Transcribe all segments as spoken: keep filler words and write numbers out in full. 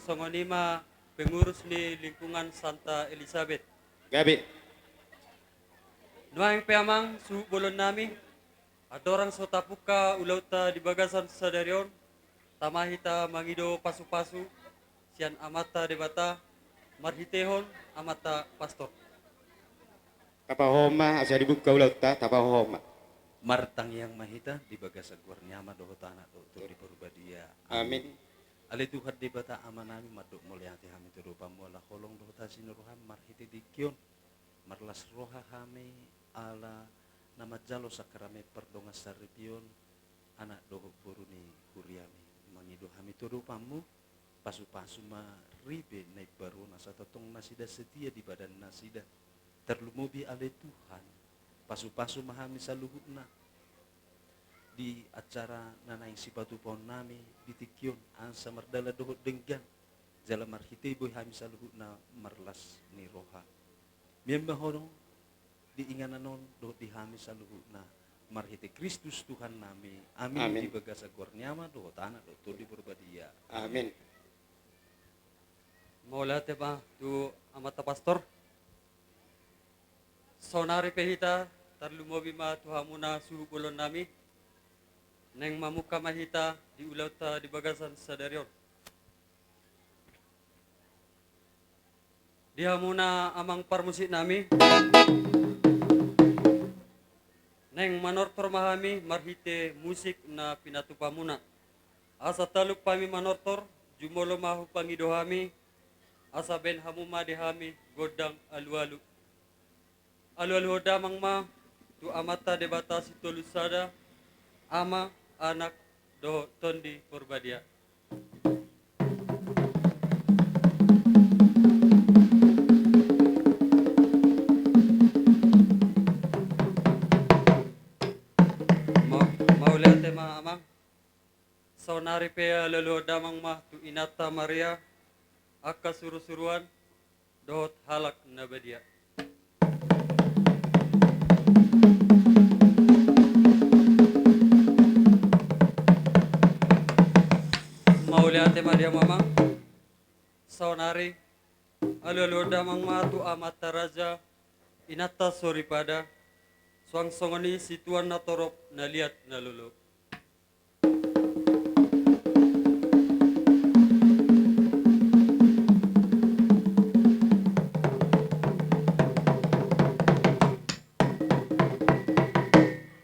songon i ma pengurus ni lingkungan Santa Elisabet. Gabe. Nuaeng pe amang, suhut bolon nami, andorang so tapungka ulaonta di bagasan sadari on, tama hita mangido pasu-pasu sian Amanta Debata marhitehon amanta pastor. Tapahohom ma, asa dibungka ulaonta, tapahohom ma. Martangiang ma hita di bagasan goar ni Ama dohot Anak dohot Tondi Porbadia. Amin. Ale Tuhan Debata Amanami, mandok mauliate hami tu adopanmu ala holong dohot asi ni roham marhite tingki on. Marlas roha hami ala na manjalo sakramen pardongansaripeon anak dohot boru ni huriami. Mangido hami tu adopanmu, pasu-pasu ma ripe na imbaru on asa tongtong nasida setia di badannasida. Tarlumobi ale Tuhan, pasu-pasu ma hami saluhutna di acara na naeng sipatupaonnami di tingki on, asa mardalan dohot denggan, jala marhite i boi hami saluhutna marlas ni roha. Mian ma ho di inganan on dohot di hami saluhutna, marhite Kristus Tuhannami. Amin. Amin. Di bagasan goar ni Ama dohot Anak dohot Tondi Porbadia. Amin. Mauliate ma tu amanta pastor. Saonari pe hita tarlumobi ma tu hamuna suhut bolonnami, naeng mamungka ma hita di ulaonta di bagasan sadari on. Di hamuna amang parmusiknami, naeng manortor ma hami marhite musik na pinatupamuna. Asa talup hami manortor, jumolo ma hupangido hami, asa baen hamu ma di hami gondang alualu. Alualuhon damang ma tu Amanta Debata Sitolu Sada, Ama, Anak, dohot Tondi Porbadia. Ma-, mauliate ma amang. Saonari pe alualuhon damang ma tu Inanta Maria, angka surusuruan, dohot halak na badia. Mauliate ma di hamu amang. Saonari alualuhon damang ma tu amanta raja, inanta soripada, suang songon i situan na torop na liat na lolo.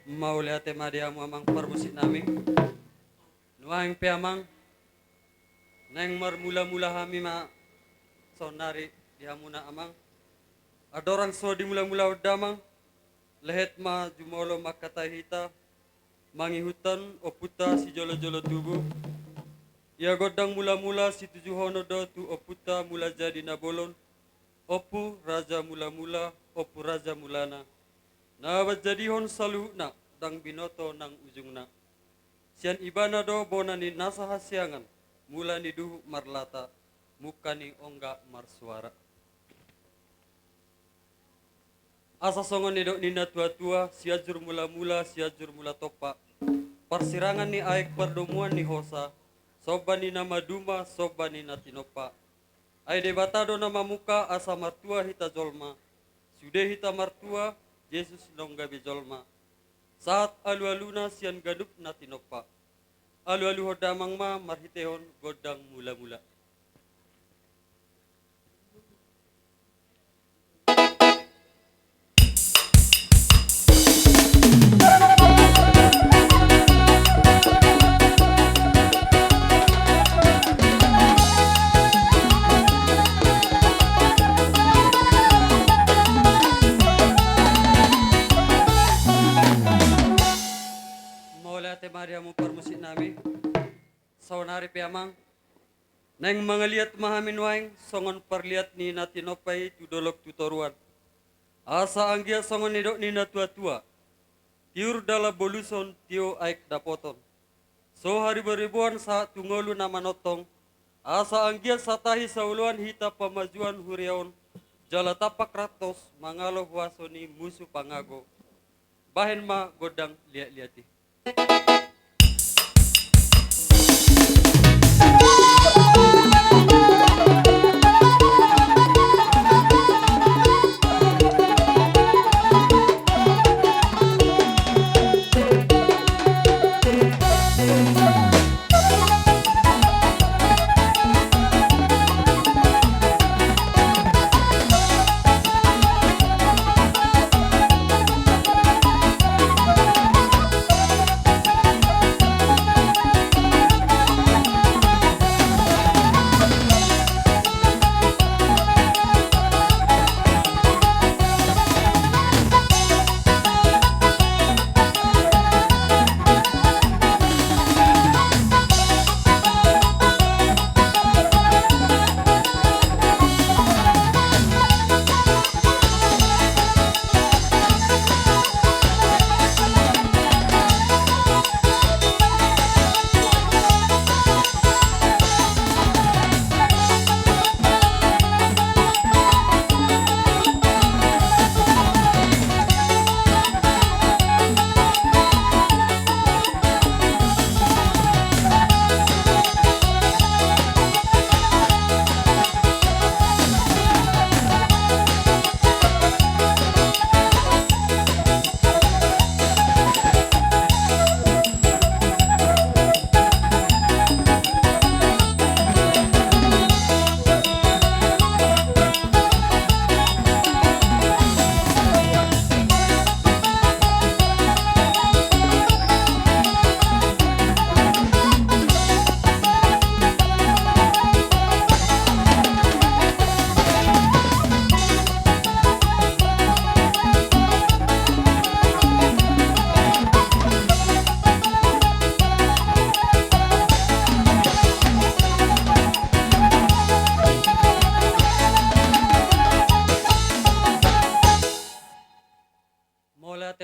Mauliate ma di hamu amang parmusiknami. Nuaeng pe amang, naeng marmulamula hami ma saonari di hamuna amang. Andorang so dimulamulahon damang, lehet ma jumolo mangkatai hita mangihuthon ompunta sijolojolo tubu. Ia gondang mulamula situjuhonon do tu ompunta Mulajadi Nabolon, Ompu Raja Mulamula, Ompu Raja Mulana, na manjadihon saluhutna ndang binoto nang ujungna. Sian ibana do bona ni nasa hasiangan, mula ni duhut marlata, mungka ni ongga marsuara. Asa songon nidok ni natuatua, Sianjur Mulamula, Sianjur Mula Tompa. Parsirangan ni aek pardomuan ni hosa, somba ni na maduma, somba ni na tinompa. Ai Debata do na mamungka asa martua hita jolma, sude hita martua, Jesus naung gabe jolma. Sahat alualuna sian ganup na tinompa. Alualuhon damang ma marhitehon gondang mulamula. Mauliate ma di hamu parmusiknami. Saonari pe amang, naeng mangaliat ma hami nuaeng songon parliat ni na tinompa i tu dolok tu toruan. Asa anggiat songon nidok ni natuatua, tiur dalan boluson, tio aek dapoton. So hariboriboan sahat tu ngolu na manongtong, asa anggiat satahi saoloan hita pamajuan huria on, jala tampak rantos mangalo huaso ni musu pangago. Bahen ma gondang liatliat i.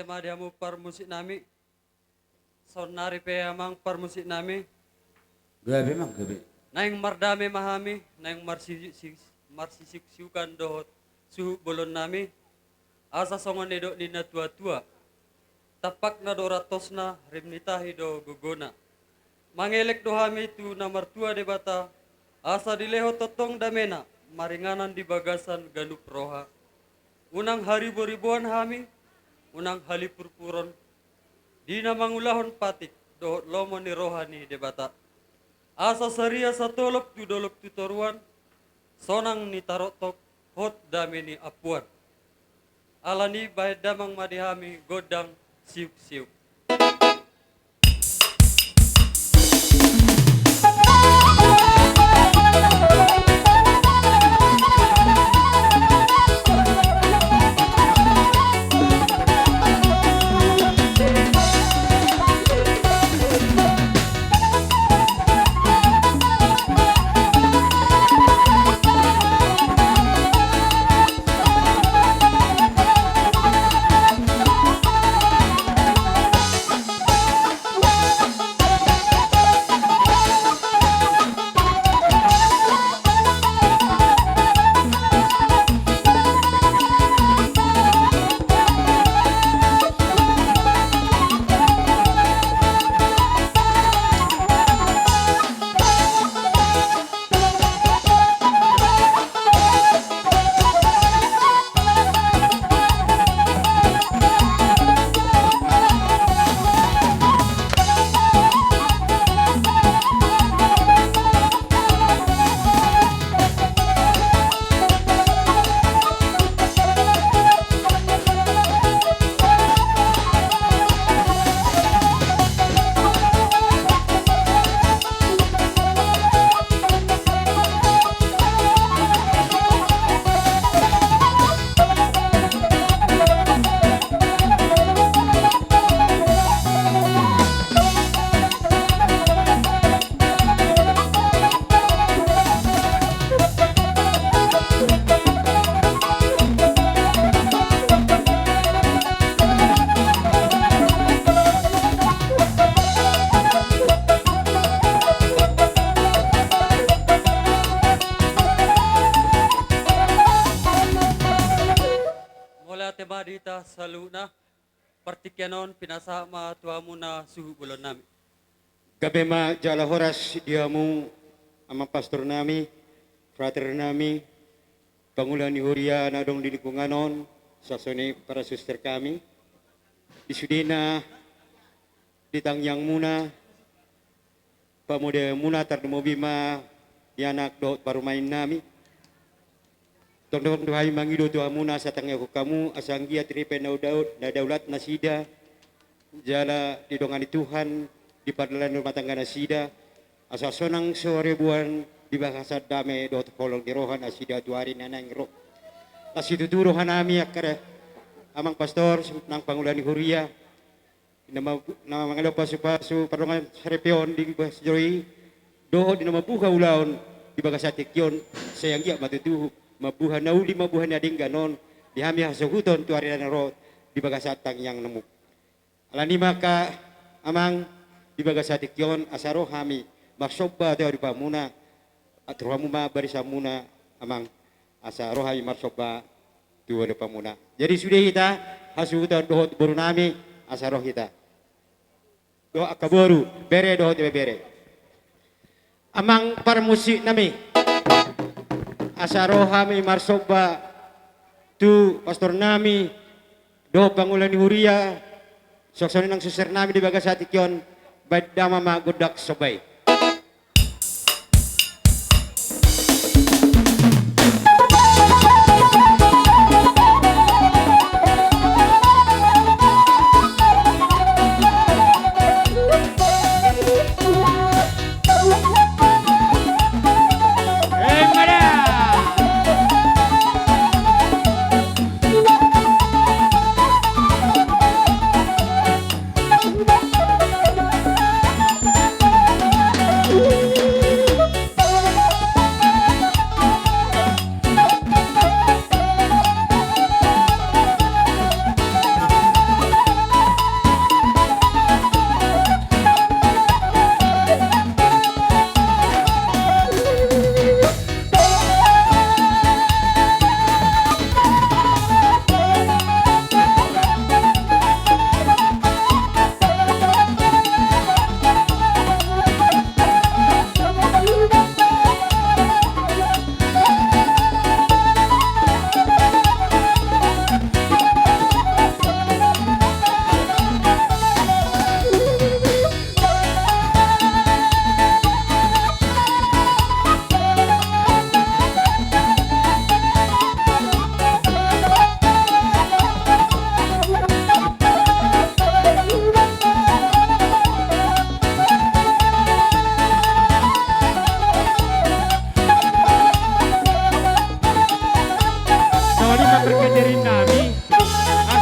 Ema di hamu parmusik nami. Saonnari pe amang parmusik nami. Gabe, amang, gabe. Naeng mardame ma hami, naeng marsi-, si-, marsisiuksiukan dohot suhut bolon nami. Asa songon nidok ni na tuatua. Tampakna do rantosna, rim ni tahi do gogona. Mangelek do hami tu na martua Debata, asa dilehon tongtong damena, maringanan di bagasan ganup roha. Unang hariboriboan hami, unang halipurpuron, di na mangulahon patik dohot lomo ni roha ni Debata. Asa saria satolop tu dolok tu toruan, sonang ni taroktok, hot dame ni ampuan. Alani bahen damang ma di hami gondang siuksiuk. Mauliate ma di hita saluhutna. Partingkian on pinasahat ma tu hamuna suhut bolon nami. Gabe ma jala horas di hamu amang pastor nami, frater nami, pangula ni huria na adong di lingkungan on, suang songon i para suster kami. Di sudena, di tangiangmuna, pamodeanmuna tarlumobi ma di anak dohot parumaen nami. Tongtong do hami mangido tu hamuna asa tangiangkon hamu asa anggiat ripe na daulat, na daulat nasida, jala didongani Tuhan, dipardalani rumah tangga nasida, asa sonang sariboan di bagasan dame dohot holong ni roha nasida tu ari na naeng ro. Las situtu roha nami angka amang pastor, nang pangula ni huria, na ma-, na mangalehon pasupasu pardongansaripeon di bagasan joro i, dohot di na mambuha ulaon di bagasan tingki on, sai anggiat ma tutu mambuha na uli, mambuha na denggan on di hami hasuhuton tu ari na ro di bagasan tangiangmu. Alani i ma angka amang, di bagasan tingki on asa ro hami marsomba tu adopanmuna, tu rohamu ma barisanmuna amang, asa ro hami marsomba tu adopanmuna. Jadi sude hita hasuhuton dohot boru nami, asa ro hita. Dohot angka boru, bere dohot ibebere. Amang parmusik nami, asa ro hami marsomba tu pastor nami dohot pangula ni huria, suang songon i nang suster nami di bagasan tingki on, bahen damang ma gondang somba i.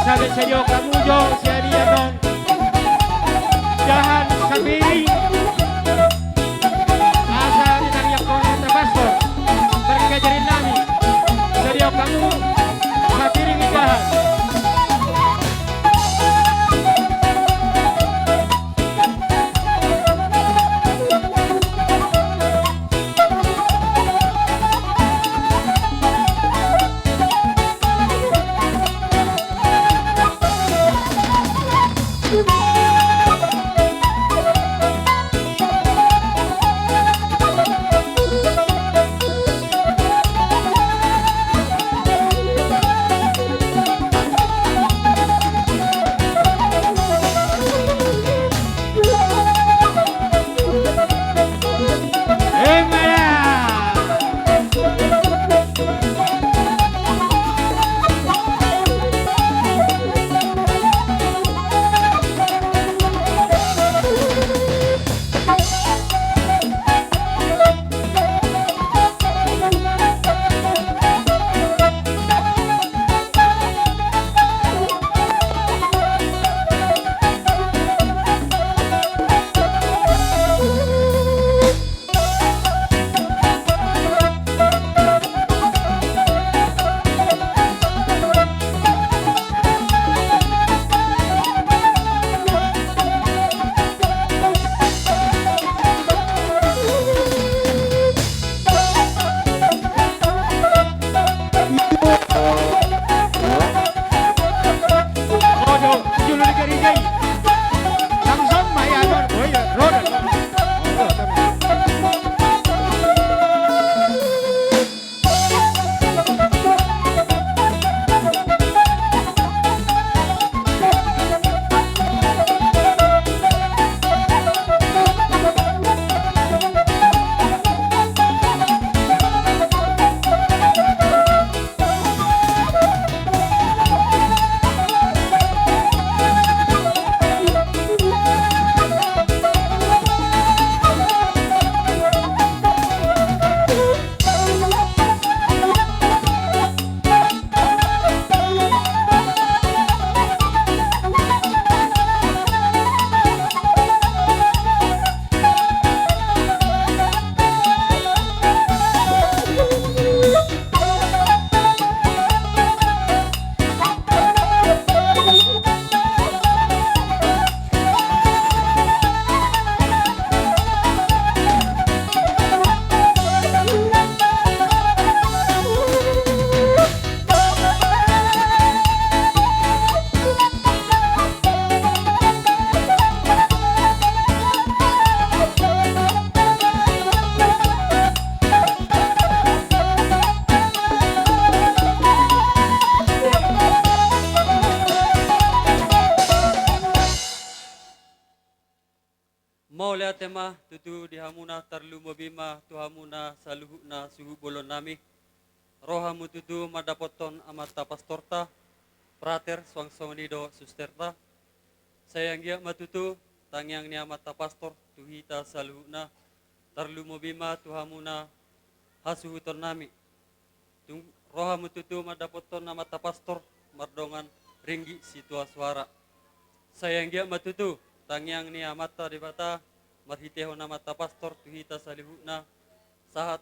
Gabe sadia hamu jo sian i annon, dahan sapiring. Asa ditangiangkon ma tu pastor parkejerinami. Sadia hamu sapiring i dahan. Mauliate ma tutu di hamuna, tarlumobi ma tu hamuna saluhutna suhut bolonnami. Ro hamu tutu mandapothon amanta pastorta, frater, suang songon i do susterta. Sai anggiat ma tutu tangiang ni amanta pastor tu hita saluhutna, tarlumobi ma tu hamuna hasuhutonnami. Tung ro hamu tutu mandapothon amanta pastor mardongan ringgit sitio suara. Sai anggiat ma tutu tangiang ni Amanta Debata marhitehon amanta pastor tu hita saluhutna, sahat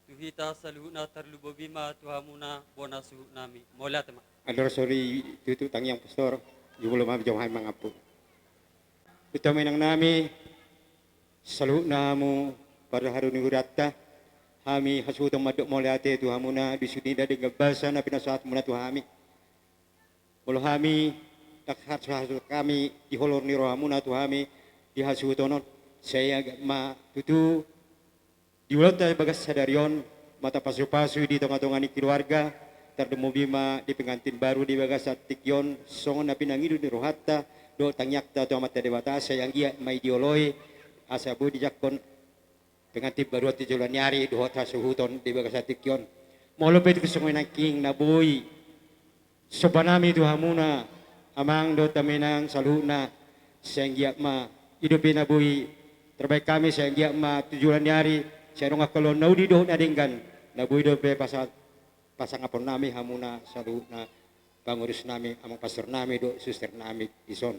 tu hita saluhutna, tarlumobi ma tu hamuna bona suhutnami. Mauliate ma. Andor sori tutu tangiang pastor, jumolo ma jumolo hami mangampu. Hita ma inangnami, saluhutna hamu parharoro ni hurianta, hami hasuhuton mandok mauliate tu hamuna di sude na denggan basa na pinasahatmuna tu hami. Molo hami, ndang hasuhuton hami di holong ni rohamuna tu hami di hasuhuton on, sai anggiat ma tutu di ulaonta bagas sadari on, ma tapasupasu di tongatonga ni keluarga, tarlumobi ma di pengantin baru di bagasan tingki on, songon na pinangido ni rohanta dohot tangiangta tu Amanta Debata, sai anggiat ma i dioloi, asa boi dijangkon pengantin baru on tu joloan ni ari dohot hasuhuton di bagasan tingki on. Molo pe tung songon i nangkin na boi sombanami tu hamuna, amang dohot inang saluhutna, sai anggiat ma i dope na boi tarbahen hami, sai anggiat ma tu joloan ni ari, sai adong angka ulaon na uli dohot na denggan, na boi dope pasa-, pasangaponnami hamuna saluhutna. pangurus nami, amang pastor nami dohot suster nami dison.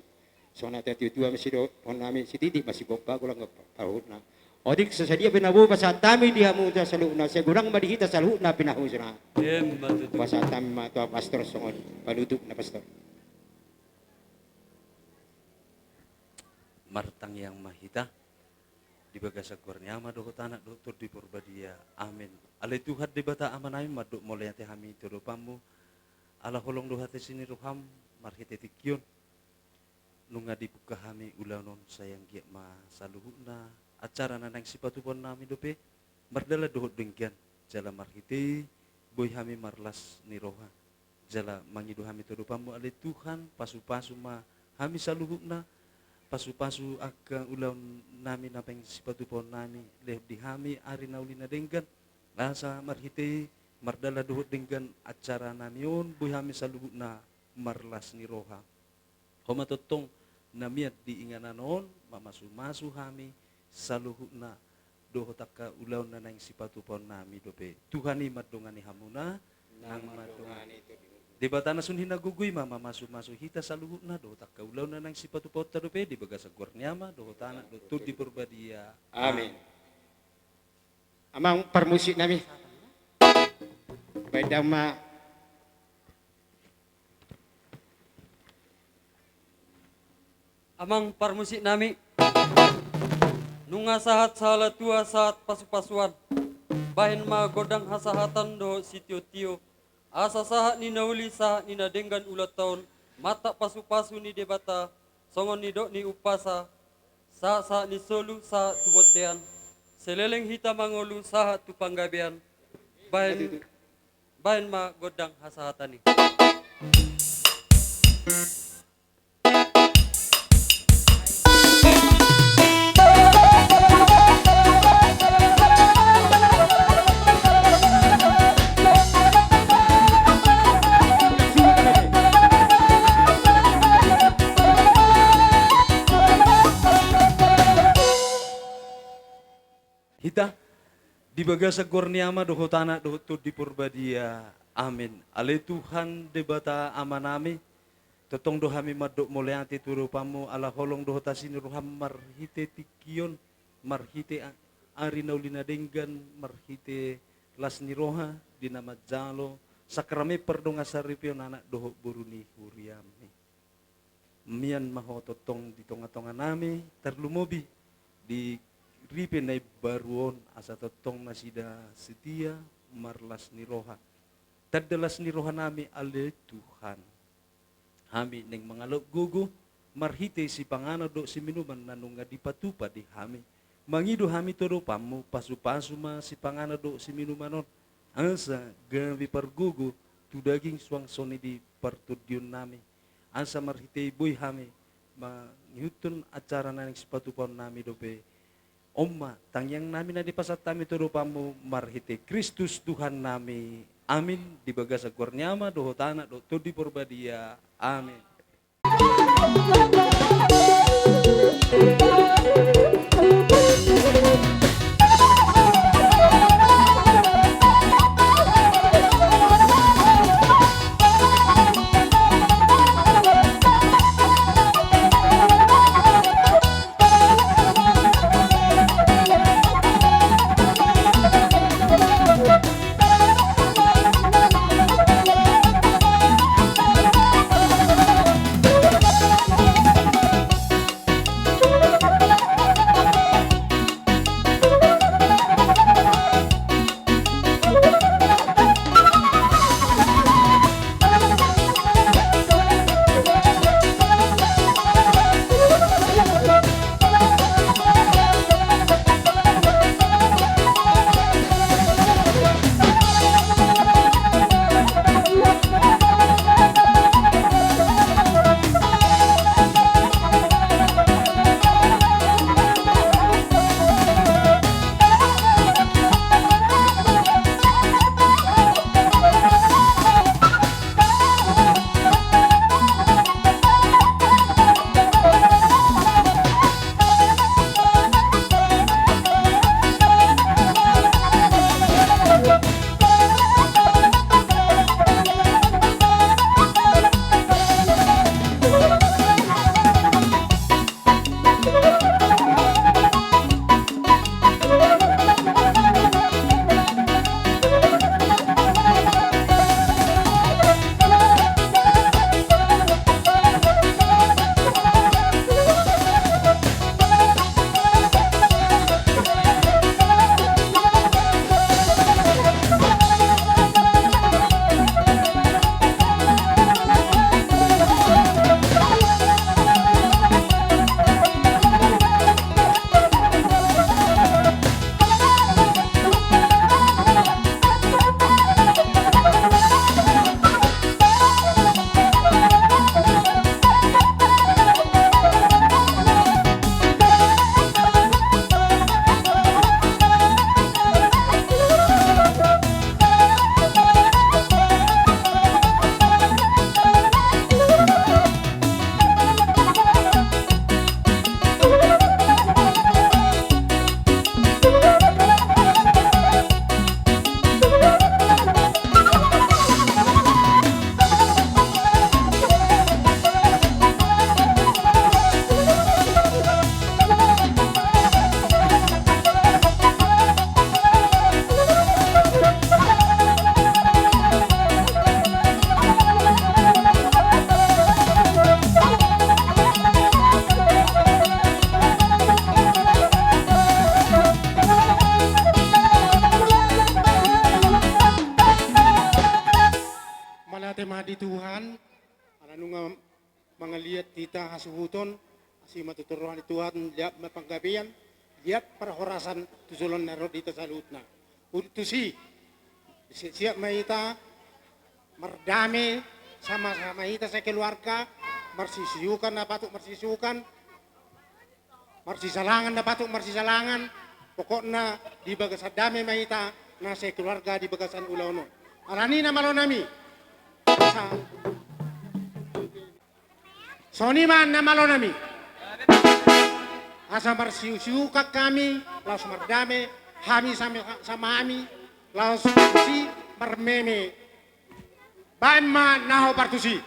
Songon na tua-tua ma sidohonon nami, sititi ma sibomba, golang ma parhutna. Otik so sadia pe na boi pasahat hami di hamu saluhutna, sai godang ma di hita saluhutna pinahunsona. Emma tutu. Pasahat hami ma tu pastor songon panutupna, pastor. Martangiang ma hita. Di bagasan goar ni Ama dohot Anak dohot Tondi Porbadia. Amen. Ale Tuhan Debata Ama nami, mandok mauliate hami tu adopanmu, ala holong dohot asi ni roham, marhite tingki on nunga dibuka hami ulaon on, sai anggiat ma saluhutna acara na naeng sipatupaon nami dope mardalan dohot denggan, jala marhite i boi hami marlas ni roha. Jala mangido hami tu adopanmu ale Tuhan, pasupasu ma hami saluhutna, pasupasu angka ulaon nami na naeng sipatupaon nami, lehon di hami ari na uli na denggan, asa marhite i mardalan dohot denggan acara nami on, boi hami saluhutna marlas ni roha. Ho ma tongtong na mian di inganan on, mamasumasu hami saluhutna dohot angka ulaon na naeng sipatupaon nami dope. Tuhan i mandongani hamuna, nang mandongani. Debata na sun hinagogo i ma mamasumasu hita saluhutna dohot angka ulaon na naeng sipatupaonta dope, di bagasan goar ni Ama dohot Anak dohot Tondi Porbadia. Amen. Amang parmusik nami. Baen damang ma. Amang parmusik nami, nunga sahat sahala tua sahat pasupasuan, bahen ma gondang hasahatan dohot sitiotio, asa sahat ni na uli sahat ni na denggan uloanta on, marhite pasupasu ni Debata, songon nidok ni umpasa, sahat-sahat ni solu sahat tu bontean, saleleng hita mangolu sahat tu panggabean, bahen, bahen ma gondang hasahatan i. Hita, di bagasan goar ni Ama dohot Anak dohot Tondi Porbadia. Amen. Ale Tuhan Debata Ama nami, tongtong do hami mandok mauliate tu adopanmu ala holong dohot asi ni roham marhite tingki on, marhite a-, ari na uli na denggan, marhite las ni roha di na manjalo sakramen pardongansaripeon anak dohot boru ni huriami. Mian ma ho tongtong di tongatonga nami, tarlumobi di ripe na imbaru on, asa tongtong nasida setia marlas ni roha. Tanda las ni roha nami ale Tuhan, hami naeng mangalap gogo marhite sipanganon dohot siminuman na nunga dipatupa di hami. Mangido hami tu adopanmu, pasupasu ma sipanganon dohot siminuman on, asa gabe pargogo tu daging suang songon i di partondion nami. Asa marhite i boi hami mangihuthon acara na naeng sipatupaon nami dope. On ma tangiang nami na dipasahat hami tu adopanmu marhite Kristus Tuhan nami. Amin. Di bagasan goar ni Ama dohot Anak dohot Tondi Porbadia. Amin. Nunga mangaliat hita hasuhuton, asi ma tutu roha ni Tuhan, liat ma panggabean, liat parhorasan tu joloan na ro di hita saluhutna. Udut tusi, siap-siap ma hita mardame sama-sama hita sakeluarga, marsisiukan na patut marsisiukan, marsisalangan na patut marsisalangan, pokokna di bagasan dame ma hita na sakeluarga di bagasan ulaon on. Alani na malo nami. Sa-, songon i ma na malo nami. Asa marsiusiukan hami, laos mardame, hami sama, sama hami, laos si marmeme. Baen ma na hombar tusi.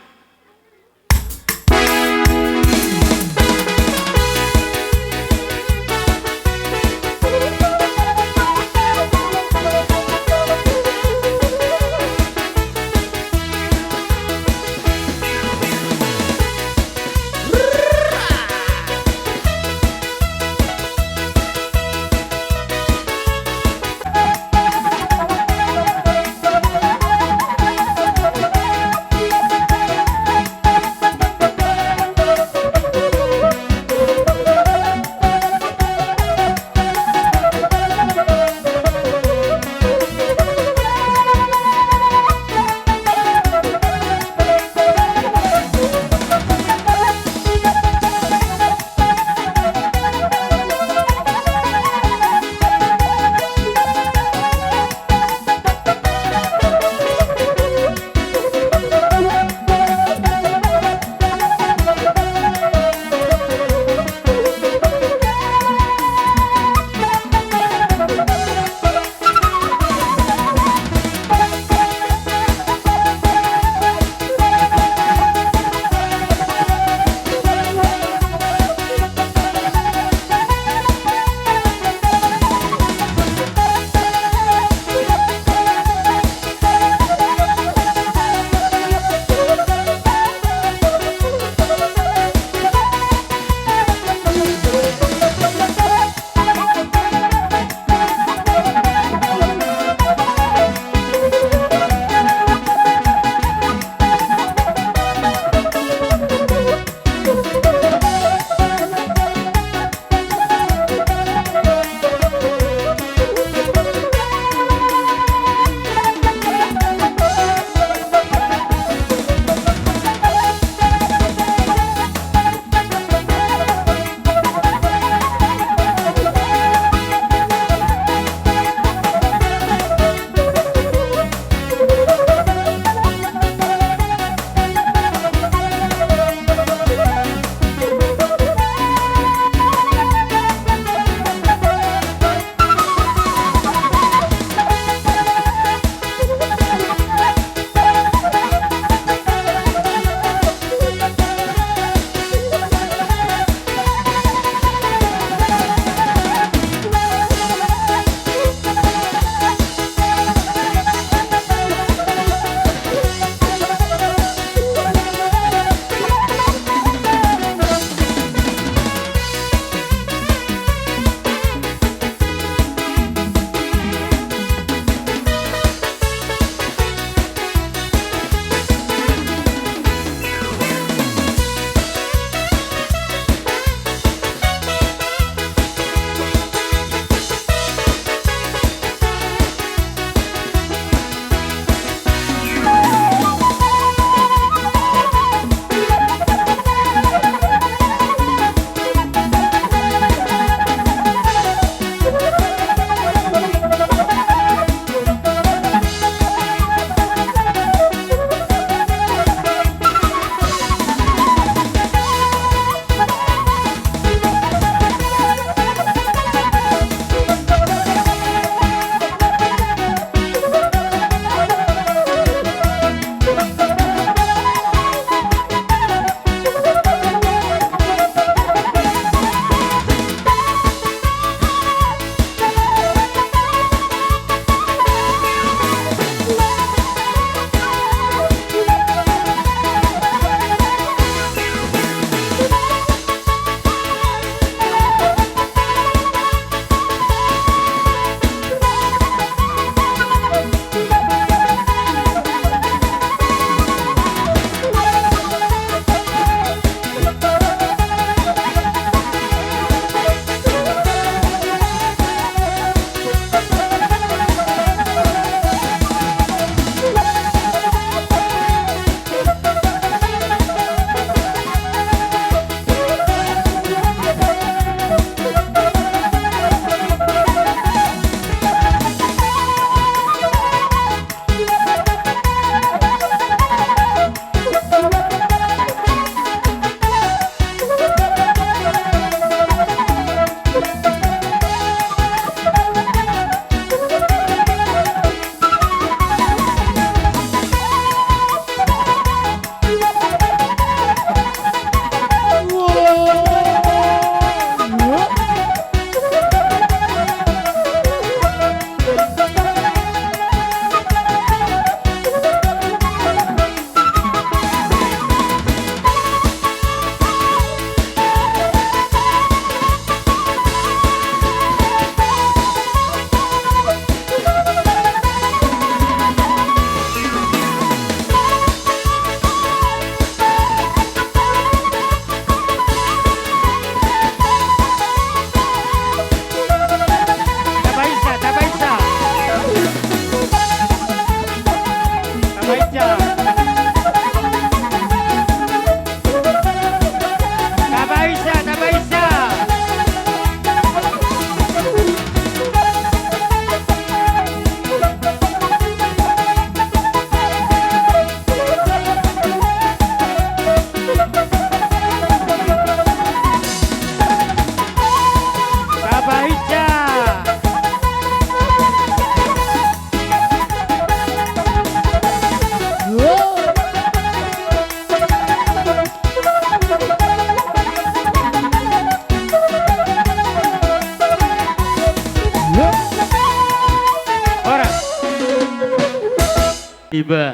Iba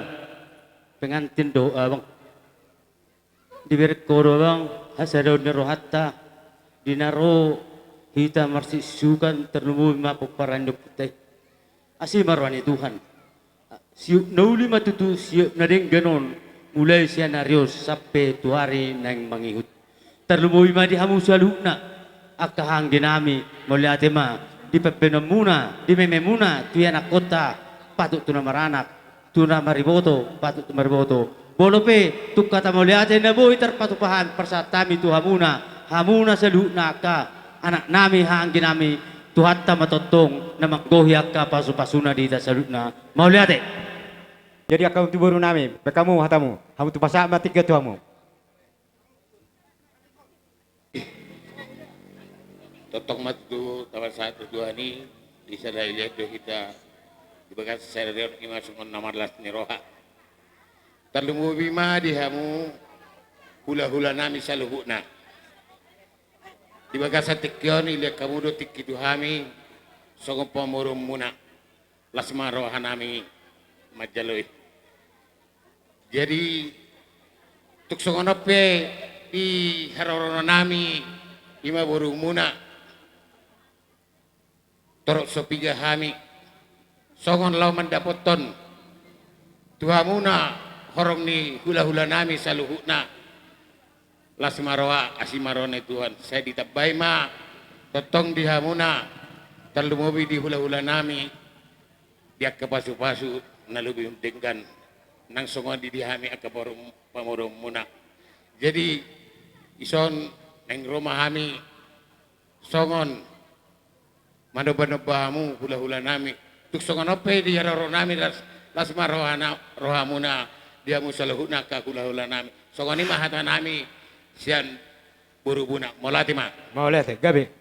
pengantin do, abang. Dibereng ho do, abang, hasadaon ni rohanta, di na ro hita marsiuksukan, tarlumobi ma pomparan ni ompunta i. Asi ma roha ni Tuhan. Siuk na uli ma tutu siuk na denggan on, mulai sian ari on sampe tu ari naeng mangihut. Tarlumobi ma di hamu saluhutna, angka haanggi nami, mauliate ma di pambahenonmuna, di mememuna, tu ianakkonta, patut tu na maranak, tu na mariboto, patut tu mariboto. Molo pe tung hata mauliate na boi tarpatupa hami, parsantabi hami tu hamuna, hamuna saluhutna angka anak nami, haanggi nami, Tuhanta ma tongtong na manggohi angka pasupasuna di hita saluhutna. Mauliate. Jadi angka on tu boru nami, baen hamu hatamu, hamu tu pasahat ma tingki on tu hamu. Tongtong ma tutu tapasahat tu Tuhan i, di sada i liat do hita di bagasan sadari on, i ma songon na marlas ni roha. Tarlumobi ma di hamu hulahula nami saluhutna. Di bagasan tingki on, i liat hamu do tingki tu hami songon pamoruonmuna. Las ma roha nami manjalo i. Jadi tung songon on pe di haroro nami, i ma borumuna, torop so piga hami songon laho mandapothon tu hamuna horong ni hulahula nami saluhutna. Las ma roha, asi ma roha ni Tuhan. Sai ditambai ma tongtong di hamuna, tarlumobi di hulahula nami, di angka pasupasu na lobi denggan, nang songon i di hami angka pamoruonmuna. Jadi dison naeng ro ma hami songon manombanomba hamu hulahula nami. Tung songon on pe di haroro nami, las, las ma roha na, rohamuna di hamu saluhutna angka hulahula nami. Songon i ma hata nami sian borumuna. Mauliate ma. Mauliate, gabe.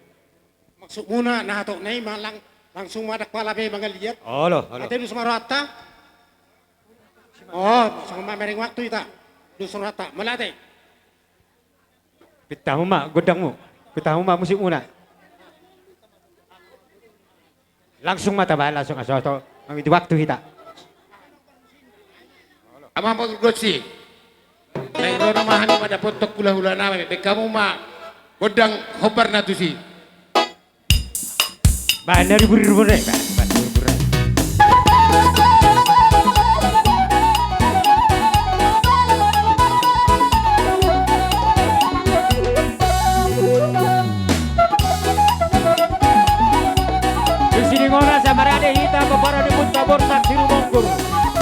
Maksudmuna na hatop na i ma lang-, langsung ma dapot pala pe mangaliat. Olo, olo. Ate, dos ma rohanta. O, songon i ma, mamereng waktu hita. Dos rohanta. Mauliate. Pinta hamu ma gondangmu, pinta hamu ma musikmuna. Langsung ma tabaen, langsung, asa, asa mangihut waktu hita. Amang Pangurgonsi, naeng ro ma hami mandapothon hulahula nami, baen hamu ma gondang hombar na tusi. Baen na ribur-ribur re, baen, baen ribur-ribur re. Di sidingonan samarade hita pomparan ni Ompunta Borsak Sirumonggur,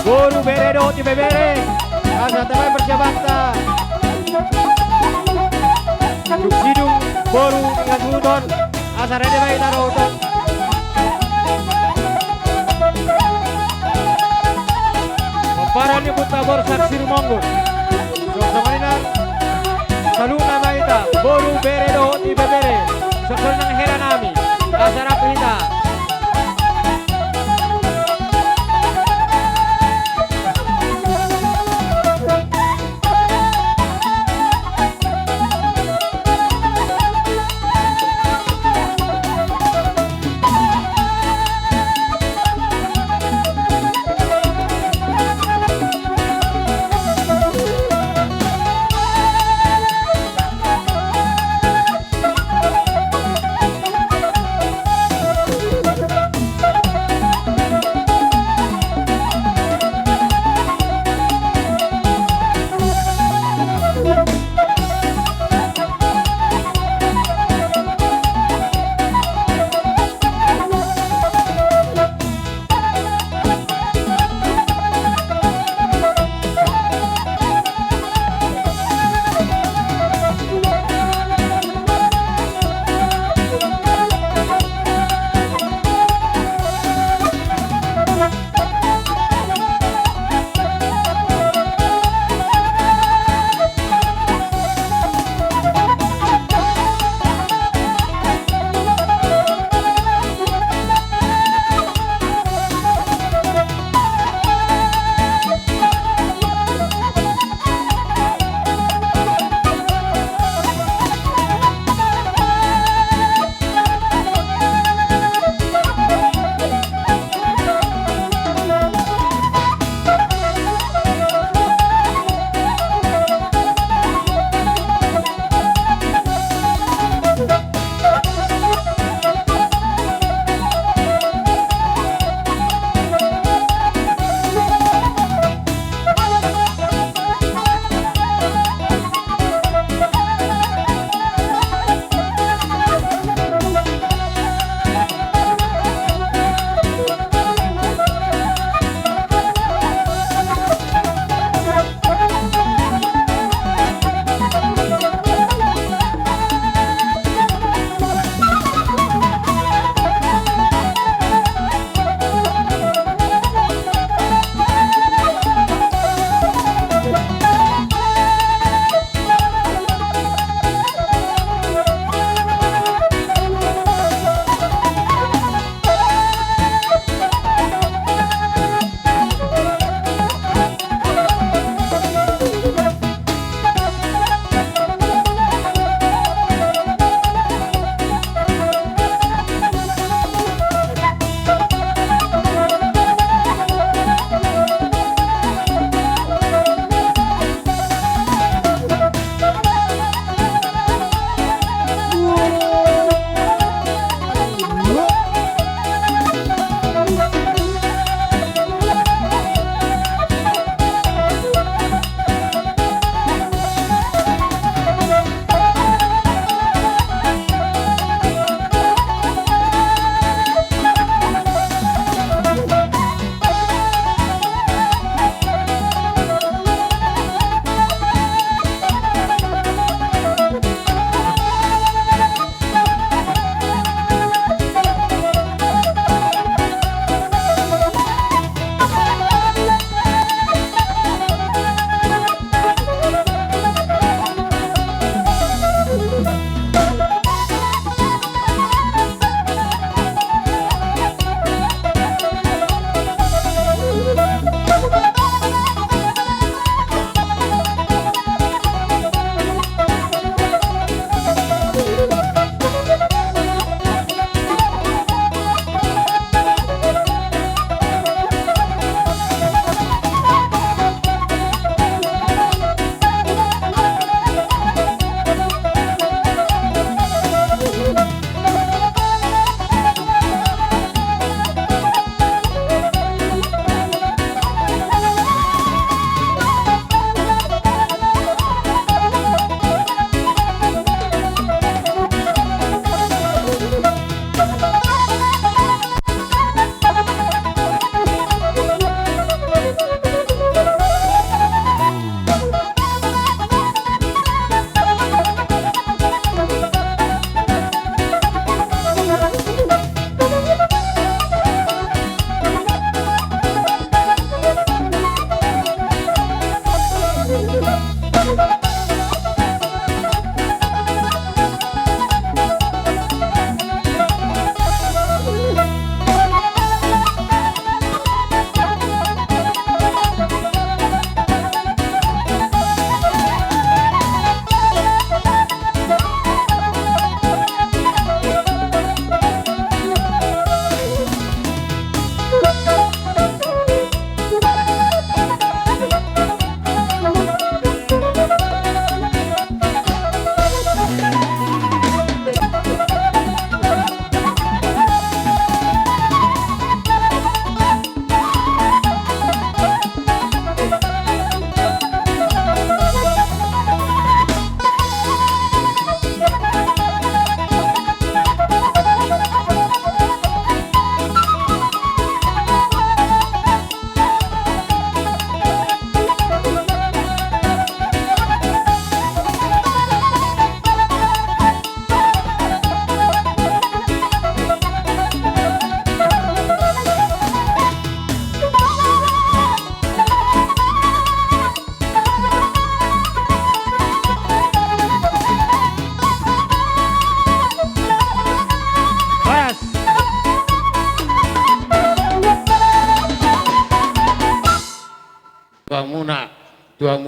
boru, bere dohot ibebere, asa tabaen persiapanta. Dung sidung boru di hasuhuton, asa rade ma hita dohonon. Pomparan ni Ompunta Borsak Sirumonggur. Songon i nang saluhutna ma hita, boru, bere dohot ibebere. Songon i nang hela nami, asa rap hita.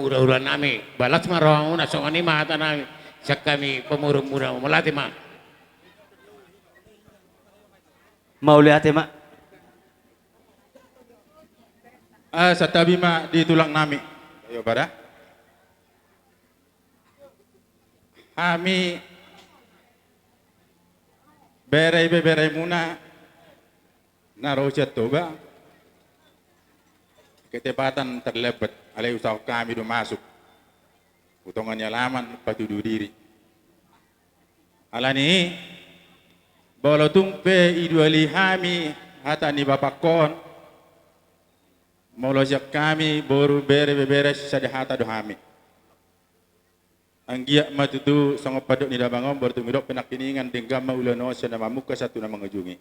hulahula nami, ba las ma rohamuna, songon i ma hata nami sian hami pamoruonmuna, mauliate ma. Mauliate ma. Ah, santabi ma di tulang nami. Ayo, pada. Hami bere ibeberemuna na ro sian Toba, ketepatan terlambat, alai usahahon hami do masuk tu tonga ni alaman, patudu diri. Alani i, molo tung pe iduali hami hata ni bapangkon, molo sian hami boru, bere, ibebere, sisada hata do hami. Anggiat ma tutu songon pandok ni damang on, boru, tung didok pe nangkiningan, denggan ma ulaon on sian na mamungka sahat tu na mangujungi.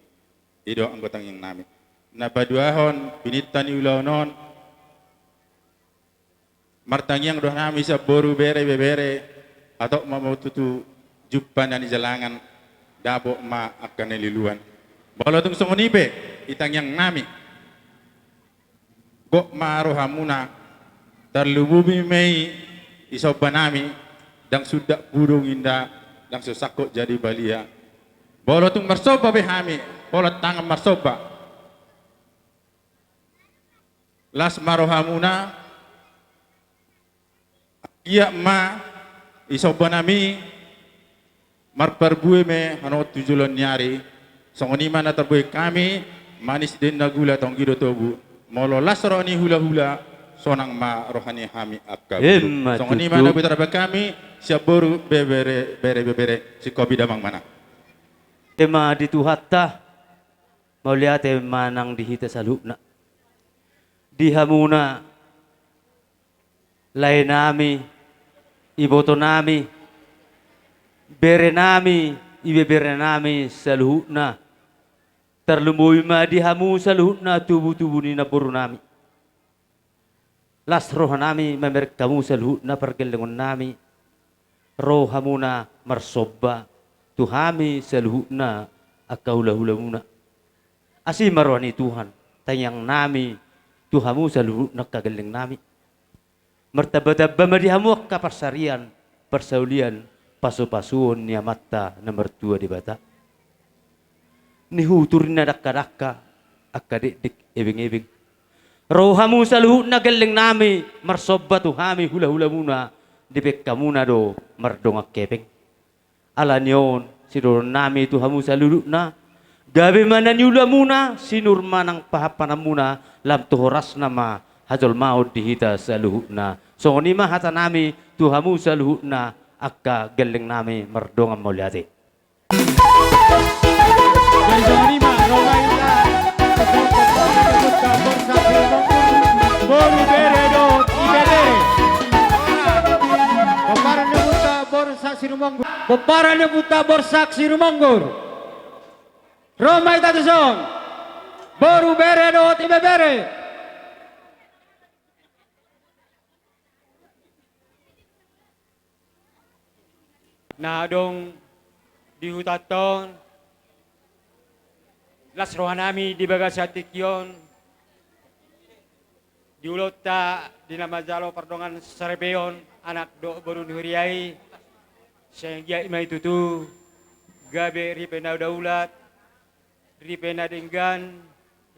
I do anggo tangiang nami. Na paduahon, pininta ni ulaon on, martangiang do hami sian boru, bere, ibebere, hatop ma tutu jumpa na nijalangan, dapot ma angka na niluluan. Molo tung songon i pe, i tangiang nami. Gok ma rohamuna, tarlumobi ma i, i somba nami, ndang sundat pudung inda, ndang so sangkot jadi balia. Molo tung marsomba pe hami, holan tangan marsomba, las ma rohamuna, anggiat ma i somba nami marparbue ma i hamu tu joloan ni ari. Songon i ma na tarboan hami, manis do ninna gula, tonggi do tobu. Molo las roha ni hulahula, sonang ma roha ni hami angka boru. Emma tutu. Songon i ma na boi tarbahen hami sian boru, bebere, bere, ibebere, singkopi damang ma na. Emma di Tuhanta. Mauliate ma nang di hita saluhutna. Di hamuna, lae nami, iboto nami, bere nami, ibebere nami saluhutna. Tarlumobi ma di hamu saluhutna tubutubu ni namboru nami. Las roha nami mamereng hamu saluhutna pargellengon nami, ro hamuna marsomba tu hami saluhutna angka hulahulamuna. Asi ma roha ni Tuhan, tangiang nami tu hamu saluhutna angka gelleng nami. Martambatamba ma di hamu angka pansarian, parsaulian, pasupasuon ni Amanta na martua Debata. Nihutur ni na dangkadangka, angka dekdek, ebengebeng. Ro hamu saluhutna gelleng nami, marsomba tu hami hulahulamuna, dibahen hamuna do mardongan hepeng. Alani on, sidohonon nami tu hamu saluhutna, gabe ma na niulamuna, sinur ma nang pahanpananmuna, lam tu horasna ma hajolmaon di hita saluhutna. Songon i ma hata nami tu hamu saluhutna angka gelleng nami, mardongan mauliate. Jadi songon i ma, ro ma hita. Boru, bere dohot ibebere. Pomparan ni ompunta Borsak Sirumonggur. Pomparan ni ompunta Borsak Sirumonggur. Ro ma hita tuson. Boru, bere dohot ibebere. Na adong di hutanta on, las roha nami di bagasan tingki on, di ulaonta di na manjalo pardongansaripeon anak dohot boru ni huria i, sai anggiat ma i tutu gabe ripe na daulat, ripe na denggan,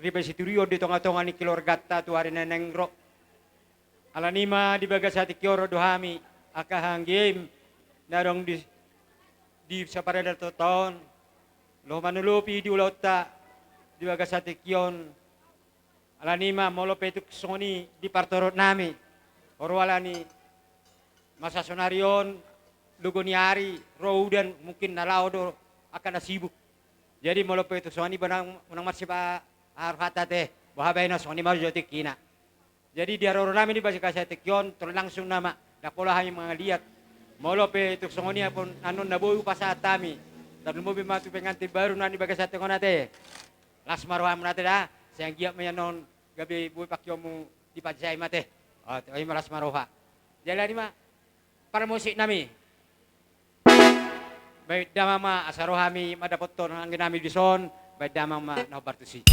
ripe situruon di tongatonga ni keluarganta tu ari na naeng ro. Alani i ma di bagasan tingki on ro do hami angka hahaanggi na adong di, di saparadatonta on, laho manolopi di ulaonta di bagasan tingki on. Alani i ma molo pe tung songon i di partorop nami, ro alani masa sonari on, logo ni ari, ro udan, mungkin na laho do angka na sibuk. Jadi molo pe tung songon i, unang, unang marsipa-, aha rohanta ate, boha baenon, songon i ma jo tingkina. Jadi di haroro nami di bagasan tingki on, tong langsung nama, ndang pola hami mangaliat. Molo pe tung songon i, apon annon na boi hupasahat hami, tarlumobi ma tu pengantin baru na di bagasan tingki on ate. Las ma rohamuna ate da, sai anggiat ma i annon gabe boi pangkeonmu dipanjai ma ate. O, i ma, las ma roha. Jadi alani ma, parmusik nami. Baen damang ma asa ro hami mandapothon hahaanggi nami dison, baen damang ma na hombar tusi.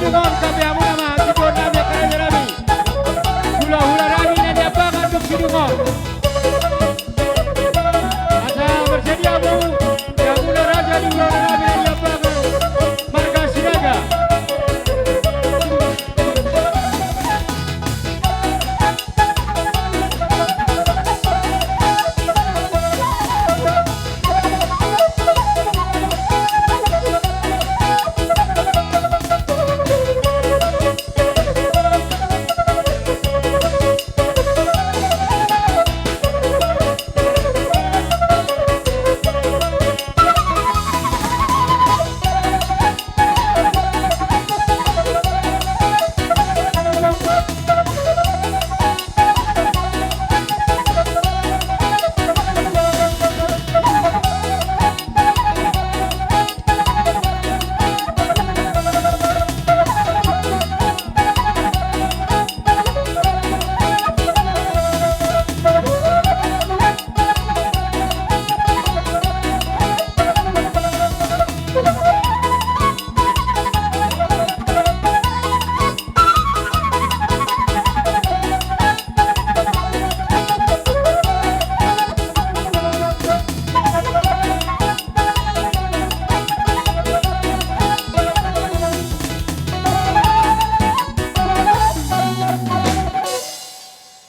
Songon i ma hamu na ma, siboan nami, angka raja nami, hulahula nami na niambangan dohot sidung on. Asa bersedia hamu, di hamu na raja, di hulahula nami na niambangan marga Sinaga.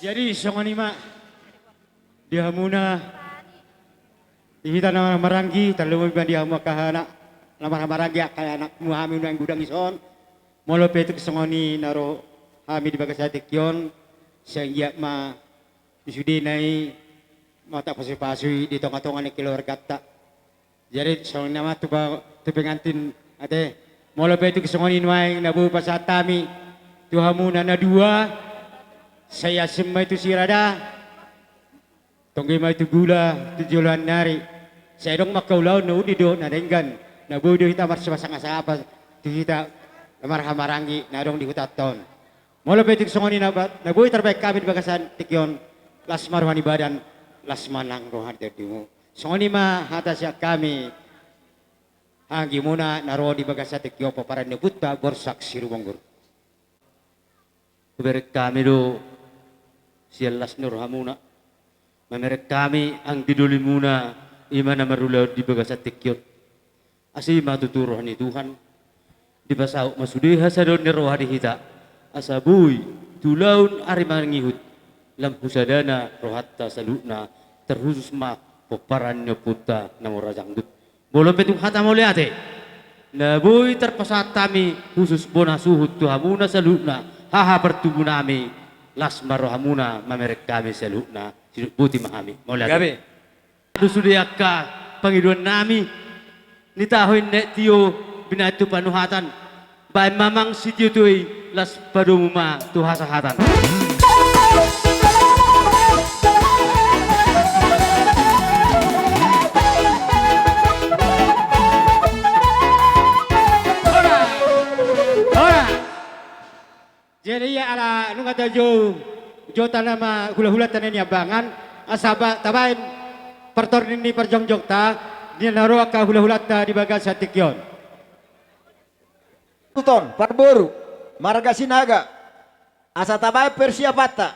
Jadi songon i ma di hamuna, di hita na marhahamaranggi, tarlumobi ma di hamu angka anak na marhahamaranggi, angka anakmu hami nuaeng godang dison. Molo pe tung songon i na ro hami di bagasan tingki on, sai anggiat ma di sudena i ma tapasupasui di tongatonga ni keluarganta. Jadi songon i ma tu pa-, tu pengantin ate. Molo pe tung songon i nuaeng na boi pasahat hami tu hamuna na dua, sai asing ma i tu sirada, tonggi ma i tu gula tu joloan ni ari. Sai adong ma angka ulaon na uli dohot na denggan, na boi do hita marsipasangasangapan tu hita na marhahamaranggi na adong di hutanta on. Molo pe tung songon i na ba-, na boi tarbahen hami di bagasan tingki on, las ma roha ni badan, las ma nang roha ni tondimu. Songon i ma hata sian hami, haha anggimuna na ro di bagasan tingki on, pomparan ni ompunta Borsak Sirumonggur. Hubereng hami do sian las ni rohamuna, mamereng hami anggi dolimuna i ma na marulaon di bagasan tingki on. Asi ma tutu roha ni Tuhan, dipasaut ma sude hasadaon ni roha di hita, asa boi tu ulaon ari mangihut, lam husadana rohanta saluhutna, terkhusus ma pomparan ni ompunta na mora janggut. Molo pe tung hata mauliate na boi tarpasahat hami, khusus bona suhut tu hamuna saluhutna, haha partubu nami, las ma rohamuna mamereng hami saluhutna, sidok boti ma hami. Mauliate. Gabe. Ado sude angka pangidoan nami, ni taho i na tio binahen tu panuhatan, bahen ma amang sitiotio i, las padomu ma tu hasahatan. Horas! Horas! Jadi ia ala nunga tajou, jou tanda ma hulahulanta na niambangan, asa ba-, tabahen partorning ni parjongjongta, di na ro angka hulahulanta di bagasan tingki on. Tuton, parboru, marga Sinaga, asa tabahen persiapanta.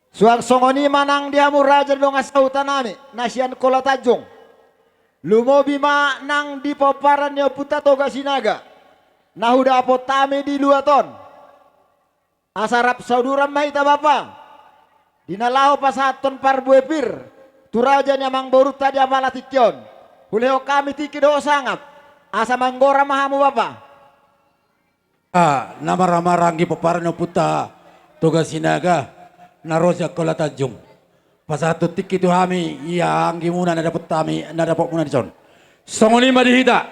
Suang songon i ma nang di hamu raja dongan sahuta nami na sian Kota Tanjung. Lumobi ma nang di pomparan ni ompunta Toga Sinaga na hudapot hami di luat on. Asa rap sauduran ma hita bapa, di na laho pasahathon parbue pir tu raja ni amangborunta di apala tingki on. Hulehon hami tingki dohot sangap, asa manggora ma hamu bapa. Ah, na marhahamaranggi pomparan ni ompunta Toga Sinaga na ro sian Kota Tanjung. Pasahathon tingki tu hami ia anggimuna na dapot hami, na dapotmuna dison. Songon i ma di hita,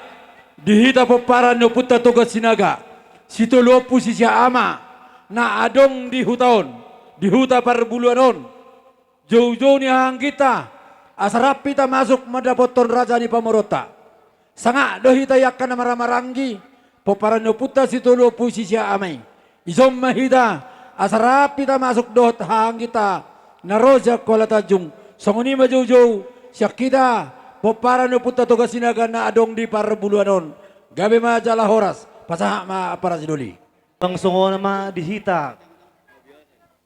di hita pomparan ni ompunta Toga Sinaga, sitolu ompu sisia ama na adong di huta on, di huta parbuluan on. Joujou ni haha angginta, asa rap hita masuk mandapothon raja ni pamoruonta. Sangap do hita i angka na marhahamaranggi, pomparan ni ompunta sitolu ompu sisia ama i. Dison ma hita, asa rap hita masuk dohot haha angginta na ro sian Kota Tanjung. Songon i ma joujou sian hita, pomparan ni ompunta Toga Sinaga na adong di parbuluan on. Gabe ma jala horas, pasahat ma ampara sidoli. Langsung on ma di hita.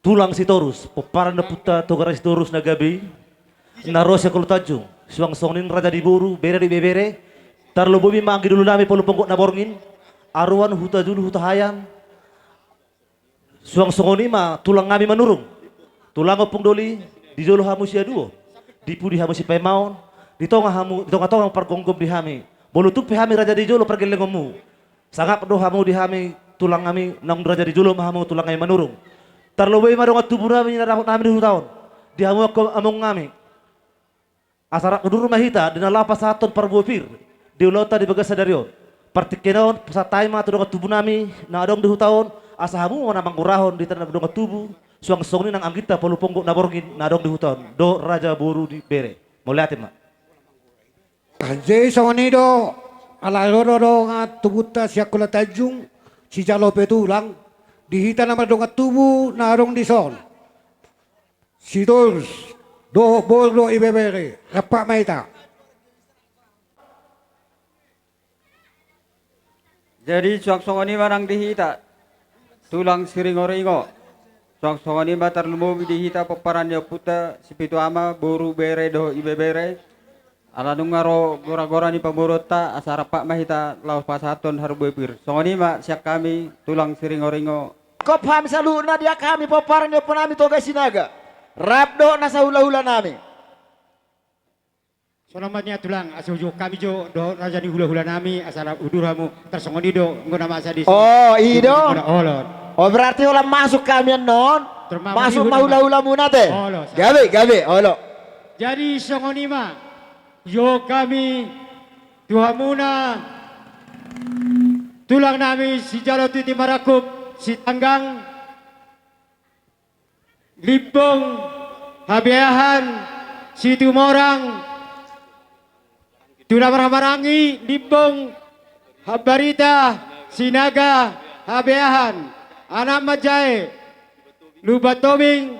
Tulang Sitorus, pomparan ni ompunta Toga Sitorus na gabe i, na ro sian Kota Tanjung, suang songon i raja ni boru, bere dohot ibebere, tarlumobi ma anggi doli nami Palu Ponggo na borngin, aruan Hutajulu Hutahaean, suang songon i ma tulang nami Manurung, tulang ompung doli, di jolo hamu siaduon, di pudi hamu sipaimaon, di tonga hamu, di tonga-tonga pargomgom di hami, molo tung pe hami raja di jolo pargellengonmu. Sangap do hamu di hami tulang nami, naung raja di jolo ma hamu tulang nami Manurung. Tarlumobi ma dongan tubu nami na dapot nami di huta on. Di hamu angka among nami. Asa rap udur ma hita di na laho pasahathon parbue pir di ulaonta di bagasan sadari on. Partingkian on pasahat hami ma tu dongan tubu nami na adong di huta on, asa hamu ma na mangurahon di tano dongan tubu, suang songon i nang angginta Palu Ponggo na borngin na adong di huta on, dohot raja boru di bere. Mauliate ma. Jadi songon i do, alai ro do dongan tubunta sian Kota Tanjung, sijalo pe tulang, di hita na mardongan tubu na adong dison. Sitorus, dohot boru dohot ibebere, rap ma hita. Jadi suang songon i ma nang di hita tulang Siringoringo. Suang songon i ma tarlumobi di hita pomparan ni ompunta Sipitu Ama, boru, bere dohot ibebere. Ala nunga ro gora-gora ni pamoruonta, asa rap ma hita laho pasahathon parbue pir. Songon i ma sian hami tulang Siringoringo. Hop hami saluhutna di angka hami pomparan ni ompu nami Toga Sinaga, rap dohot nasa hula-hula nami. Songon i ma tulang, asa ujung hami jo dohot raja ni hula-hula nami, asa rap udur hamu, tarsongon i do, anggo na masa di. Oh, i do. Olo. Oh, berarti holan masuk hami annon. Masuk ma hula-hula muna te. Olo. Gabe, gabe, olo. Jadi songon i ma, ujung hami tu hamuna tulang nami sijalo titi marangkup, Sitanggang, Limbong, Habeahan, Situmorang, tu na marhahamaranggi, Limbong, Hambarita, Sinaga, Habeahan, anak manjae, Lumban Tobing,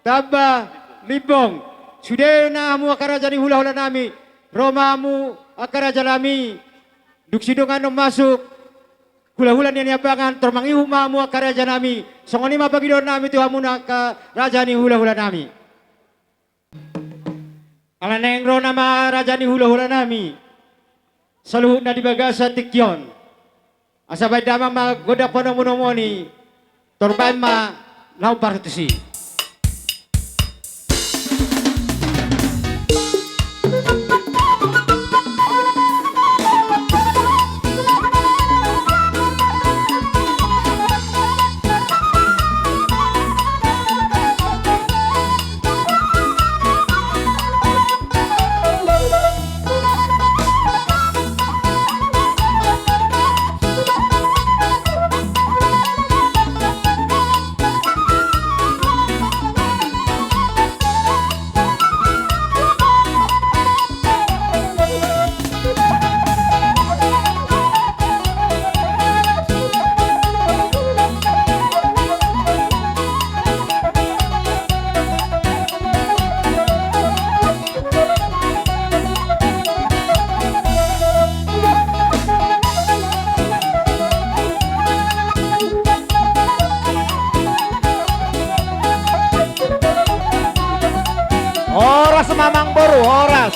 Tamba, Limbong. Sude na hamu angka raja ni hula-hula nami, ro ma hamu angka raja nami, dung sidung annon masuk hula-hula ni Niambangan, tor mangihut ma hamu angka raja nami. Songon i ma pangidoan nami tu hamuna angka raja ni hula-hula nami. Ala naeng ro nama raja ni hula-hula nami, saluhutna di bagasan tingki on. Asa baen damang ma gondang panomunomuni, tor baen ma laho partusi. Horas ma amang boru, horas.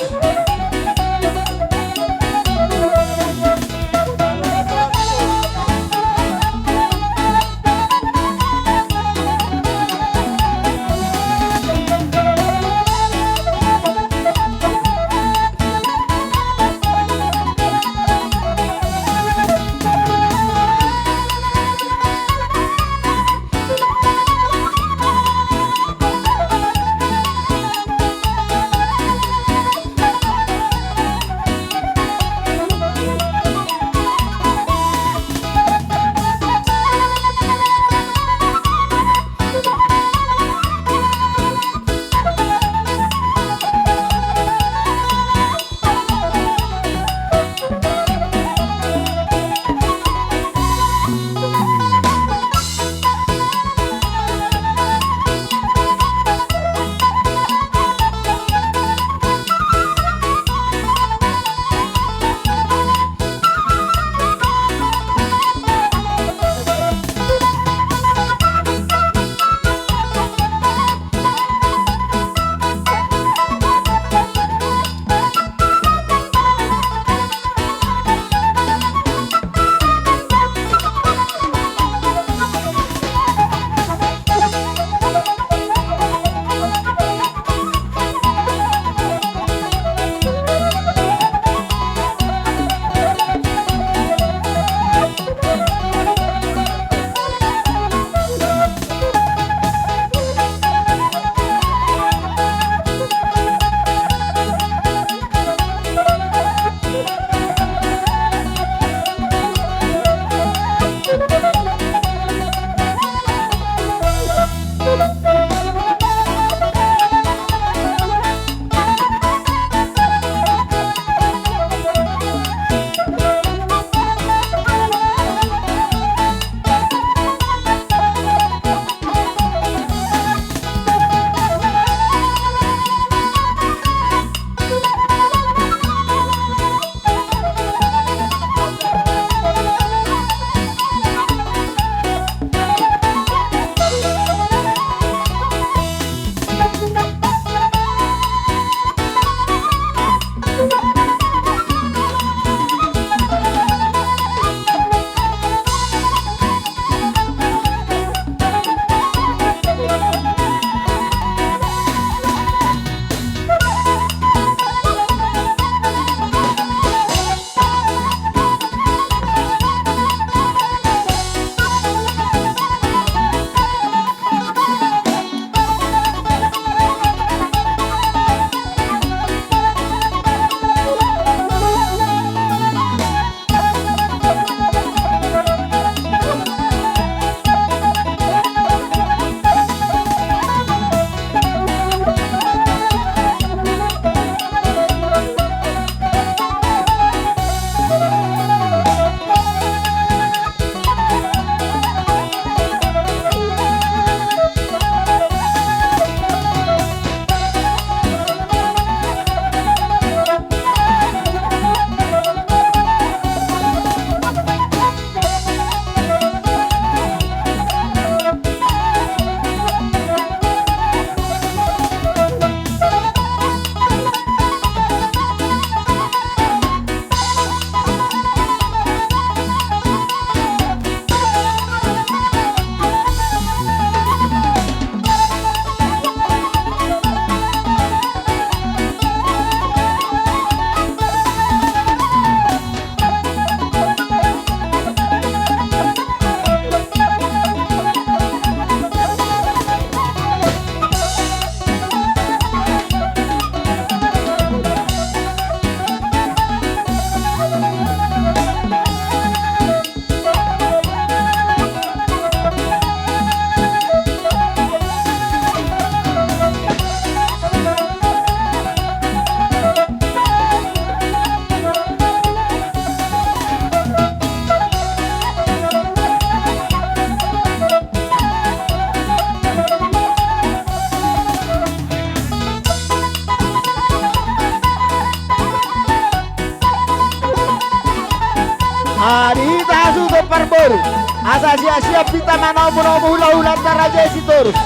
Asa siap-siap hita manomu-nomu hula-hulanta Raja i Sitorus.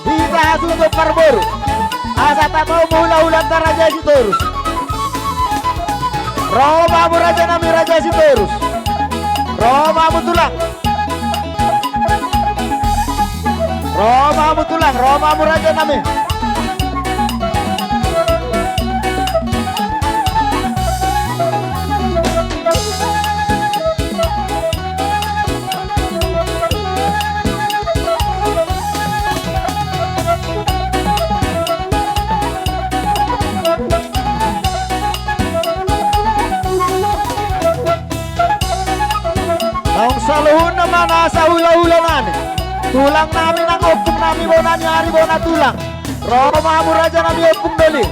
Hita hasuhuton parboru. Asa tanomu hula-hulanta Raja i Sitorus. Ro ma hamu rajanami Raja i Sitorus. Ro ma hamu tulang. Ro ma hamu tulang, ro ma hamu rajanami. Naung saluhutna ma nasa hula-hula nami. Tulang nami nang ompung nami bona ni ari bona tulang. Ro ma hamu rajanami ompung doli.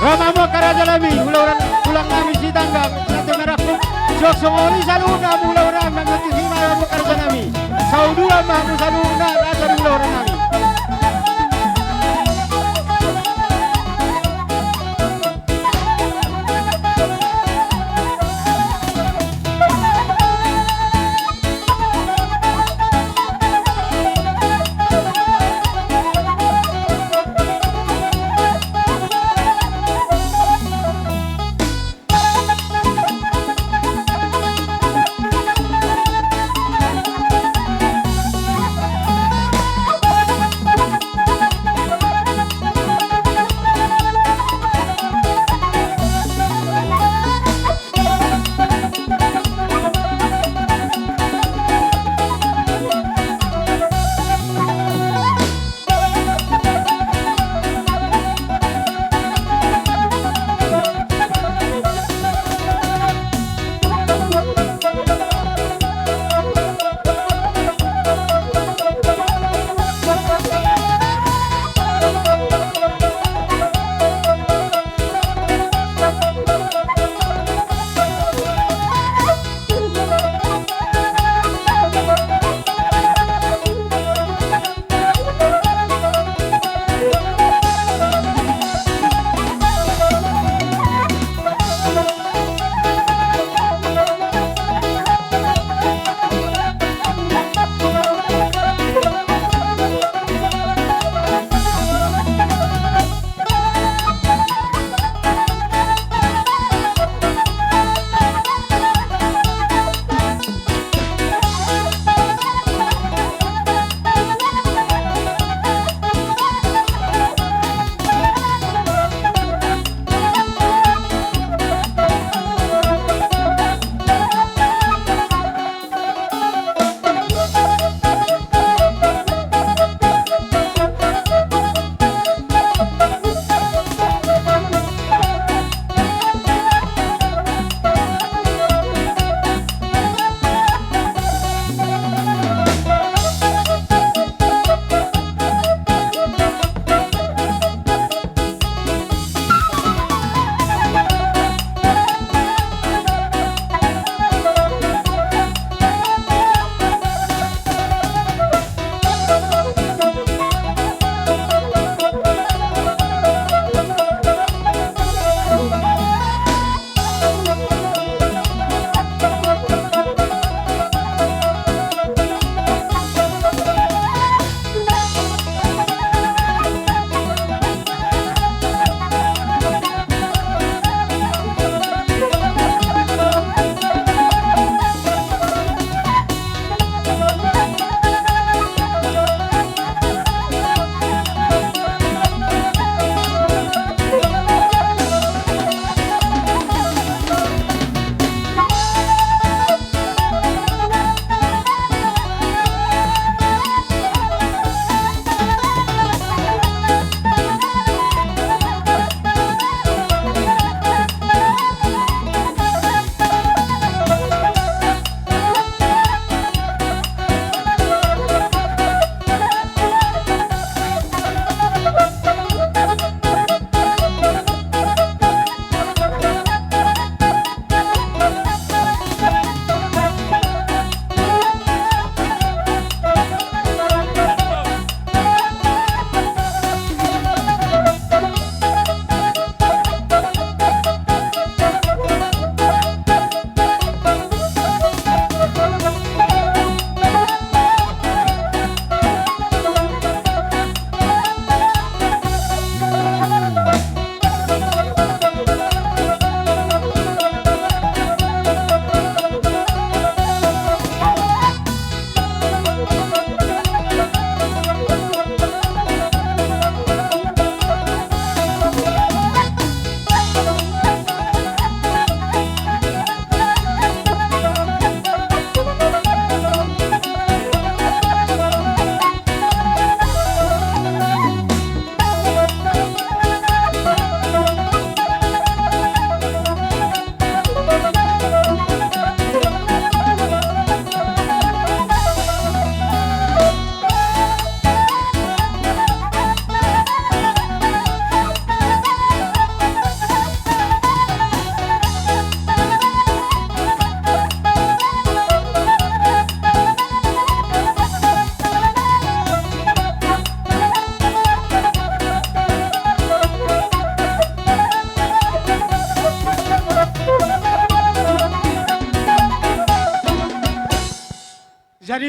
Ro ma hamu angka rajanami, hula-hula tulang nami Sitanggang, Sitanggang Merah Putih. Suang songon i saluhutna hamu hula-hula nami, manjoti hima hamu angka rajanami. Sauduan ma hamu saluhutna raja ni hula-hula nami.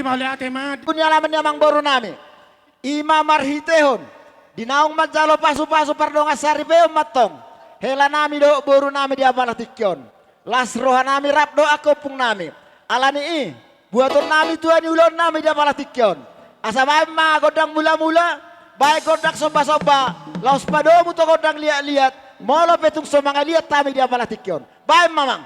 Mauliate ma. Ni alaman ni amangboru nami. I ma marhitehon di naung manjalo pasupasu pardongan saripeon mantong hela nami dohot boru nami di apala tingki on. Las roha nami rap dohot angka ompung nami. Alani i, buaton nami tua ni ulaon nami di apala tingki on. Asa baen ma gondang mulamula, baen gondang sombasomba, laos padomu tu gondang liatliat, molo pe tung so mangaliat hami di apala tingki on. Baen ma, Amang.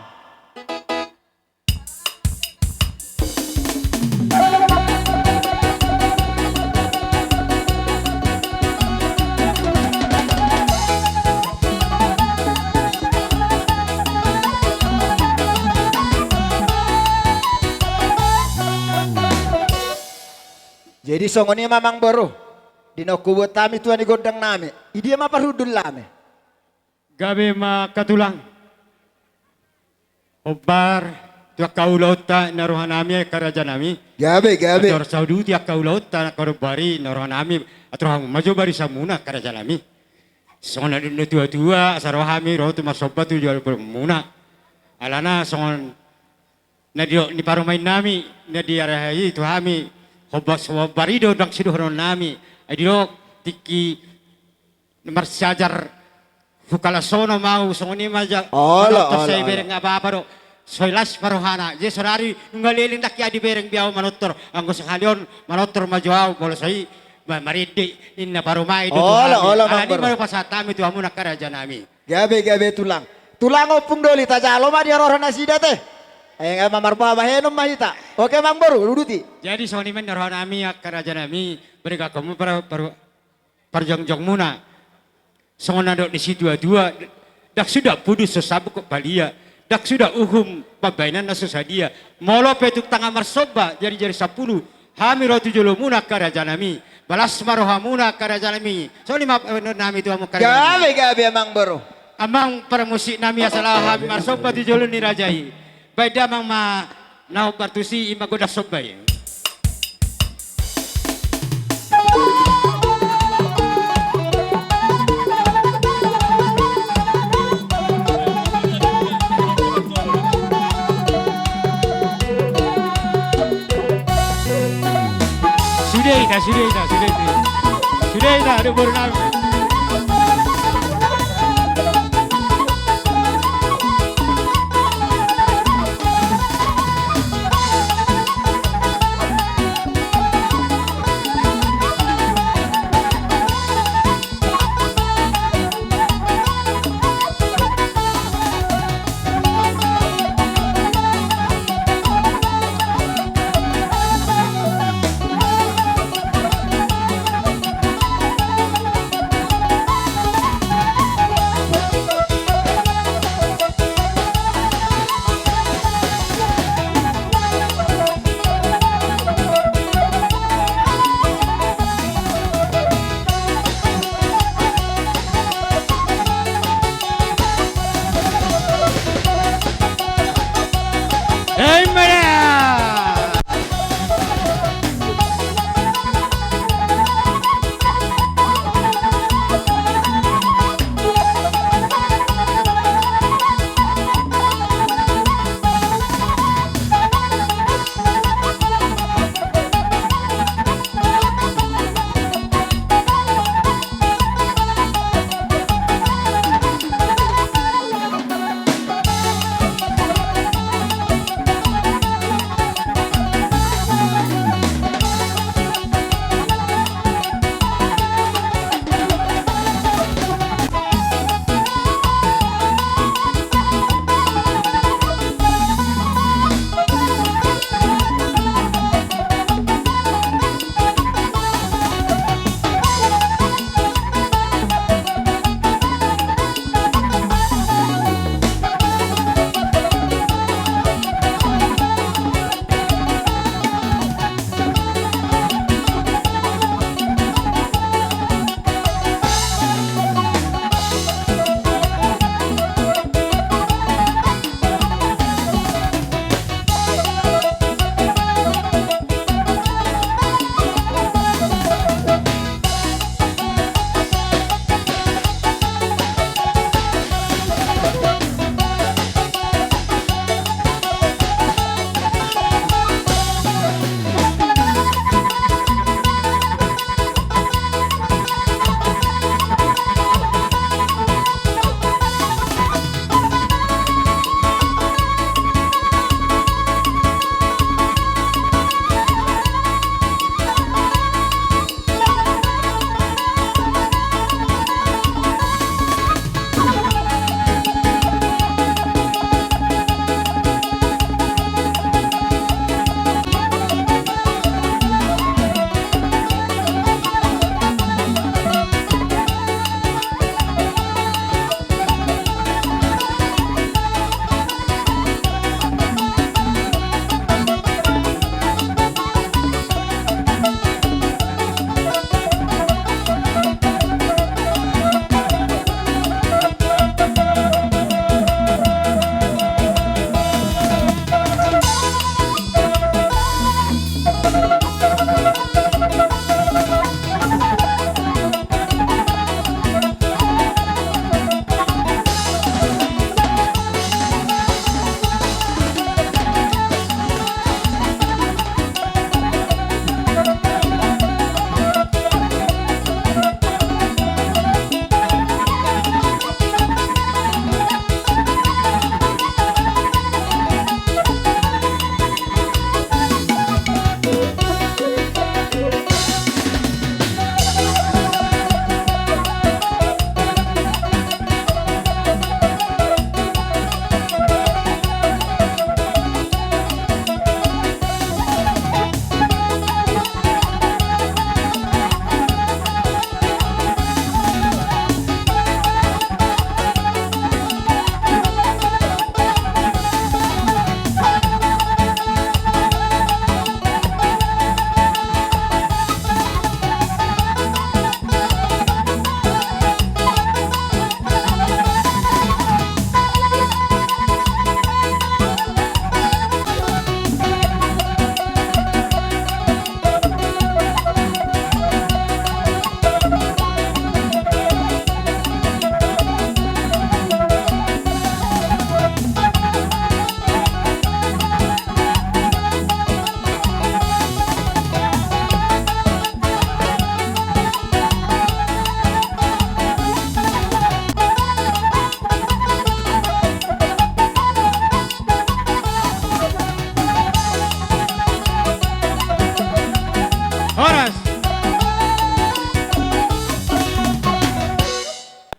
Jadi songon i ma, Amangboru, di na hubuat hami tua ni gondang nami, i dia ma parhundul nami. Gabe ma angka tulang. Hombar tu angka ulaonta na roha nami, angka raja nami. Gabe, gabe. Ator sauduti angka ulaonta na hombar i na roha nami, ator hamu ma jo barisan muna, angka raja nami. Songon na nidok ni natuatua, asa ro hami ro tu marsomba tu jolomuna. Alana songon na nidok ni parumaen nami na di ari i tu hami, hombar, hombar i do ndang sidohonon nami. Ai didok tingki marsiajar huhalasohon ma ahu, songon i ma ja. Olo, manortor, olo, sai olo. Bereng apa-apa do. Sai las ma rohana. Jadi saonari nunga leleng ndang ia dibereng be ahu manortor. Anggo sahali on manortor ma jo ahu, molo sai ma-, marende ninna parumaen do tu hami. Olo, olo, Amangboru. Alani i ma pasahat hami tu hamuna, angka raja nami. Gabe, gabe tulang. Tulang Ompung Doli, tajalo ma di haroro nasida te. Ai nga ma marbabahenon ma hita. Oke, Amangboru, uduti. Jadi songon i ma na roha nami, angka raja nami, bereng angka mu para, para, parjongjongmuna. Songon na nidok ni situatua, ndang suda pudun so sabuk palia, ndang suda uhum pambahenanna so sadia. Molo pe tung tangkas marsomba jarijari sampulu, hami ro tu jolomuna, angka raja nami. Balas ma rohamuna, angka raja nami. Songon i ma, eh, nami tu hamu, angka raja nami. Gabe, gabe, Amangboru. Amang parmusik nami, asa laho hami marsomba tu jolo ni raja i. Baen damang ma na hombar tusi, i ma gondang somba i. Sude ita, sude ita, sude ita. Sude ita, aduh, boru nami.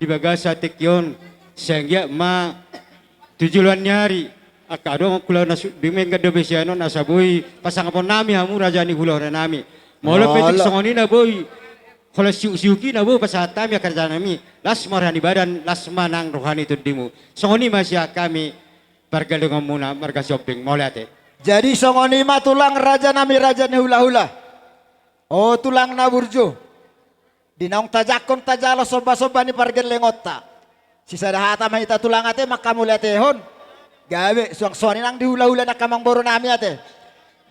di bagasan tingki on, sai anggiat ma tu joloan ni ari, angka adong hula na su-, dumenggan dope sian on asa boi pasangapon nami hamu raja ni hulahula nami. Molo pe tung songon i na boi, holan siuk-siuk i na boi pasahat hami angka raja nami, las ma roha ni badan, las ma nang roha ni tondimu. Songon i ma sian hami pargellengonmuna marga Sihombing, mauliate. Jadi songon i ma tulang raja nami raja ni hulahula. O tulang na burju. Di naung tajangkon tajalo somba-somba ni pargellengonta. Sisada hata ma hita tulang ate mangkamauliatehon. Gabe, suang songon i nang di hulahula ni angka amangboru nami ate.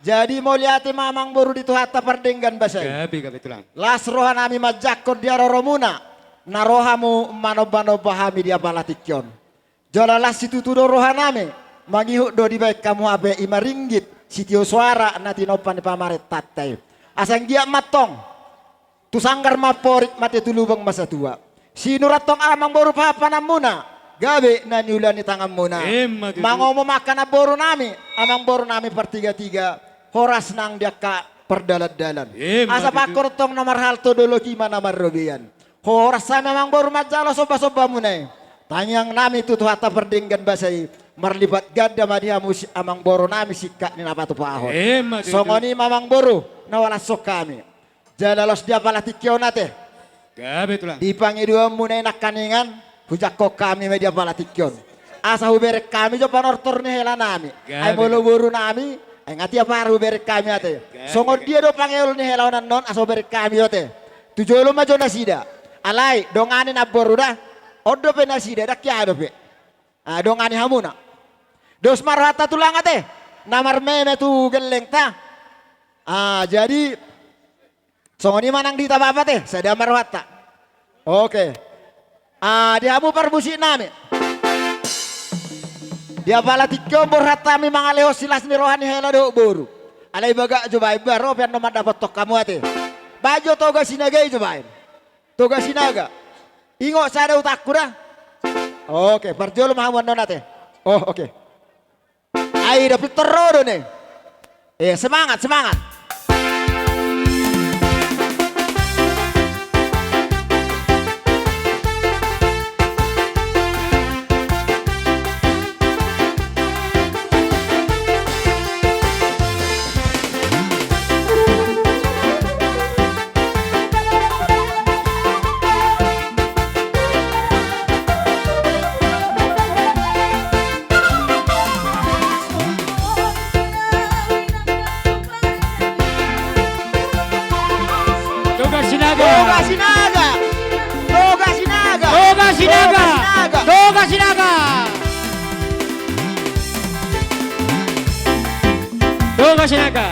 Jadi mauliate ma amangboru di Tuhanta pardenggan basa i. Gabe, gabe tulang. Las roha nami manjangkon di haroromuna. Na ro hamu manomba-nomba hami di apala tingki on. Jala las situtu do roha nami, mangihut do dibaen hamu hape i ma ringgit, sitio soara na tinompa ni pamarentanta i. Asa anggiat ma antong, tu sanggar ma amporik mate tu lubang ma satua. Sinur antong amangboru pahanpananmuna, gabe na niula ni tanganmuna. Emma tutu. Mangomom angka namboru nami, amangboru nami partiga-tiga, horas nang di angka pardalan-dalan. Emma tutu. Asa pangkortong na marhalto dolok i ma na marrobean. Horas hami amangboru manjalo somba-sombamuna i. Tangiang nami tu Tuhanta pardenggan basa i. Marlipat ganda ma di hamu si amangboru nami singkat ni na patupahon. Emma tutu. Songon i ma amangboru na huhalashon hami. Jala laos di apala tingki on ate. Gabe tulang. Di pangidoanmuna i nangkaningan hujangkon hami ma di apala tingki on. Asa hubereng hami jo panortor ni hela nami. Gabe. Ai molo boru nami, ai nga tiap ari hubereng hami ate. Gabe. Songon dia do pangeol ni hela on annon asa hubereng hami ate. Tu jolo ma jo nasida. Alai, dongani namboru da. On dope nasida, dang hea dope. Ah, dongani hamuna. Dos ma rohanta tulang ate. Na marmeme tu gellengta. Ah, jadi, songon i ma nang di hita bapa ate, sada ma rohanta. Oke. Ah, di hamu parmusik nami. Di apala tingki on borhat hami mangalehon silas ni roha ni hela dohot boru. Alai bagak jo baen ba ro pe annon mandapothon hamu ate. Baen jo Toga Sinaga i jo baen. Toga Sinaga. Ingot sada utangku da. Oke, parjolo ma hamu annon ate. Oh, oke. Ai da pintor ro do ne. Eh, semangat, semangat. Toga Sinaga. Toga Sinaga. Toga Sinaga. Toga Sinaga. Toga Sinaga. Toga Sinaga.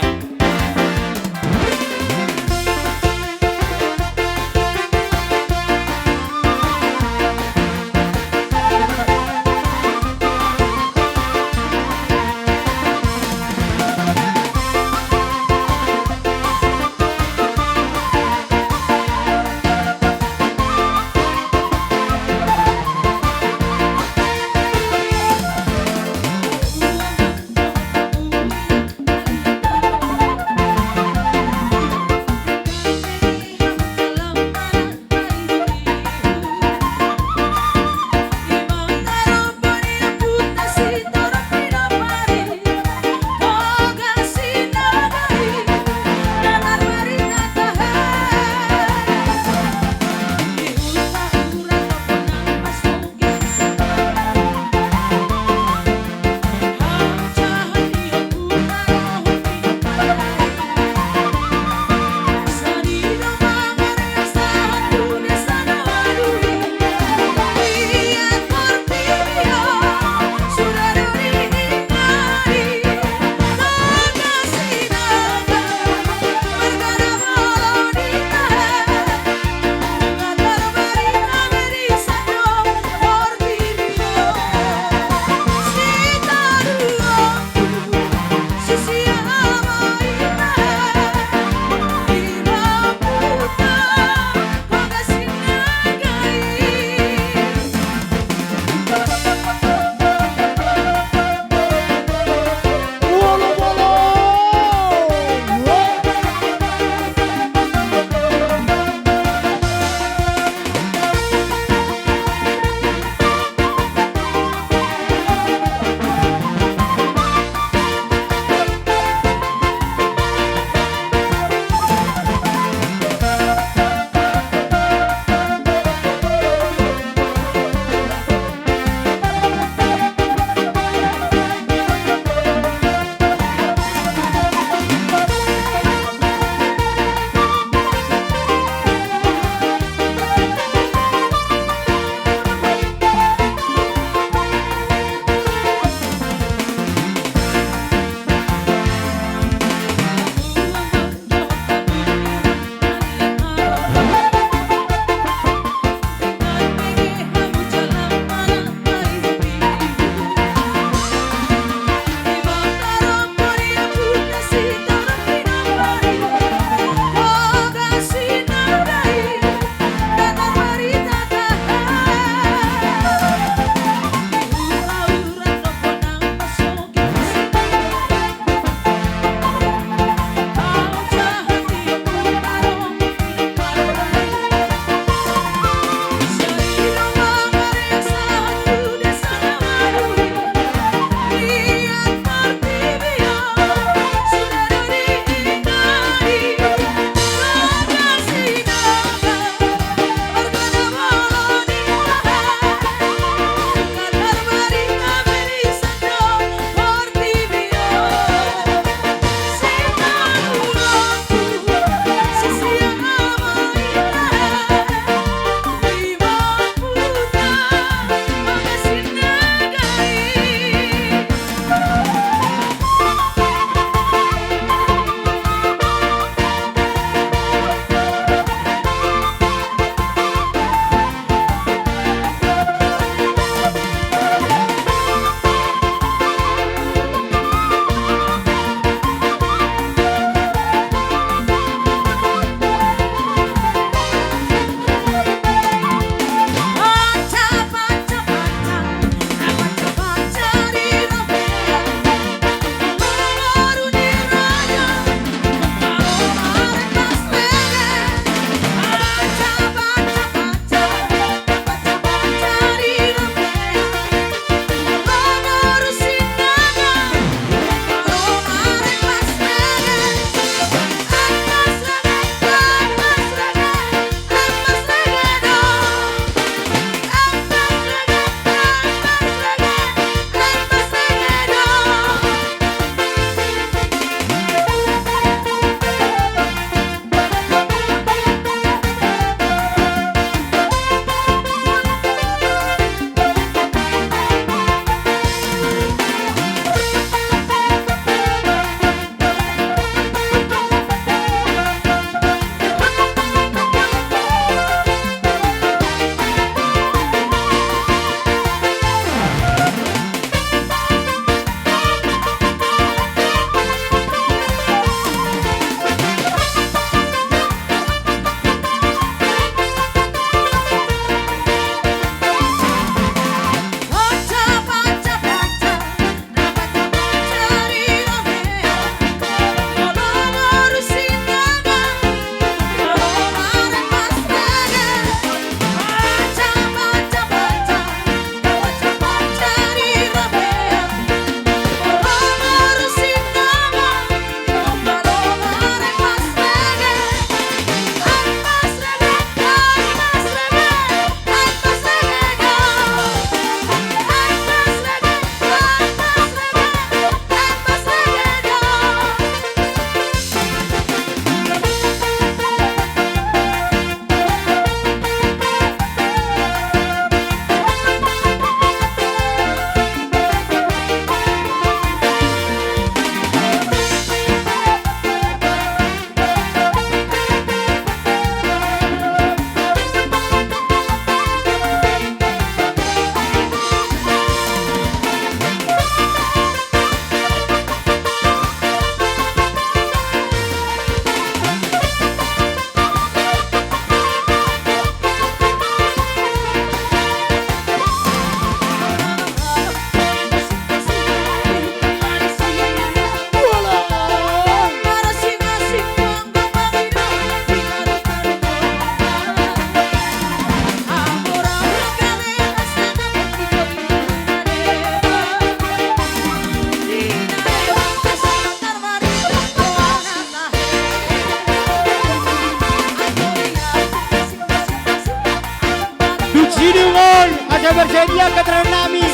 Bersedia keterangan nami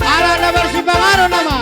ala na marsipanganon nama.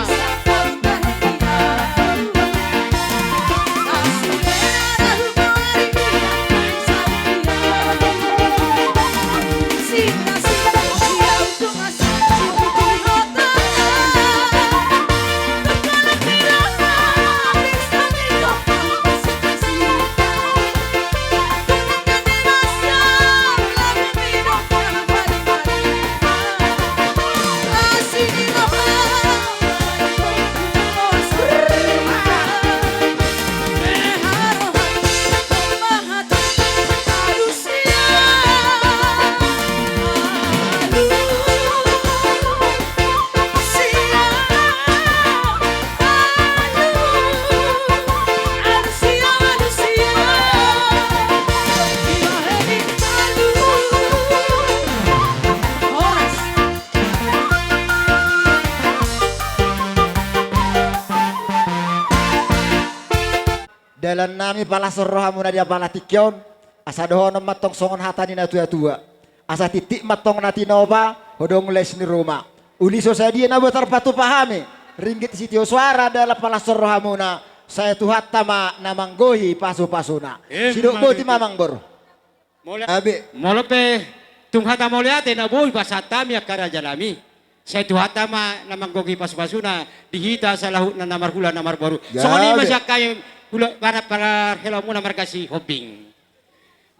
Dalan nami, palashon rohamuna di apala tingki on, asa dohonon mantong songon hata ni na tua-tua. Asa titik mantong na tinopa, hodong les ni ruma. Uli so sadia na boi tarpatupa hami, ringgit sitio suara dalan palashon rohamuna, sai Tuhanta ma na manggohi pasu-pasuna. Sidok boti ma, Amangboru. Mauliate. Gabe. Molo pe tung hata mauliate na boi pasahat hami angka raja nami, sai Tuhanta ma na manggohi pasu-pasuna di hita saluhutna na marhula na marboru. Songon i ma sian hami hula, para, parhelaonmuna marga Sihombing.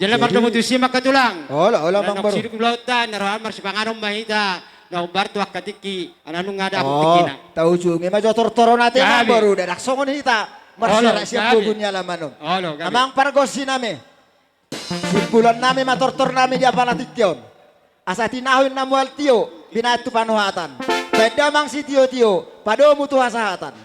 Jala mardomu tusi ma angka tulang. Olo, olo, Amangboru. Sidung ulaonta na roha marsipanganon ma hita, na hombar tu angka tingki, ala nunga dapot tingkina. Taujungi ma jo tortoron ate, Amangboru, ndada songon hita marsiarak sian pogu ni alaman on. Olo, gabe. Amang pargonsi nami. Simpulan nami ma tortor nami di apala tingki on. Asa tinahu inna mual tio, binahen tu panuhatan. Baen damang sitio-tio, padomu tu hasahatan.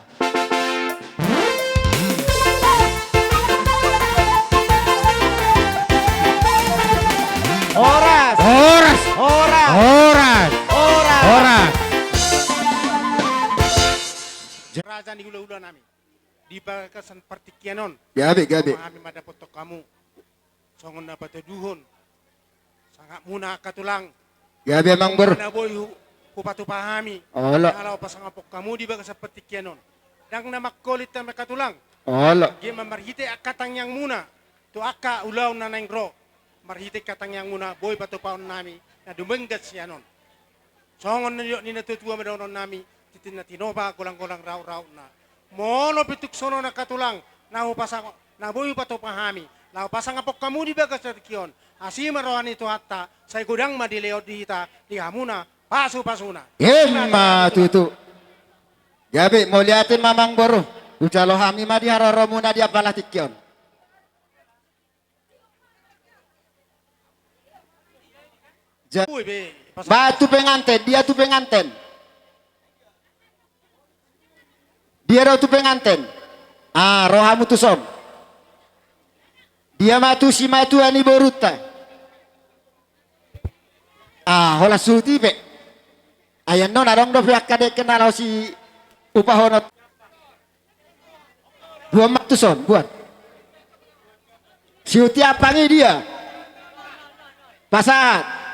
Horas. Horas. Horas. Horas. Horas. Raja ni hula-hula nami. Di bagasan partingkian on. Gabe, gabe. Hami mandapothon hamu songon na patuduhon sangapmuna angka tulang. Gabe, Amangboru. Na boi hu-, hupatupa hami. Olo. Ala hupasangaphon hamu di bagasan partingkian on. Ndang na mangkolit hami angka tulang. Olo. Gabe ma marhite angka tangiangmuna tu angka ulaon na naeng ro. Marhite angka tangiangmuna boi patupahon nami na dumenggan sian on. Songon na nidok ni na tua-tua ma dohonon nami, tintin na tinopa, golang-golang rau-rauna. Molo pe tung songon on angka tulang, na hupasang-, na boi hupatupa hami, laho pasangaphon hamu di bagasan tingki on, asi ma roha ni Tuhanta, sai godang ma dilehon di hita, di hamuna pasu-pasuna. Emma tutu. Gabe, mauliate ma, Amangboru. Hujalo hami ma di haroromuna di apala tingki on. Ja-, ba tu penganten, dia tu penganten? Dia do tu penganten? Ah, ro hamu tuson. Dia ma tu simatua ni borunta? Ah, holan suhut i pe. Ai annon adong dope angka dengke na laho siupahononta. Boan ma tuson, boan. Sihuti ampang i dia? Pasahat.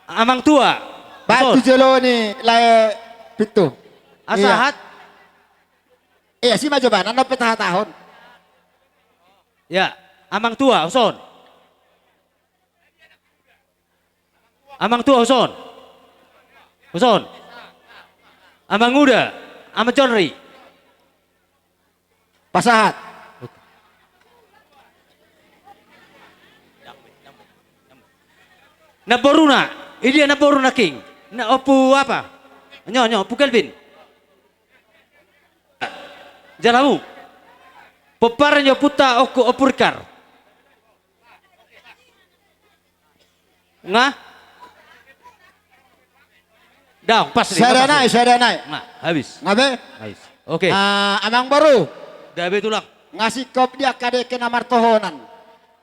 Amang tua. Ba tu jolo ni lae pintu. Asahat. Ia, si ma jo ba, na nang petahatahon. Ya, amang tua, hoson. Amang tua, hoson. Hoson. Amang uda, amang Jonri. Pasahat. Namboruna, i dia namboruna, King? Na Ompu apa? Nyo, nyo, Ompu Kelvin. Jalamu. Pomparan ni ompunta, Ompu, Ompu Rikar. Nga? Daong, pas. Sada nai, sada nai. Nga, habis. Nga be? Habis. Oke. Ah, amang boru. Gabe tulang. Nga singkop di angka dengke na martohonan.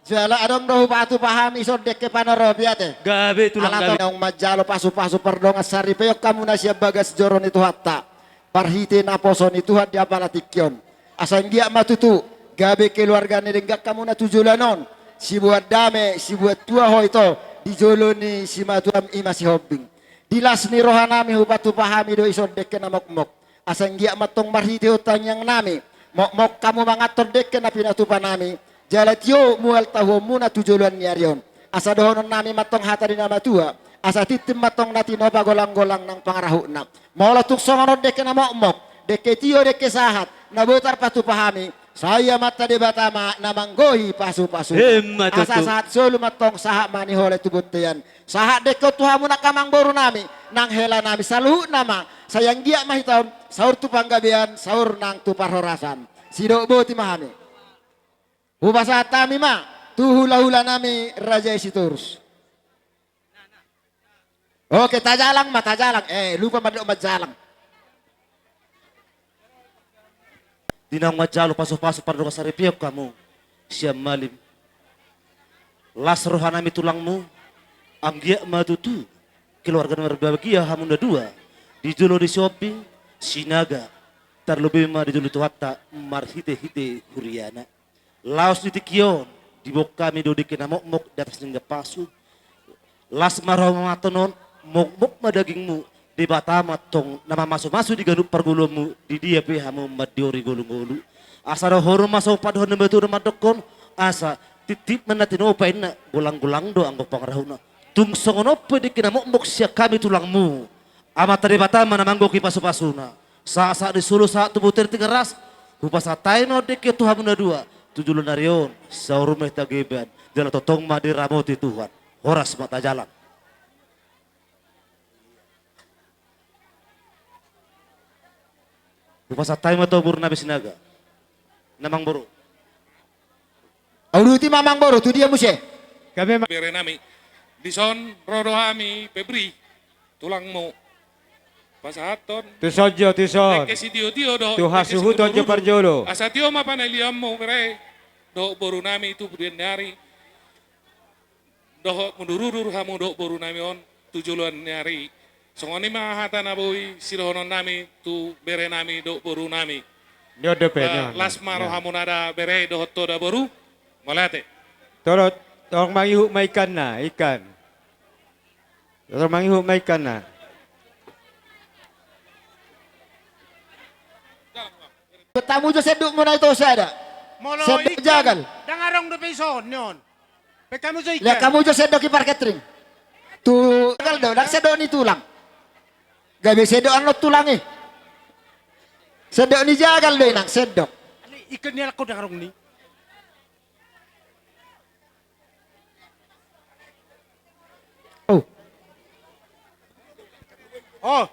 Jala adong do hupatupa hami ison dengke panoropi ate. Gabe tulang, gabe. Ala naung manjalo pasupasu pardongan saripeon hamu na sian bagas joro ni Tuhanta. Marhite naposo ni Tuhan di apala tingki on. Asa anggiat ma tutu gabe keluarga na denggan hamu na tu joloan on. Siboan dame, siboan tua ho ito di jolo ni simatuam i ma Sihombing. Di las ni rohanami hupatupa hami do dison dengke na mokmok. Asa anggiat ma antong marhitehon tangiangnami mokmok hamu manganhon dengke na pinatupanami. Jala tio mual tahuonmuna tu joloan ni ari on. Asa dohononnami ma antong hata ni na matua. Asa tintin ma antong na tinopa, golanggolang nang pangarahutna. Molo tung songon on dengke na mokmok, dengke tio, dengke sahat, na boi tarpatupa hami, sai Amanta Debata ma na manggohi pasupasu. Emma tutu. Asa sahat solu ma antong sahat ma ni holai tu bontean. Sahat dengke on tu hamu nang amangborunami nang helanami saluhutna ma. Sai anggiat ma hita on saur tu panggabean, saur nang tu parhorasan. Sidok boti ma hami. Hupasahat hami ma tu hulahulanami Raja i Sitorus. Oke, tajalang ma, tajalang. Eh, lupa mandok manjalang. Di naung manjalo pasupasu pardongan saripeon hamu sian malim. Las rohanami tulangmu, anggiat ma tutu keluarga na marbahagia hamu na dua di jolo ni si Ompung Sinaga, tarlobi ma di jolo ni Tuhanta marhitehite huriana. Laos di tingki on diboan hami do dengke na mokmok di atas denggan pasu. Las ma rohamu manganhon on, mokmok ma dagingmu, Debata ma antong na mamasumasu di ganup parngoluonmu, di dia pe hamu mandiori ngolungolu. Asa dohonon ma songon pandohan ni natuatua mandokhon, asa tintin ma na tinopa inna, golanggolang do anggo pangarahutna. Tung songon on pe dengke na mokmok sian hami tulangmu, Amanta Debata ma na manggohi pasupasuna. Sahat sahat ni solu sahat tu bontean Tigaras. Hupasahat hami ma on dengke tu hamu na dua, tu joloan ni ari on saur ma hita gabe, jala tongtong ma diramoti Tuhan. Horas ma, tajalang. Hupasahat hami ma tu boru nami Sinaga. Amangboru. Uduti ma amangboru, tu dia muse? Gabe ma. Berenami. Dison ro do hami Febri, tulangmu. Pasahathon. Tuson jo, tuson. Dengke sitiotio dohot. Tu hasuhuton jo parjolo. Asa tio ma panalionmu bere dohot borunami tu pudi ni ari. Dohot mudurudur hamu dohot borunami on tu joloan ni ari. Songon i ma hata na boi sidohononnami tu berenami dohot borunami. Ni on dope, ni on. Las ma rohamuna da bere dohot ho da boru. Mauliate. Tolong, tolong mangihut ma ikanna, ikan. Tolong mangihut ma ikanna. Tamu jo sendokmuna ito sada. Sendok jagal. Ndang adong dope ison, ni on. Pe hamu jo ikan. Lihat hamu jo sendok i par catering. Tu jagal do, ndang sendok ni tulang. Gabe sendok annon tulang i. Sendok ni jagal do i nang sendok. Ikan ni alak ko ndang adong ni. Oh. Oh.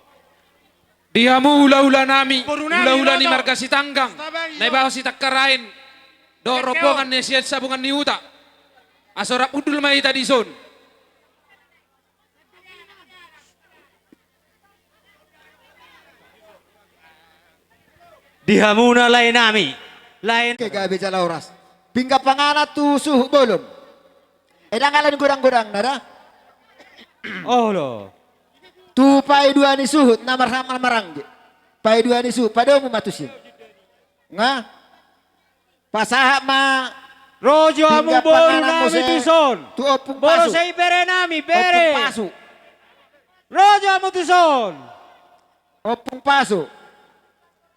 Di hamu hulahulanami, hulahulanami marga Sitanggang, na dibahen Sitangkarain dohot rombongan na sian Sabungan ni Huta. Asa rap hundul ma hita dison. Di hamuna laenami, lae. Oke, gabe jala horas. Pinggan panganan tu suhut bolon. Eh, ndang ala ni godanggodangna da. Olo. Tu paidua ni suhut na marhaha maranggi. Paidua ni suhut, padomu ma tusi. Nga. Pasahat ma. Ro jo hamu borunami tuson. Tu Ompung Pasu. Borosai berenami, bere. Ompung Pasu. Ro jo hamu tuson. Ompung Pasu.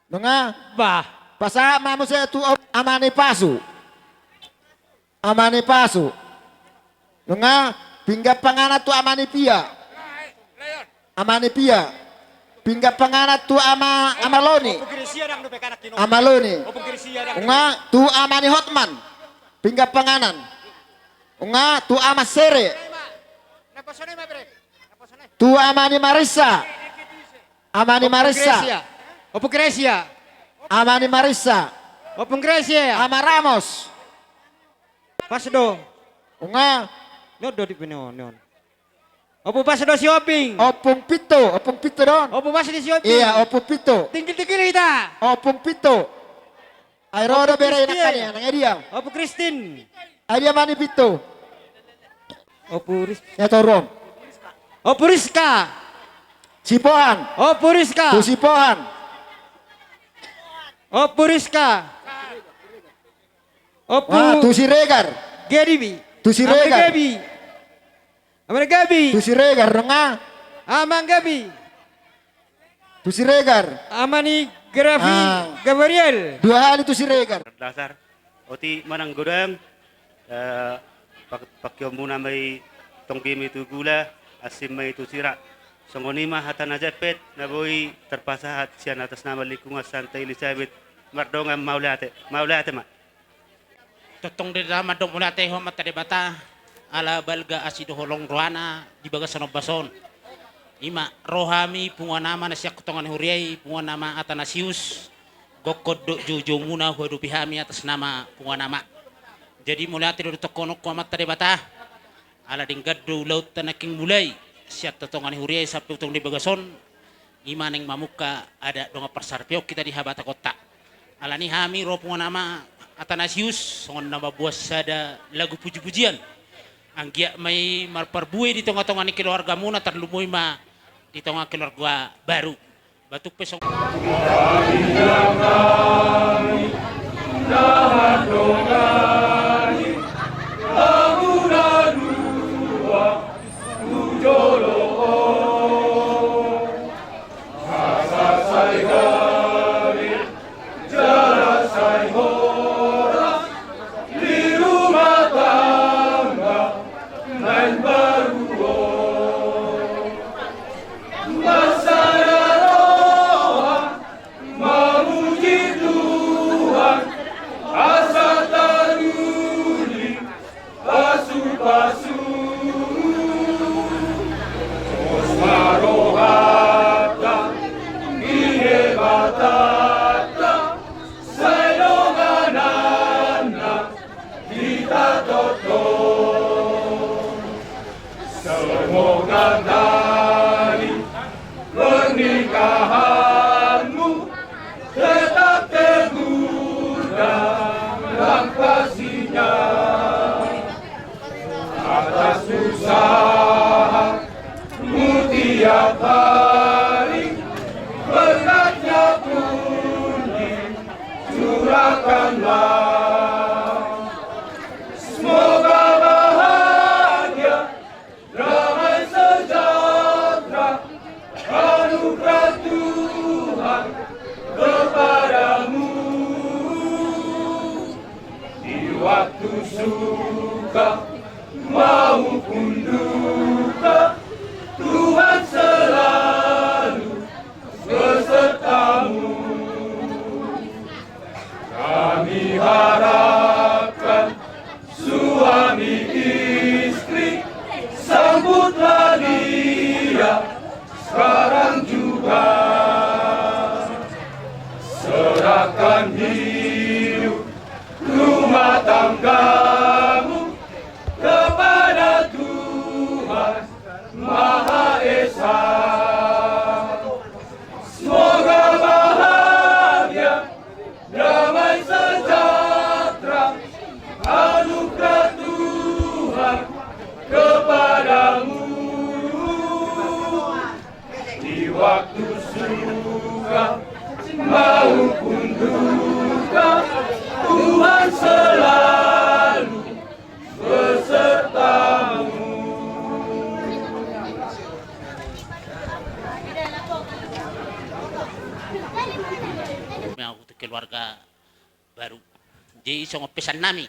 Nunga. Bah. Pasahat ma muse tu Om-, Ama ni Pasu. Ama ni Pasu. Nunga, pinggan panganan tu Ama ni Pia. Ama ni Pia. Pinggan panganan tu Ama, Ama Loni. Ama Loni. Nunga, tu Ama ni Hotman. Pinggan panganan. Nunga, tu Ama Sere. Tu Ama ni Marissa. Ama ni Marissa. Ompung Gracia. Ama ni Marissa. Ompung Gracia. Ama Ramos. Pas do. Nunga. Ni on do di pini on, ni on. Ompung Pas do si Ompung. Ompung Pinto, Ompung Pinto do on. Ompung Pas do si Ompung. Iya, Ompung Pinto. Tinggil-tinggil hita. Ompung Pinto. Ai ro do bere nangkin, nang dia. Ompung Kristin. Ai dia Ama ni Pinto. Ompung Ris-. Ya, turun. Ompung Riska. Sipohan. Ompung Riska. Tu Sipohan. Ompung Riska. Ompung. Ah, tu Siregar. Gedi. Tu Siregar. Ama ni Gedi. Ama ni Gedi. Tu Siregar, nunga. Amang Gabi. Tu Siregar. Ama ni Grafi. Ah. Gabriel. Dua hali tu Siregar. Dasar. Oti manang godang, eh, pak-, pakion muna ma i tonggimi tu gula, asin ma i tu sira. Songon i ma hata na jempek, na boi terpasahat sian atas nama lingkungan Santa Elisabet, mardongan mauliate, mauliate ma. Tongtong do hita mandok mauliate tu Amanta Debata, ala balga asi dohot holong rohana di bagasan ombas on. I ma ro hami punguan ama na sian tonga ni huria i, punguan ama Atanasius, gokhon dohot joujou muna huadopi hami atas nama punguan ama. Jadi mauliate do ditokkon on tu Amanta Debata, ala denggan do ulaonta nangkin mulai sian tonga ni huria i sampe tu tonga ni bagas on. I ma naeng mamungka adat dongan parsaripeon hita di habatakonta. Alani i hami ro punguan ama Atanasius songon na mamboan sada lagu pujipujian. Anggiat ma i marparbue di tongatonga ni keluargamuna, tarlumobi ma di tonga keluarga baru. Batuk pe song. Mamuji Tuhan, asa taruli pasupasu. Pos ma rohanta di Debatanta, sai dongananna hita tongtong. Semoga tali pernikahanmu tetap teguh dalam kasihnya. Atas usahamu tiap hari, berkatnya pun dicurahkanlah. Semoga bahagia, damai sejahtera, anugerah Tuhan kepadamu. Di waktu suka maupun duka, Tuhan selalu besertamu. Kami harapkan suami istri, sambutlah dia sekarang juga. Serahkan hidup rumah tanggamu kepada Tuhan Maha Esa. Semoga bahagia, damai sejahtera, anugerah Tuhan kepadamu. Di waktu suka maupun duka, Tuhan selalu besertamu. Keluarga baru. Jadi songon pesan nami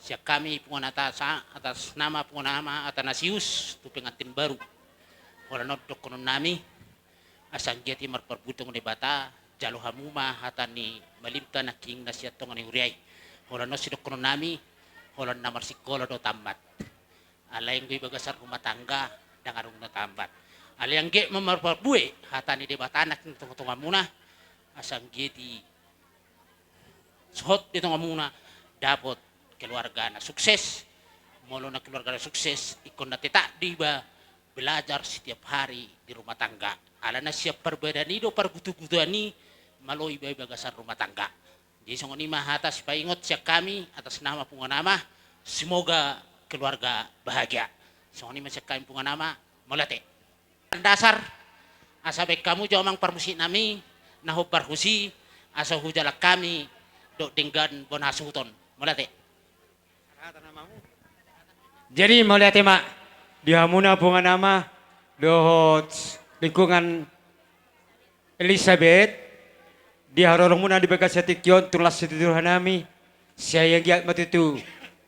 sian hami punguan atas, atas nama punguan ama Atanasius tu pengantin baru. Holan on dohonon nami, asa anggiat i marparbue Debata, jalo hamu ma hata ni malimta nangkin na sian tonga ni huria i. Holan on sidohonon nami, holan na marsikola do tammat. Alai anggo i bagasan rumah tangga, ndang adong na tammat. Alai anggiat ma marparbue hata ni Debata nangkin tongatongamuna, asa anggiat i sohot di tongamuna dapot keluarga na sukses. Molo na keluarga na sukses, ingkon na tetap do iba belajar setiap hari di rumah tangga. Alana sian parbadaan i do pargutugutuan i malo iba i bagasan rumah tangga. Jadi songon i ma hata sipaingot sian hami atas nama punguan ama, semoga keluarga bahagia. Songon i ma sian hami punguan ama, mauliate. Dasar, asa baen hamu jo amang parmusik nami na hombar husi, asa hujalang hami dohot denggan bona hasuhuton. Mauliate. Jadi mauliate ma di hamuna punguan ama, dohot lingkungan Elisabet, di haroromuna di bagasan tingki on, tung las situtu rohanami. Sai anggiat ma tutu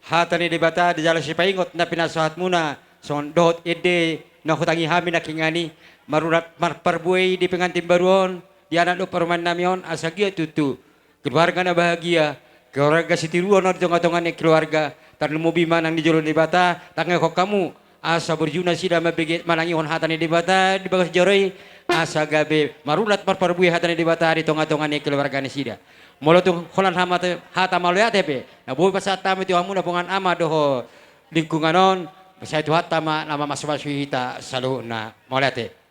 hata ni Debata di jala sipaingot na pinasahatmuna songon dohot ende na hutangi hami nangkiningan i, marurat marparbue i di pengantin baru on, di anak dohot parumaen nami on, asa anggiat tutu keluarga na bahagia, keluarga sitiruon on di tongatonga ni keluarga, tarlumobi manang di jolo ni Debata, tangihon hamu, asa burju nasida mambege manangihon hata ni Debata di bagas joro i, asa gabe marurat marparbue hata ni Debata di tongatonga ni keluarga nasida. Molo tung holan hata, hata mauliate pe na boi pasahat hami tu hamuna bongan ama dohot lingkungan on, sai Tuhanta ma na mamasumasu hita saluhutna. Mauliate.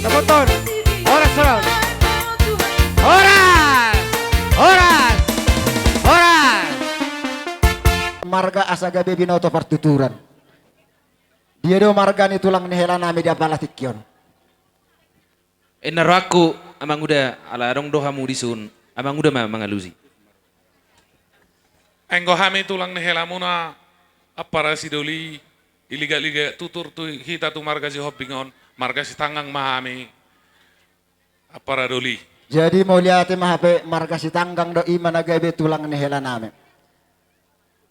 Dapoton. Horas, horas. Horas. Horas. Horas. Marga asa gabe binoto partuturan. Dia do marga ni tulang ni hela nami di apala tingki on? Enda rohangku, amanguda, ala adong do hamu di sun, amanguda ma mangalusi. Anggo hami tulang ni helamuna, ampara si Doli, i ligak-ligak tutur tu hita tu marga Sihombing on, marga Sitanggang ma hami, ampara Doli. Jadi mauliate ma hape, marga Sitanggang do i ma na gabe tulang ni hela nami.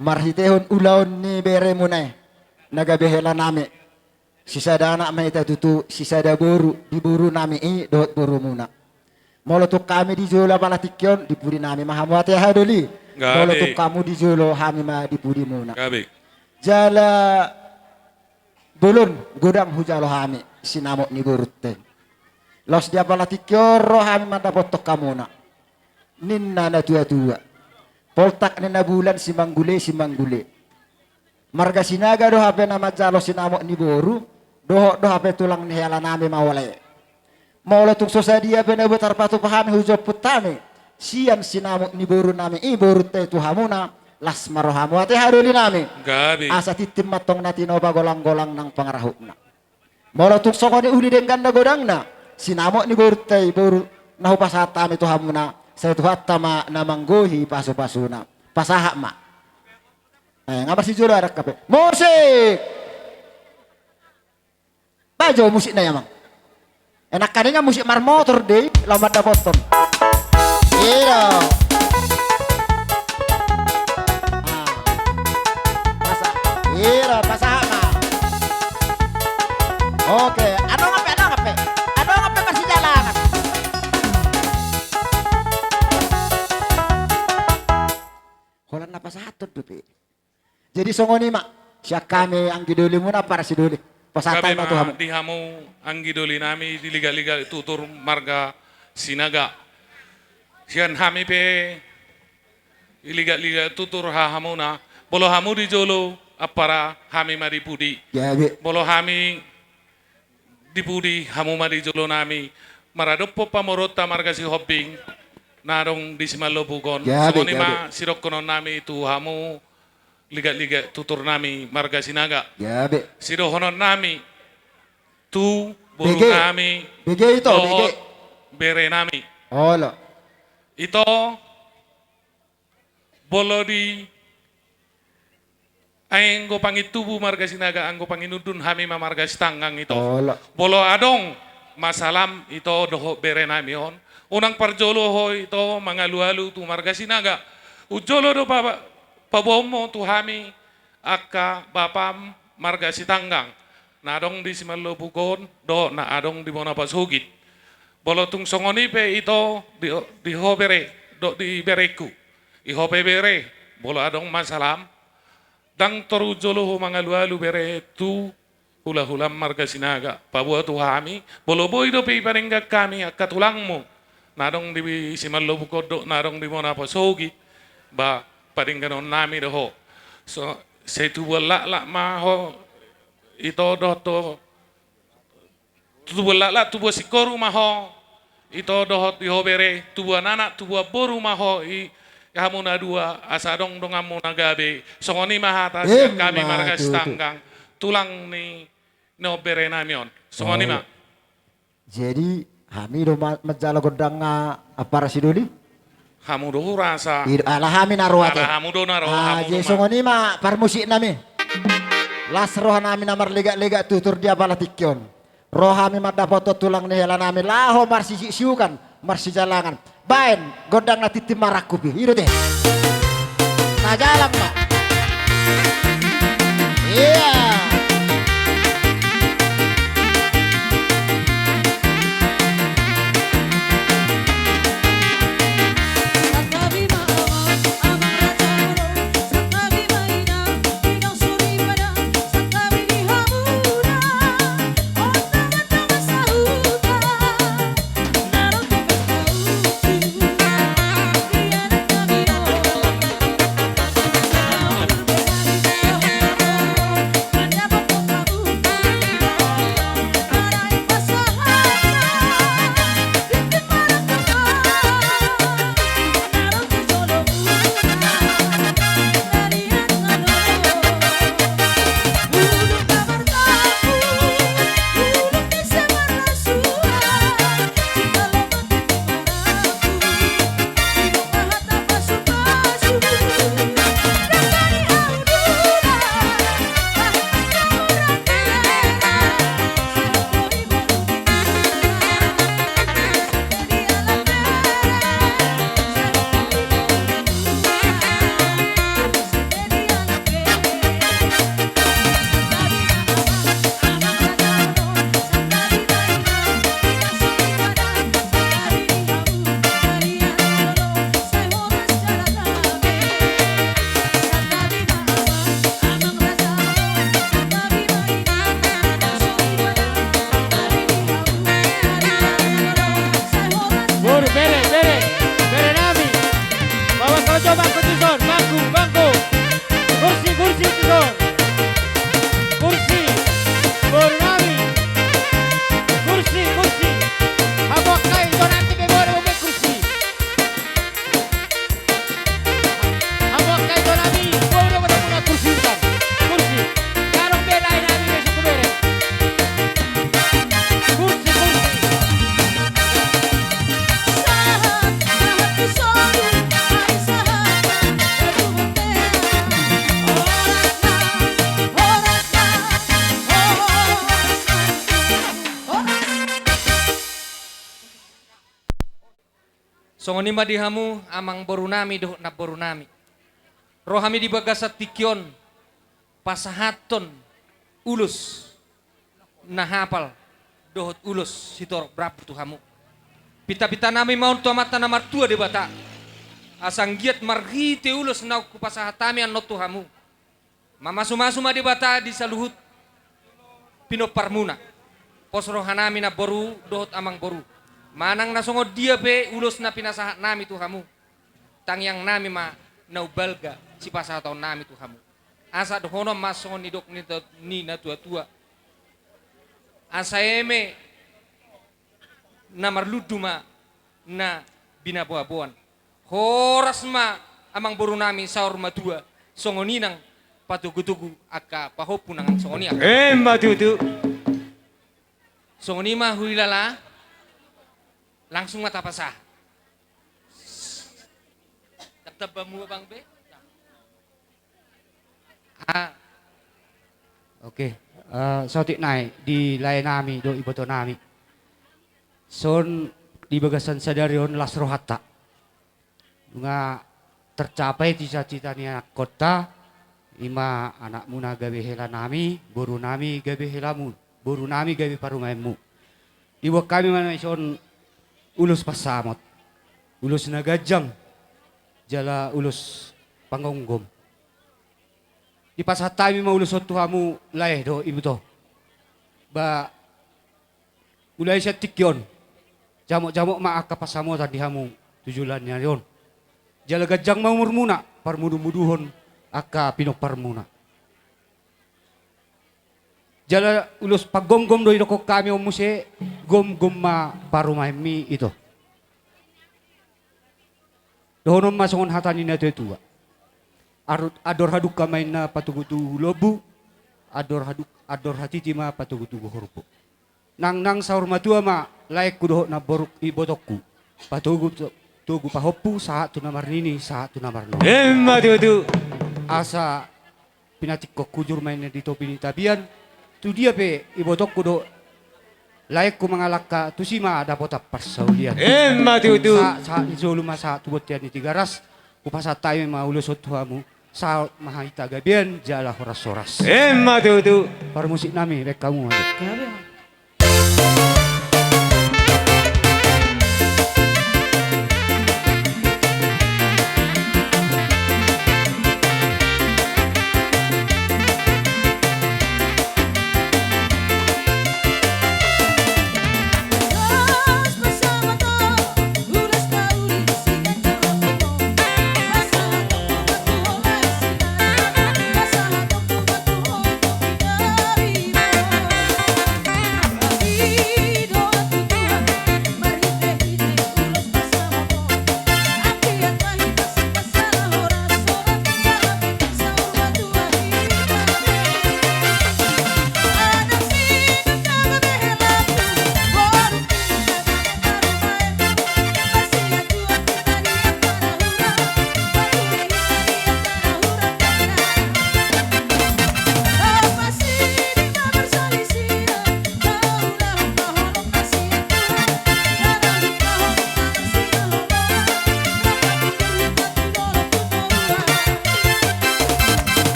Marhitehon ulaon ni beremuna i, na gabe hela nami. Sisada anak ma hita tutu, sisada boru, di boru nami i dohot borumuna. Molo tung hami di jolo apala tingki on, di pudi nami ma hamu, ate aha Doli? Gabe. Molo tung hamu di jolo, hami ma di pudimuna. Gabe. Jala bolon godang hujalo hami sinamot ni borunta i. Laos di apala tingki on ro hami mandapothon hamuna. Ninna natuatua, poltak ni na bulan simanggule, simanggule. Marga Sinaga do hape na manjalo sinamot ni boru, dohot do hape tulang ni hela nami mauliate. Molo tung so sadia pe na boi tarpatupa hami hujomput hami sian sinamot ni boru nami i borunta i tu hamuna, las ma rohamu, ate aha Doli nami? Gabe. Asa tintin ma antong na tinopa, golang-golang nang pangarahutna. Molo tung songon i uli denggan na godangna sinamot ni borunta i boru na hupasahat hami tu hamuna, sai Tuhanta ma na manggohi pasupasuna. Pasahat ma. Eh, nga marsijolo anak kape. Musik! Bajo musikna i, amang. Enak kaningan musik marmotor dei, laho mandapothon. Iro. Ah. Pasa-, iro, pasahat ma. Oke, adong hape, adong hape. Adong hape marsijalangan. Holan na pasahathon dope. Jadi songon i ma sian hami anggi dolimuna, ampara si Doli. Pasahat ma tu hamu. Di hamu anggi doli nami di ligak-ligak tutur marga Sinaga. Sian hami pe i ligak-ligak tutur hahamuna. Molo hamu di jolo, ampara, hami ma di pudi. Gabe. Molo hami di pudi, hamu ma di jolo nami. Maradophon pamoruonta marga Sihombing na adong di Simalobuk on. Gabe, gabe. Songon i ma sidokkonon nami tu hamu ligak-ligak tutur nami marga Sinaga. Gabe. Sidohonon nami tu boru nami, bege. Bege, Ito, dohot bere nami. Olo. Ito, molo di anggo pangintubu marga Sinaga, anggo panginundun hami ma marga Sitanggang, Ito. Olo. Molo adong masalam ito dohot berenami on. Unang parjolo ho ito mangalualu tu marga Sinaga. Unjolo do pa-, paboaonmu tu hami angka bapam marga Sitanggang na adong di Simallopuk on dohot na adong di bona pasogit. Molo tung songon i pe ito di, di ho bere, dohot di berengku. I ho pe bere, molo adong masalam, ndang toru jolo ho mangalualu bere tu hulahulam marga Sinaga. Paboa tu hami, molo boi dope i padenggan hami angka tulangmu na adong di Simallopuk on dohot na adong di bona pasogit, ba padengganonnami do ho. So, sai tubuan laklak ma ho ito dohot tu tubuan laklak, tubuan singkoru ma ho ito dohot i ho bere, tubuan anak, tubuan boru ma ho i hamu na dua, asa adong donganmu na gabe. Songon i ma hata sian hami marga Sitanggang, tulang ni, ni berenami on. Songon i ma. Jadi hami do ma-, manjalo gondangna ampara sidoli. Hamu do hurasa. Ala hami na ro ate. Ala hamu do na ro, ah, hamu do ma. Jadi songon i ma parmusiknami. Las rohanami na marlegaklegak tutur di apala tingki on. Ro hami mandapothon tulang ni helanami laho marsisiukan, marsijalangan. Baen gondang na tintin marangkup i. I do te. Na jalang ma. Ia. Boru, bere, bere, bere nami. Bawa kau coba ke tuson, bangku, bangku. Kursi, kursi tuson. Kursi, boru nami. Kursi, kursi. Hamu angka ito nami pe boru pe kursi. Hamu angka ito nami, boru do boru na kursi utang. Kursi. Karong bela nami besok kubere. Kursi, kursi. Songon i ma di hamu amangboru nami dohot namboru nami. Ro hami di bagasan tingki on pasahathon ulos na hapal dohot ulos sitorop rambu tu hamu. Pintapinta nami ma on tu Amanta na martua Debata, asa anggiat marhite ulos naung hupasahat hami annon tu hamu, mamasumasu ma Debata di saluhut pinomparmuna. Pos roha nami namboru dohot amangboru, manang na songon dia pe ulos na pinasahat nami tu hamu, tangiang nami ma na umbalga sipasahaton nami tu hamu. Asa dohonon ma songon nidok ni, ni natuatua: Asa eme na marlundu ma na binaboaboan. Horas ma amangboru nami saur matua, songon i nang patogutogu angka pahompu nang songon i. Emma tutu. Songon i ma huhilala, langsung ma tapasahat. Tamba mua bang be. Ah. Oke, eh, saotik nai di lae nami dohot iboto nami. Son di bagasan sadari on las rohanta. Nunga tercapai cita-cita ni anakkonta, ima anakmuna gabe helanami, borunami gabe helamu, borunami gabe parumaenmu. Diboan hami ma na ison ulos pansamot, ulos na ganjang, jala ulos panggomgom. Dipasahat hami ma ulos on tu hamu lae dohot iboto. Ba mulai sian tingki on, jamot-jamot ma angka pansamotan di hamu tu joloan ni ari on. Jala ganjang ma umurmuna, parmudu-muduhon angka pinomparmuna. Jala ulos panggomgom do didokkon hami on muse, gomgom ma parumaenmi ito. Dohonon ma songon hata ni natuatua. Ar-, andor hadungka ma inna patogutogu lombu, andor hadung-, andor hatiti ma patogutogu horbo. Nangnang saur matua ma laengku dohot namborungku, ibotongku. Patogu to-, togu pahompu, sahat tu na marnini, sahat tu na marnono. Emma tutu. Asa pinatingkok hujur ma inna di topi ni tapian, tu dia pe ibotongku dohot laengku mangalangka, tusi ma dapotan parsaulian. Emma tutu. Sa-, sahat ni solu ma sahat tu bontean ni Tigaras, hupasahat hami ma ulos on tu hamu, sahat ma hita gabean jala horas-horas. Emma tutu. Parmusik nami, baen hamu ma. Gabe ma.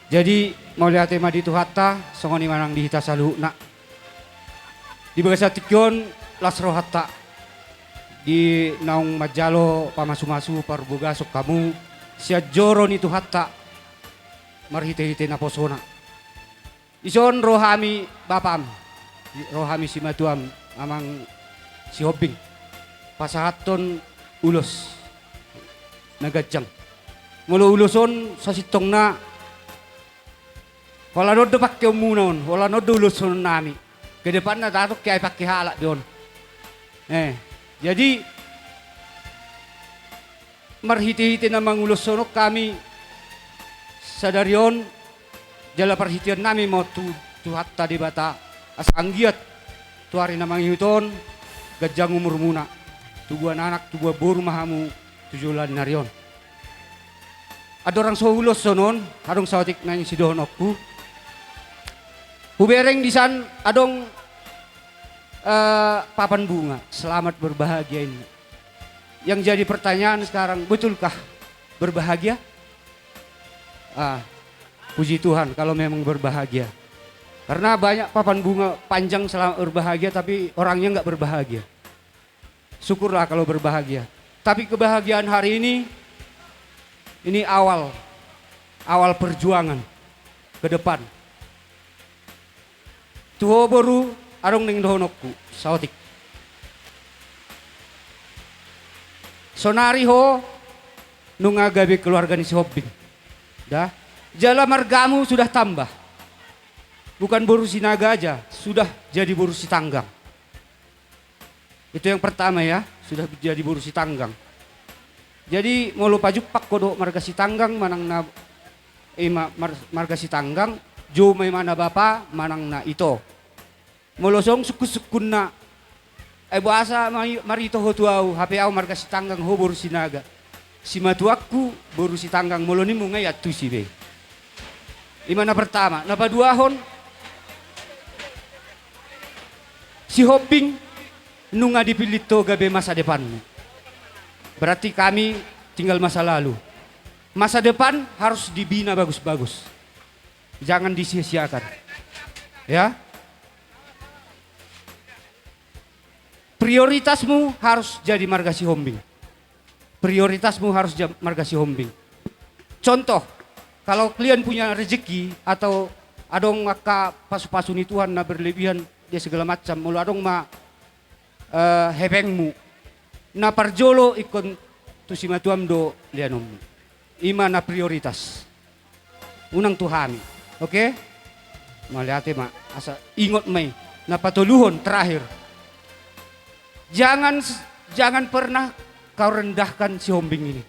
Jadi, mauliate ma di Tuhanta, songon i ma nang di hita saluhutna. Di bagasan tingki on, las rohanta di naung manjalo pamasu-masu parbagason hamu, sian joro ni Tuhanta, marhite-hite naposona. Dison ro hami bapam, ro hami simatuam, amang Sihombing, pasahathon ulos na ganjang. Molo ulos on sasintongna, holan on do pangkeonmuna on, holan on do uloshononnami. Kedepanna ndang adong ke ai pangke halak be on. Eh, jadi, marhite-hite na manguloshon on hami sadari on, jala parhiteannami ma tu Tuhanta Debata, asa anggiat tu ari na mangihut on, ganjang umurmuna, tubuan anak, tubuan boru ma hamu tu joloan ni ari on. Andorang so huuloshon on, adong saotik naeng sidohononku. Hubereng disan adong, eh, papan bunga, selamat berbahagia ini. Yang jadi pertanyaan sekarang, betulkah berbahagia? Ah, puji Tuhan kalau memang berbahagia. Karena banyak papan bunga panjang selamat berbahagia, tapi orangnya nggak berbahagia. Syukurlah kalau berbahagia. Tapi kebahagiaan hari ini, ini awal, awal perjuangan ke depan. Tu ho boru, adong naeng dohononku, saotik. Sonari ho nunga gabe keluarga ni Sihombing. Da. Jala margamu sudah tambah. Bukan boru Sinaga aja, sudah jadi boru Sitanggang. Itu yang pertama ya, sudah jadi boru Sitanggang. Jadi molo pajumpang ho dohot marga Sitanggang manang na, eh, ma-, mar-, marga Sitanggang, jou ma i ma na bapa manang na ito. Molo songon sungkun-sungkunna, ai boasa ma-, marito ho tu ahu, hape ahu marga Sitanggang, ho boru Sinaga. Simatuangku boru Sitanggang, molo nimmu nga i antusi be. I ma na pertama. Na paduahon, Sihombing nunga dipillit ho gabe masa depanmu. Berarti kami tinggal masa lalu. Masa depan harus dibina bagus-bagus. Jangan disia-siakan. Ya. Prioritasmu harus jadi marga Sihombing. Prioritasmu harus ja-, marga Sihombing. Contoh, kalau kalian punya rezeki atau adong angka pasu-pasu ni Tuhan na berlebihan, dia segala macam, molo adong ma, eh, hepengmu, na parjolo ingkon tu simatuam do leanonmu. I ma na prioritas. Unang tu hami. Oke? Mauliate ma. Asa ingot ma i. Na patoluhon, terakhir. Jangan, jangan pernah kau rendahkan Sihombing ini.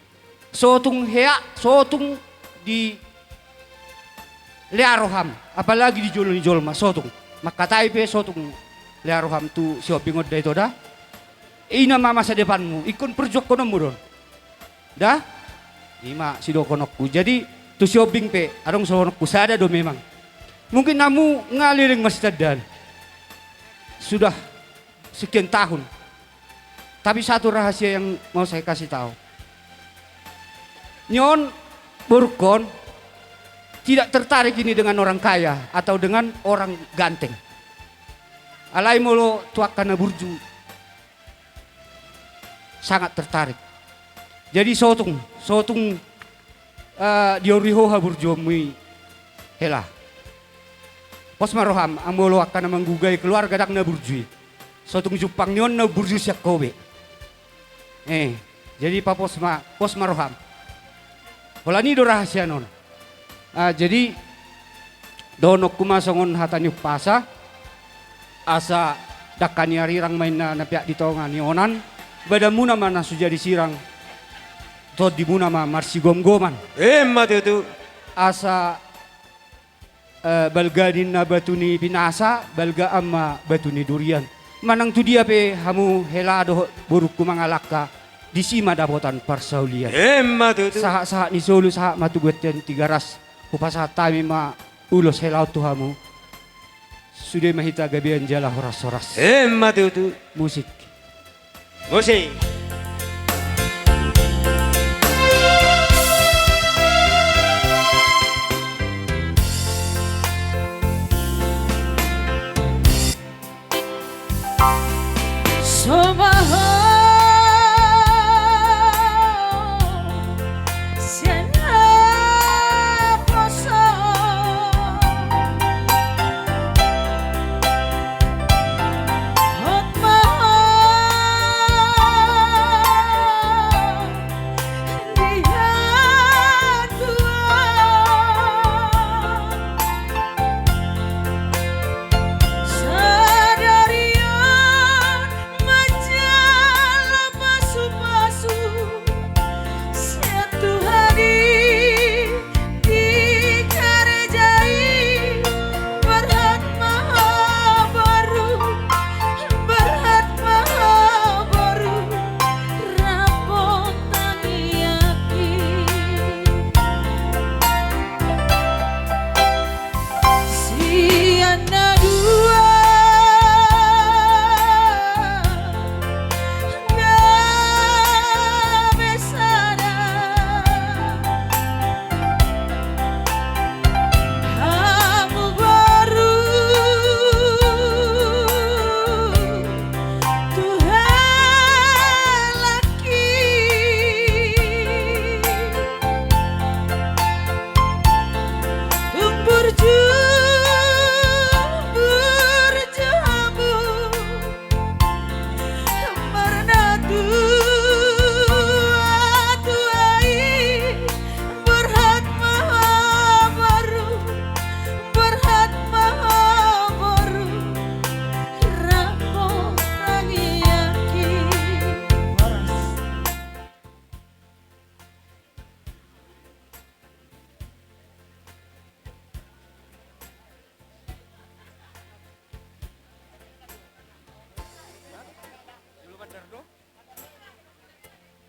Sotung hea, sotung dilea roham, apalagi di jolo ni jolma, sotung. Mangkatai pe sotung lea roham tu Sihombing on da ito da. I na ma masa depanmu, ingkon perjuangkononmu do on. Da? I ma sidohononku. Jadi, tu Sihombing pe, adong sidohononku, sada do memang. Mungkin hamu nga leleng masitandaan. Sudah sekian tahun. Tapi satu rahasia yang mau saya kasih tahu. Ni on, borungkon, tidak tertarik ini dengan orang kaya atau dengan orang ganteng. Alai molo tu angka na burju, sangat tertarik. Jadi sotung, sotung, eh, dialusi ho haburjuonmu i hela. Pos ma roham, anggo molo angka na manggugai keluarga ndang na burju i. Sotung jumpang ni on na burju sian ho be. Eh, jadi papos ma, pos ma roham. Holan i do rahasiana on. Ah, jadi, dohononku ma songon hata ni umpasa, asa dangka ni arirang ma inna na peak di tonga ni onan, badanmuna ma na so jadi sirang, tondimuna ma marsigomgoman. Emma tutu. Asa, eh, balga ninna batu ni pinasa, balgaan ma batu ni durian. Manang tu dia pe hamu hela dohot borungku mangalangka, disi ma dapotan parsaulian. Emma tutu. Sahat-sahat ni solu, sahat ma tu bontean Tigaras. Hupasahat hami ma ulos hela on tu hamu. Sude ma hita gabean jala horas-horas. Emma tutu. Musik. Musik.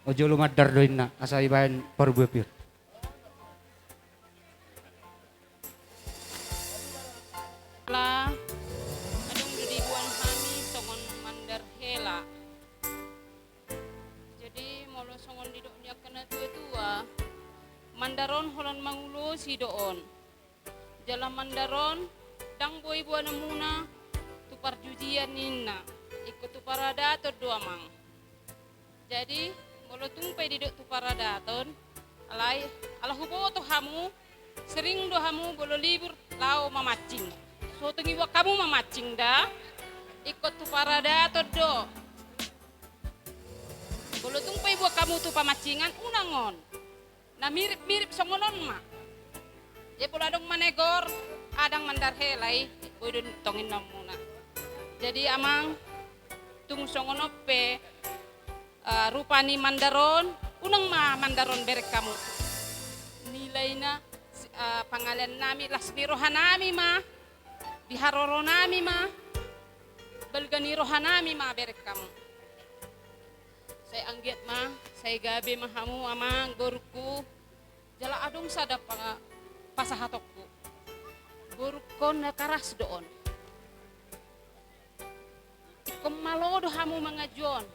Jolo mandar do inna, asa ibaen parbue pir. Ala adong do diboan hami songon mandar hela. Jadi molo songon didok ni angka na tua-tua, mandar on holan mangulosi do on. Jala mandar on ndang boi boanonmuna tu parjujian ninna, ingkon tu paradaton do, Amang. Jadi molo tung pe didok tu paradaton, alai ala huboto hamu, sering do hamu molo libur laho mamancing. So tung iboan hamu mamancing da, ingkon tu paradaton do. Molo tung pe iboan hamu tu pamancingan, unang on. Na mirip-mirip songon on ma. Jadi molo adong manegor, ndang mandar hela i, boi do tong inna muna. Jadi Amang, tung songon on pe, eh, rupa ni mandar on, unang ma mandar on bereng hamu. Nilaina, eh, pangalean nami, las ni roha nami ma, di haroro nami ma, balga ni roha nami ma bereng hamu. Sai anggiat ma, sai gabe ma hamu Amang borungku. Jala adong sada pa-, pasahatonku. Borungkon na karas do on. Ingkon malo do hamu mangajuon.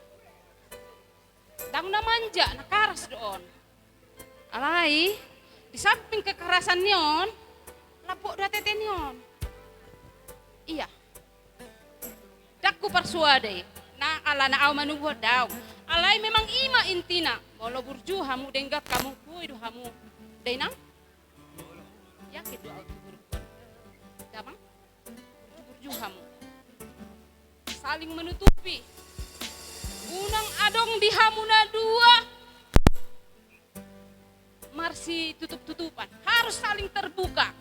Ndang na manja, na karas do on. Alai, di samping kekerasan ni on, lambok do hatete ni on. Ia. Ndang huparsuada i. Na ala na au manubuhon daong. Alai memang i ma intina. Molo burju hamu, denggan hamu, boi do hamu. Da inang? Yakin do au tu burju. Damang? Burju-burju hamu. Saling menutupi. Unang adong di hamu na dua marsitutup-tutupan. Harus saling terbuka.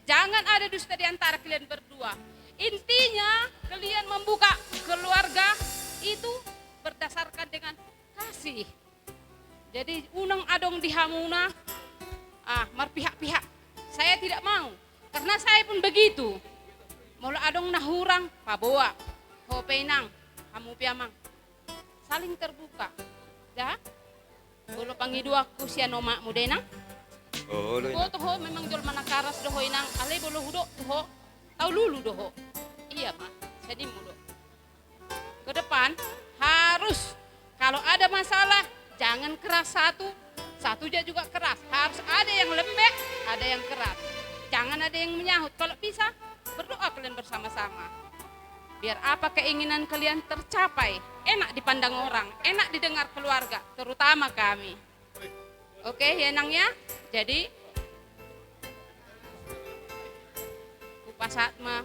Jangan ada dusta di antara kalian berdua. Intinya, kalian membuka keluarga itu berdasarkan dengan kasih. Jadi, unang adong di hamuna, ah, marpihak-pihak. Saya tidak mau. Karena saya pun begitu. Molo adong na hurang, paboa. Ho pe inang, hamu pe amang. Saling terbuka. Da? Molo pangidoanku sian omakmu da inang. Olo, inang. Huboto ho memang jolma na karas do ho inang, alai molo hudok tu ho, taululu do ho. Ia ma, sian i molo. Ke depan harus, kalau ada masalah, jangan keras satu, satunya juga keras. Harus ada yang lembek, ada yang keras. Jangan ada yang menyahut. Kalau bisa, berdoa kalian bersama-sama. Biar apa keinginan kalian tercapai. Enak dipandang orang, enak didengar keluarga, terutama kami. Oke, ya, Nang, ya. Jadi, hupasahat ma.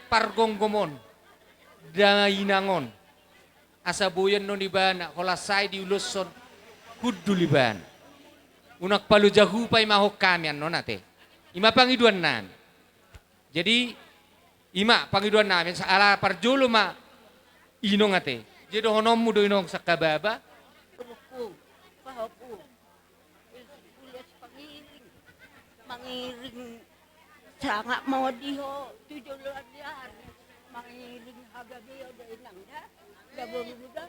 Pargomgom on, dainang on, asa boi annon ibana, holan sai diuloshon hundul ibana. Unang paloja hupa imahon hami annon ate. Ima pangidoan nami. Jadi, ima pangidoan nami, ala parjolo ma inong ate. Jadi dohononmu do inong sangkababa. Mangiring, mangiring sangap ma di ho tu joloan ni ari, mangiring hagabeon da inang da, da boru da.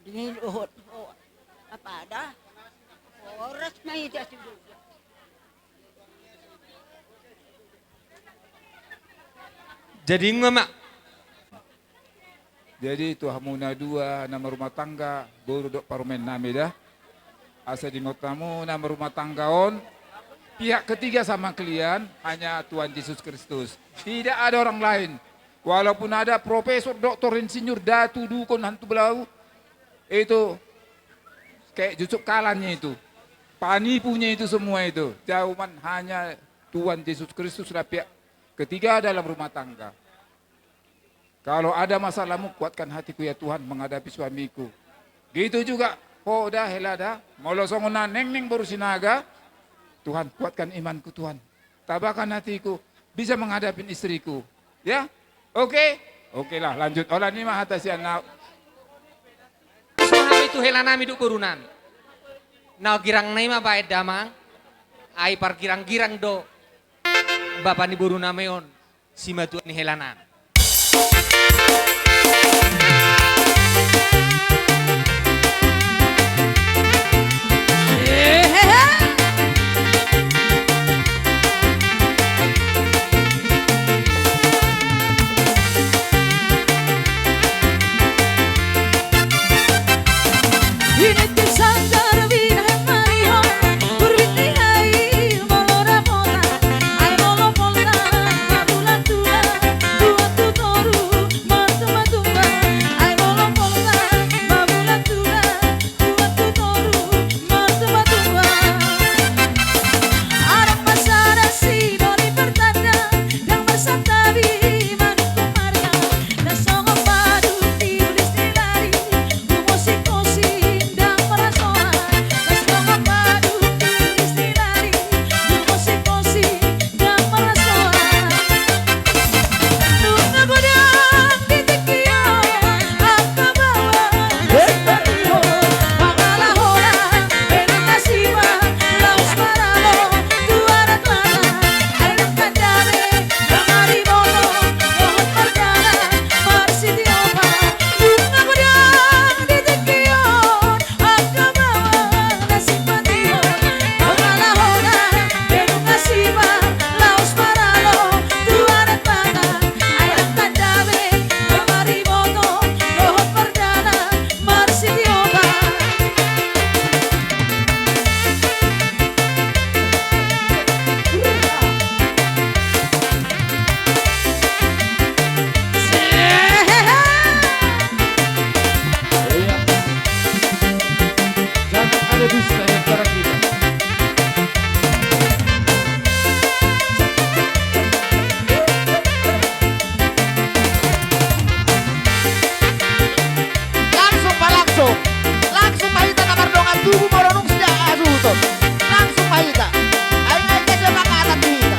Ini dohot ho. Apa ada? Horas ma hita sude. Jadi nga ma. Jadi tu hamu na dua na marumah tangga, boru dohot parumaen nami da. Asa diingot hamu na marumah tangga on, pihak ketiga sama kalian hanya Tuhan Yesus Kristus. Tidak ada orang lain. Walaupun ada profesor, doktor, insinyur, datu, dukun, hantu belau, itu kayak Yusuf Kalla nya itu. Penipunya itu semua itu. Cuman hanya Tuhan Yesus Kristus lah pihak ketiga dalam rumah tangga. Kalau ada masalahmu, kuatkan hatiku ya Tuhan menghadapi suamiku. Gitu juga ho da, hela da. Molo songon na nengneng boru Sinaga, Tuhan, kuatkan imanku Tuhan. Tabahkan hatiku bisa menghadapi istriku. Ya? Oke? Oke lah, lanjut. Holan i ma hata sian ahu. Songon i tu hela nami dohot boru nami. Na girang nai ma baen damang. Ai pargirang-girang do bapa ni boru nami on, simatua ni hela nami. Langsung ma, langsung. Langsung ma hita na mardongan tubu molo dung sian hasuhuton. Langsung ma hita. Ai, ai, kesepakatan di hita.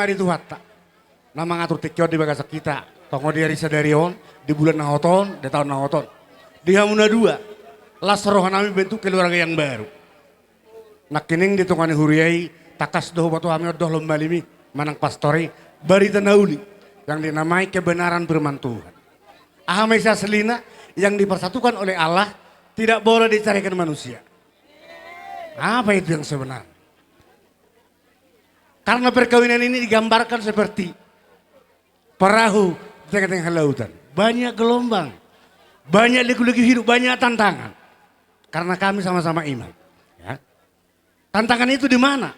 Ari Tuhanta na mangatur tingki on di bagasan hita, tongon di ari sadari on, di bulan na hot on, di taon na hot on. Di hamu na dua, las roha nami membentuk keluarga yang baru. Nangkining di tonga ni huria i, tangkas do huboto hami on do lombami manang pastor i, barita na uli yang dinamai kebenaran firman Tuhan. Aha ma isi aslina? Yang dipersatukan oleh Allah tidak boleh diceraikan manusia. Apa itu yang sebenarnya? Karena perkawinan ini digambarkan seperti perahu di tengah-tengah lautan. Banyak gelombang, banyak liku-liku hidup, banyak tantangan. Karena kami sama-sama iman. Ya. Tantangan itu di mana?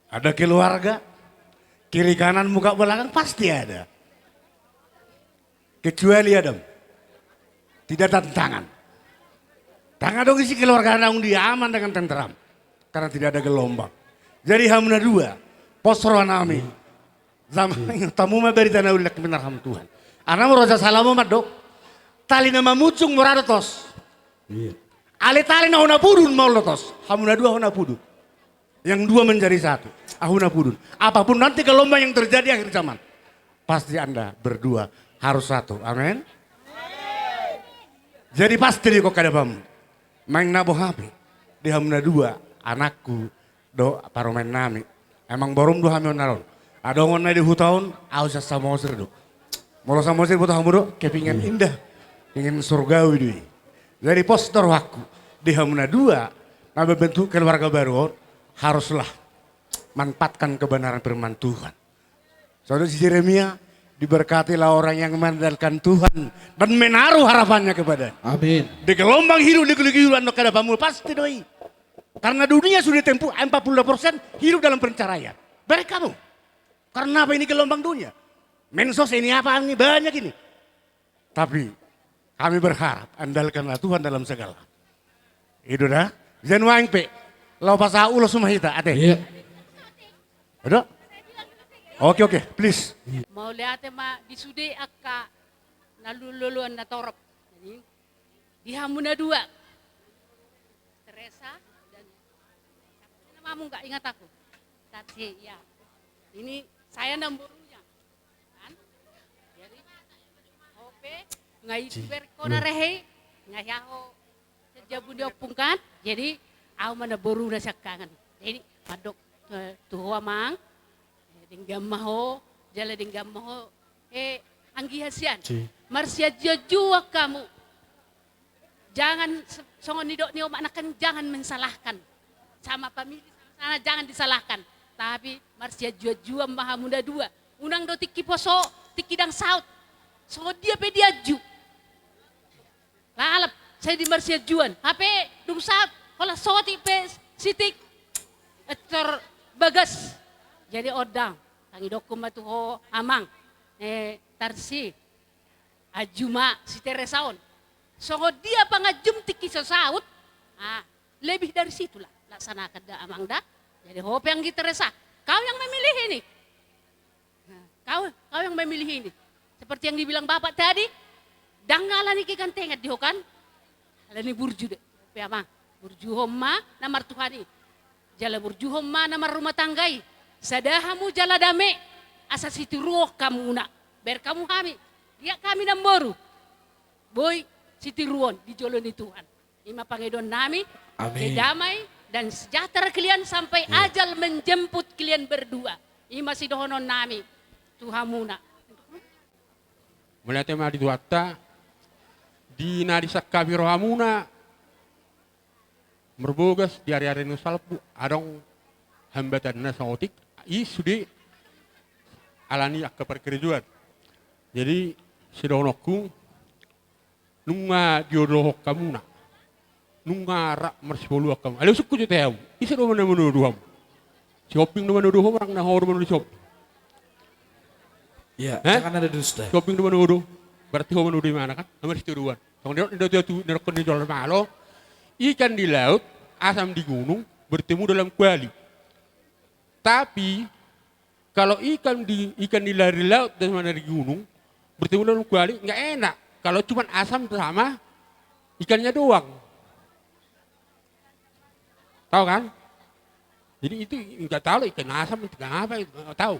Ada keluarga, kiri kanan, muka belakang, pasti ada. Kecuali Adam. Tidak tantangan. Tangan dong isi keluarga naung dia aman dengan tentram. Karena tidak ada gelombang. Jadi hamu na dua, pos roha nami. Zaman tamu ma barita na uli, benar hamu Tuhan. Ana mo roja salamu ma dok. Tali na mamuncung mora do tos. Iya. Ale tali na hona pudun ma olo tos. Hamu na dua hona pudun. Yang dua menjadi satu. Ahu na pudun. Apapun nanti gelombang yang terjadi akhir zaman, pasti Anda berdua harus satu. Amin. Jadi pasti di kok kada pamu. Main na boha pe. Di hamu na dua, anakku, do parumaen nami. Emang borum do hami on na ro. Adong on na di huta on, ahu sian Samosir do. Molo Samosir boto hamu do, kepingan indah. Ingin surgawi do i. Jadi pos do rohangku. Di hamu na dua, na membentuk keluarga baru on, haruslah manfaatkan kebenaran firman Tuhan. Saudara si Yeremia, diberkatilah orang yang mengandalkan Tuhan dan menaruh harapannya kepada. Amin. Di gelombang hidup, di gelombang hidup, anda kada pamul, pasti do i. Karena dunia sudah tempuh empat puluh dua persen hidup dalam perceraian. Bere kamu. Karena apa ini gelombang dunia? Mensos ini apa ini banyak ini. Tapi kami berharap andalkanlah Tuhan dalam segala. Itu dah. Jangan waing pe. Lau pas ulos rumah kita, ate. Iya. Ada? Oke, oke, please. Mauliate ma di sude angka na luluan na torop. Jadi, di hamu na dua. Teresa dan nama mu nggak ingat aku. Tapi ya. Ini saya namborunya. Kan? Jadi, hope, ngai berkona rehe, ngai aho. Jabu ni ompung kan, jadi au ma namboruna siangkangan. Jadi mandok, eh, tu ho amang, eh, denggan ma ho, jala denggan ma ho, eh, anggi hasian. Marsianjuanjuan hamu. Jangan se-, songon nidok ni omak nangkin, jangan mensalahkan. Sama famili, sama sana, jangan disalahkan. Tapi marsianjuanjuan ma hamu na dua. Unang do tingki poso, tingki ndang saut. Songon dia pe dianju. Lalap, sai di marsianjuan. Hape dung saut, holan sotik pe sitik. Etor bagas. Jadi ondang. Tangidokku ma tu ho amang. Eh, Tarsi. Anju ma si Teresa on. Songon dia panganjum tingki so saut. Ah, lebih dari situlah. Laksanakan da amang da. Jadi ho pe anggi Teresa. Kau yang memilih ini. Nah, kau, kau yang memilih ini. Seperti yang dibilang Bapak tadi, ndang ala ni kegantengan di ho kan? Ala ni burju do. Pe amang, burjuhon ma na martuhan i. Jala burjuhon ma na marrumah tangga i. Sada hamu jala dame, asa sitiruon hamuna. Ber hamu hami. Dia hami namboru. Boi sitiruon di jolo ni Tuhan. I ma pangidoan nami, amin. Damai dan sejahtera kalian sampai ajal menjemput kalian berdua. I ma sidohonon nami tu hamuna. Mauliate ma di Tuhanta, di na disangkapi rohamuna, marbogas di ari-ari na salpu, adong hambatan na saotik, i sude alani angka parkarejoan. Jadi, sidohononku, nunga diodohon hamuna. Nunga rap marsipuluan hamu. Alai usungku jo te au. Ise do na manodo hamu? Si Homping do manodo ho, manang na ho do manodo si Homping? Iya, eh? Jangan ada dusta. Si Homping do manodo. Berarti ho manodo imana kan? Na marsitodoan. Songon nidok ni datu-datu, nidokhon ni jolma lo. Ikan di laut, asam di gunung, bertemu dalam kuali. Tapi, kalau ikan di, ikan di la-, di laut dan mana di gunung, bertemu dalam kuali, nggak enak. Kalau cuma asam sama ikannya doang. Tahu kan? Jadi itu nggak tahu ikan asam, ikan apa itu, nggak tahu.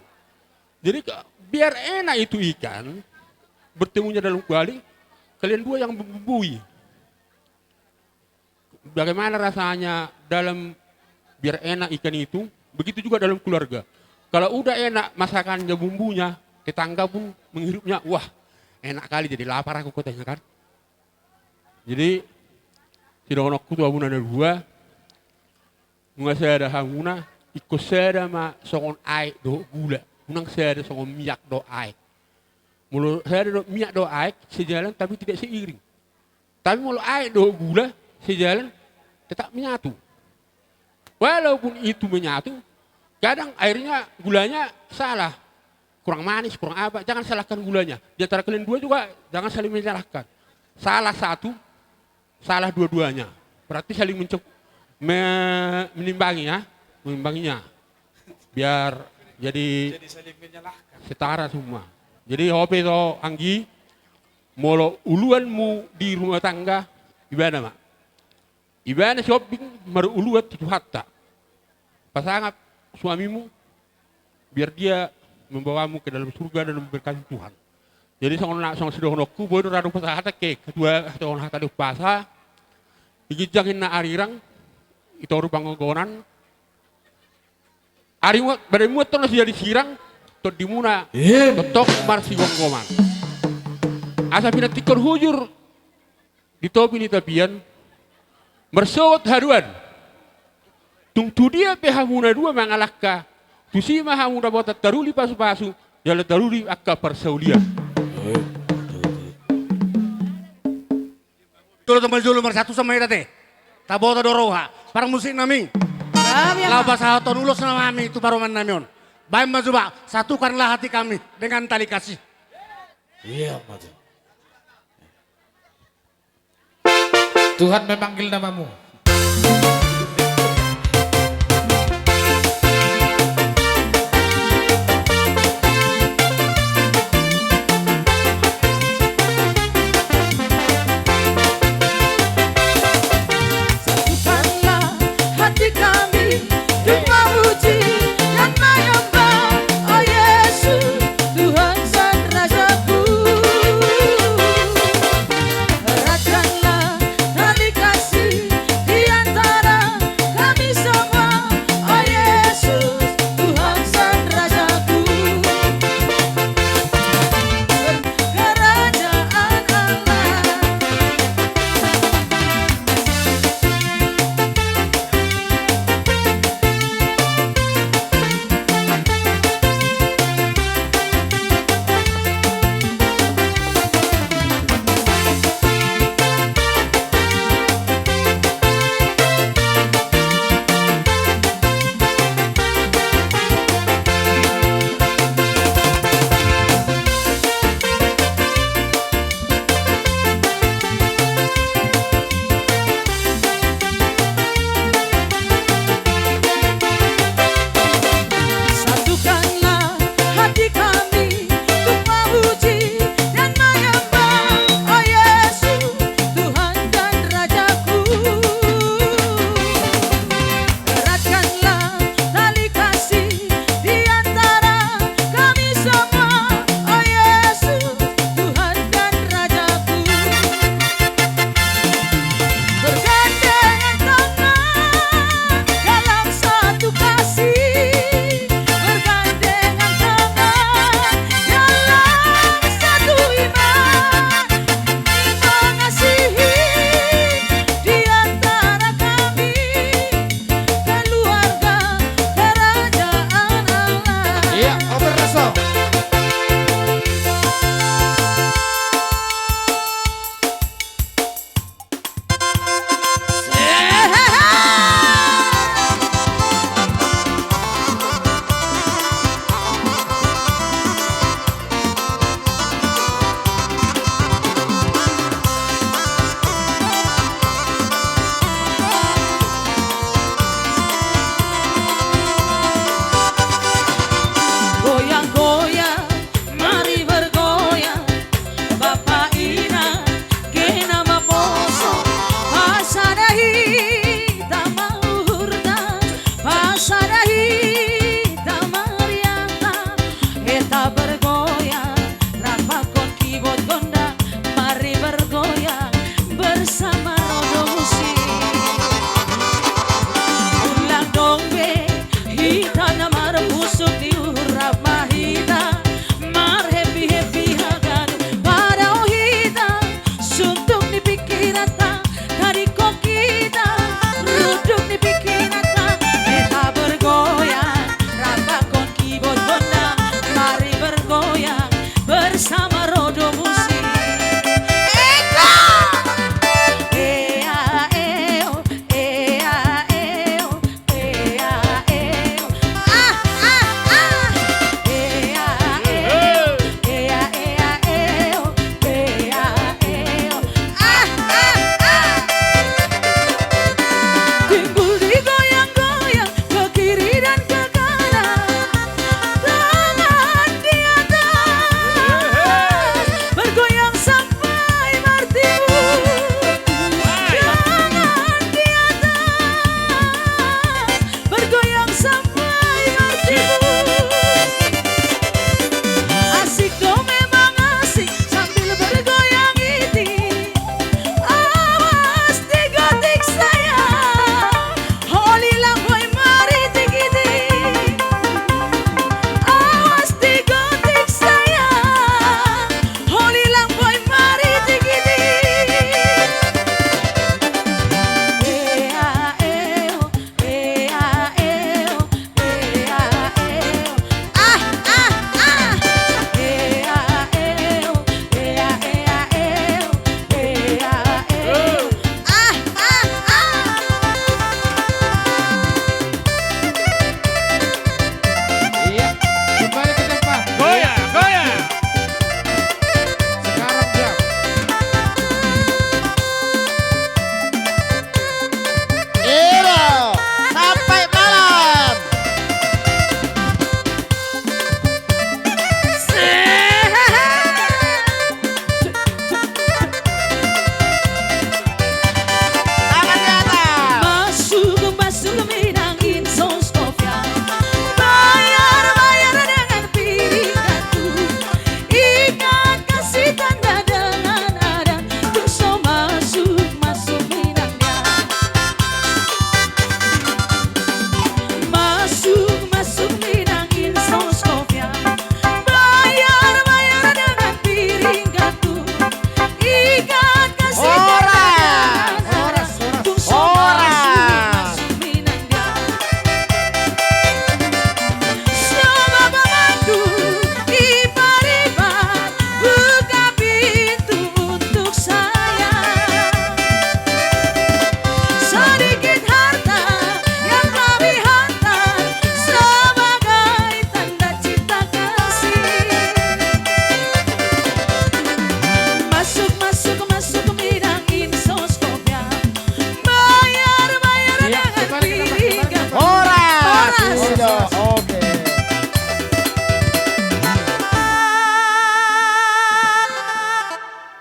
Jadi ke-, biar enak itu ikan, bertemunya dalam kuali, kalian dua yang membumbui. Bagaimana rasanya dalam, biar enak ikan itu, begitu juga dalam keluarga. Kalau udah enak masakannya, bumbunya, tetangga pun menghirupnya, "Wah, enak kali, jadi lapar aku," katanya kan. Jadi, sidohononku tu hamuna na dua, nunga sada hamuna, ingkon sada ma songon aek dohot gula, unang sada songon miak dohot aek. Molo sada dohot miak dohot aek, sejalan tapi tidak seiring. Tapi molo aek dohot gula sejalan, tetap menyatu. Walaupun itu menyatu, kadang airnya, gulanya salah. Kurang manis, kurang apa, jangan salahkan gulanya. Di antara kalian dua juga jangan saling menyalahkan. Salah satu, salah dua-duanya. Berarti saling mencuk-, me-, menimbangi ya, mengimbanginya. Biar jadi setara semua. Jadi, hope to, Anggi, molo uluanmu di rumah tangga, ibana ma. Ibana si ombing marulua tu Tuhanta. Pasangap suamimu, biar dia membawamu ke dalam surga dan memberkati Tuhan. Jadi, songon na, songon sidohononku, boi do radu pasahatan ke ketua, songon hata di umpasa, di ginjang ninna arirang, di toru panggonan, ari mu-, badanmu antong na sian di sirang, tondimuna, iya, tongtong marsigomgoman. Asa pinantikkon hujur di topi ni tapian, marsogot haduan. Tung tu dia pe hamu na dua mangalangka, tusi ma hamu dapotan taruli pasupasu, jala taruli angka parsaulian. Jolo tu manjolo marsatu sama ita te. Taboto do roha. Parmusik nami. Nami, laho aha? Pasahaton ulos nami tu parumaen nami on. Baen ma jo, Pak, satukanlah hati kami dengan tali kasih. Iya, Pak. Tuhan memanggil namamu. Satukanlah hati kami untuk memuji dan menyembah, oh Yesus, Tuhan sang Rajaku. Eratkanlah tali kasih di antara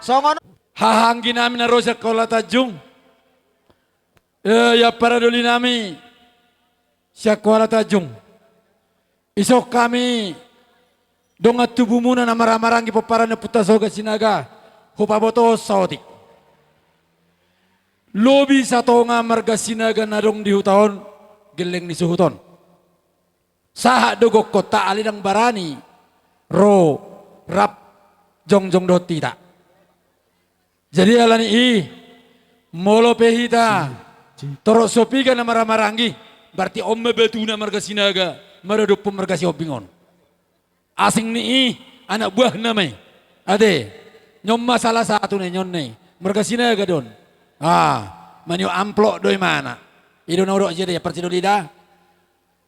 Songon. Haha anggi nami na ro sian Kuala Tanjung. Eh, ia para doli nami sian Kuala Tanjung. Ison hami dongan tubumuna na marhahamaranggi pomparan ni Ompunta Soga Sinaga, hupabotohon saotik. Lobi satonga marga Sinaga na adong di huta on, gelleng ni suhut on. Sahat do gokhonta alai ndang barani ro rap jongjong dohot hita. Jadi alani i, molo pe hita torop so piga na marhahamaranggi, berarti on ma batuna marga Sinaga maradophon marga Sihombing on. Asing ni i, anak buahna ma i. Ate, on ma salah satu na i, on na i. Marga Sinaga do on. Ah, manjou amplop do imana. I do na hudok jede, ia parsidoli da.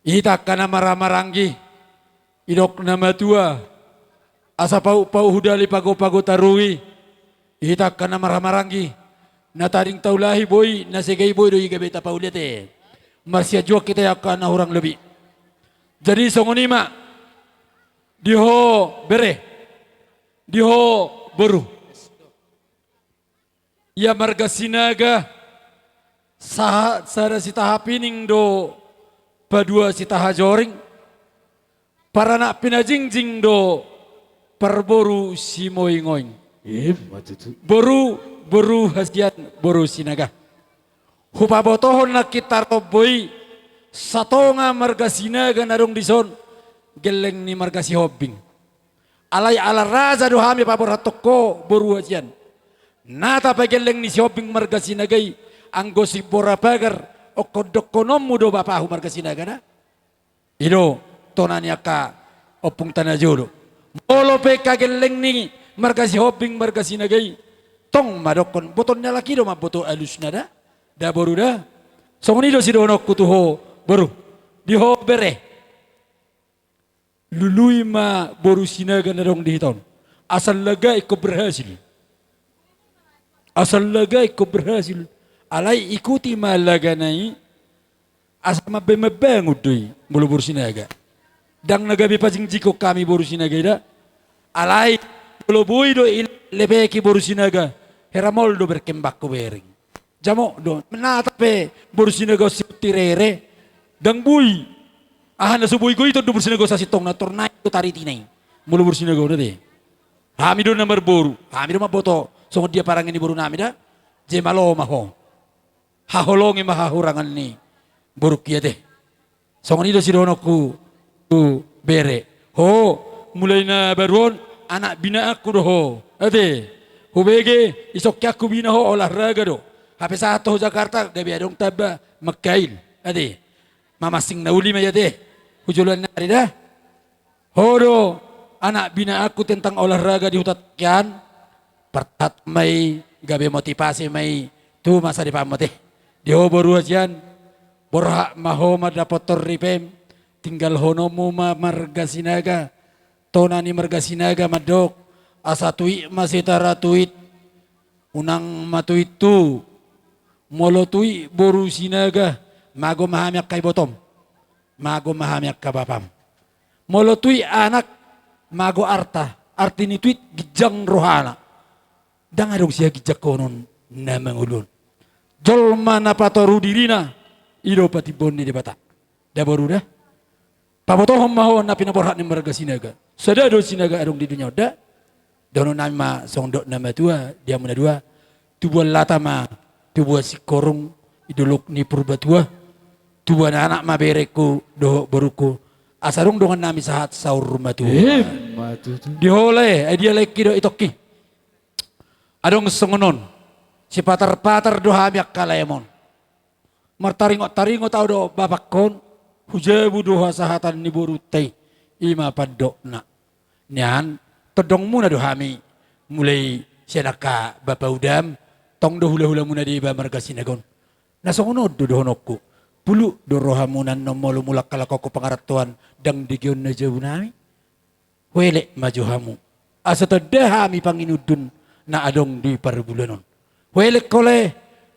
Hita angka na marhahamaranggi, didok na matua, asa pauk-pauk hudali, pago-pago tarui. Hita angka na marhahamaranggi, na tading taulahi boi, na sega i boi do i gabe tapauli ate. Marsiajuak hita angka na hurang lobi. Jadi songon i ma, di ho bere, di ho boru. Ia marga Sinaga, sahat sada Sitahapining do padua Sitahajoring, paranak pinajingjing do parboru Simoingoing. Ima tutu. Boru, boru hasian, boru Sinaga. Hupabotohon nangkin tarombo i, satonga marga Sinaga na adong dison, gelleng ni marga Sihombing. Alai ala raja do hami paborhathon ho boru hasian. Na tapagelleng ni Sihombing marga Sinaga i, anggo simbora pagar, dohononmu do bapahu marga Sinaga da. I do tona ni angka ompungta na jolo. Molo pe hagelleng ni marga Sihombing marga Sinaga i, tong ma dohonon, botoon ni halak i do mamboto alusna da. Da boru da. Songon i do sidohononku tu ho boru. Di ho bere. Lului ma boru Sinaga na adong di hita on. Asal laga ingkon berhasil. Asal laga ingkon berhasil. Alai ikuti ma lagana i. Asa mambaen mambangun do i molo boru Sinaga. Ndang na gabe pajingjikhon hami boru Sinaga i da. Alai molo boi do i lepeki boru Sinaga, hera mol do berkembang hubereng. Jamot do. Nata pe boru Sinaga on sihunti rere, ndang boi. Aha na so boi goiton do boru Sinaga on sasintongna, tor naeng do taritina i. Molo boru Sinaga on ate. Hami do na marboru, hami do mamboto songon dia parange ni boru nami da. Jemalo ma ho. Haholongi ma hahurangan ni borungki ate. Songon i do sidohononku tu bere. Ho, mulai na baru on, anak binaanku do ho. Ate, hubege, isongkianku bina ho olahraga do. Hape sahat ho Jakarta, gabe adong tamba mangkail. Ate, mamansing na uli ma i ate. Hujoloan nari da. Ho do anak binaanku tentang olahraga di huta tingki an, partahat ma i gabe motivasi ma i tu masa depanmu ate. Di ho boru hasian, borhat ma ho mandapothon ripem, tinggalhononmu ma marga Sinaga, tona ni marga Sinaga mandok, asa tuit ma Sitara tuit, unang ma tuit tu, molo tuit boru Sinaga, mago ma hami angka ibotom. Mago ma hami angka bapam. Molo tuit anak, mago arta, arti ni tuit ginjang rohana. Ndang adong sihaginjanghonon na mangolu on. Jolma na patoru dirina, i do patimboon ni Debata. Da boru da. Pabotohon ma ho na pinaborhat ni marga Sinaga. Sada do Sinaga adong di dunia on da. Dohonon nami ma songon dok na matua, di hamu na dua, tubuan lata ma, tubuan singkoru, di dolok ni Purbatua, tubuan anak ma berengku, dohot borungku, asa adong dongan nami sahat saur matua. Ima tutu. Di ho lae, ai dia laengki dohot itongki. Adong songon on, sipatar-patar do hami angka laem on. Martaringot-taringot ahu dohot bapangkon, hujabu do hasahatan ni borunta i, ima pandokna. Nian, tondongmuna do hami, mulai sian angka bapa udam, tong do hula-hulamuna deba marga Sinaga on. Na songon on do dohononku, puluk do rohamuna annon molo mulak halak on tu pangarantoan, ndang digeon na jabu nami. Huelek ma jo hamu. Asa tanda hami panginundun na adong di parbulon on. Huelek ho lae,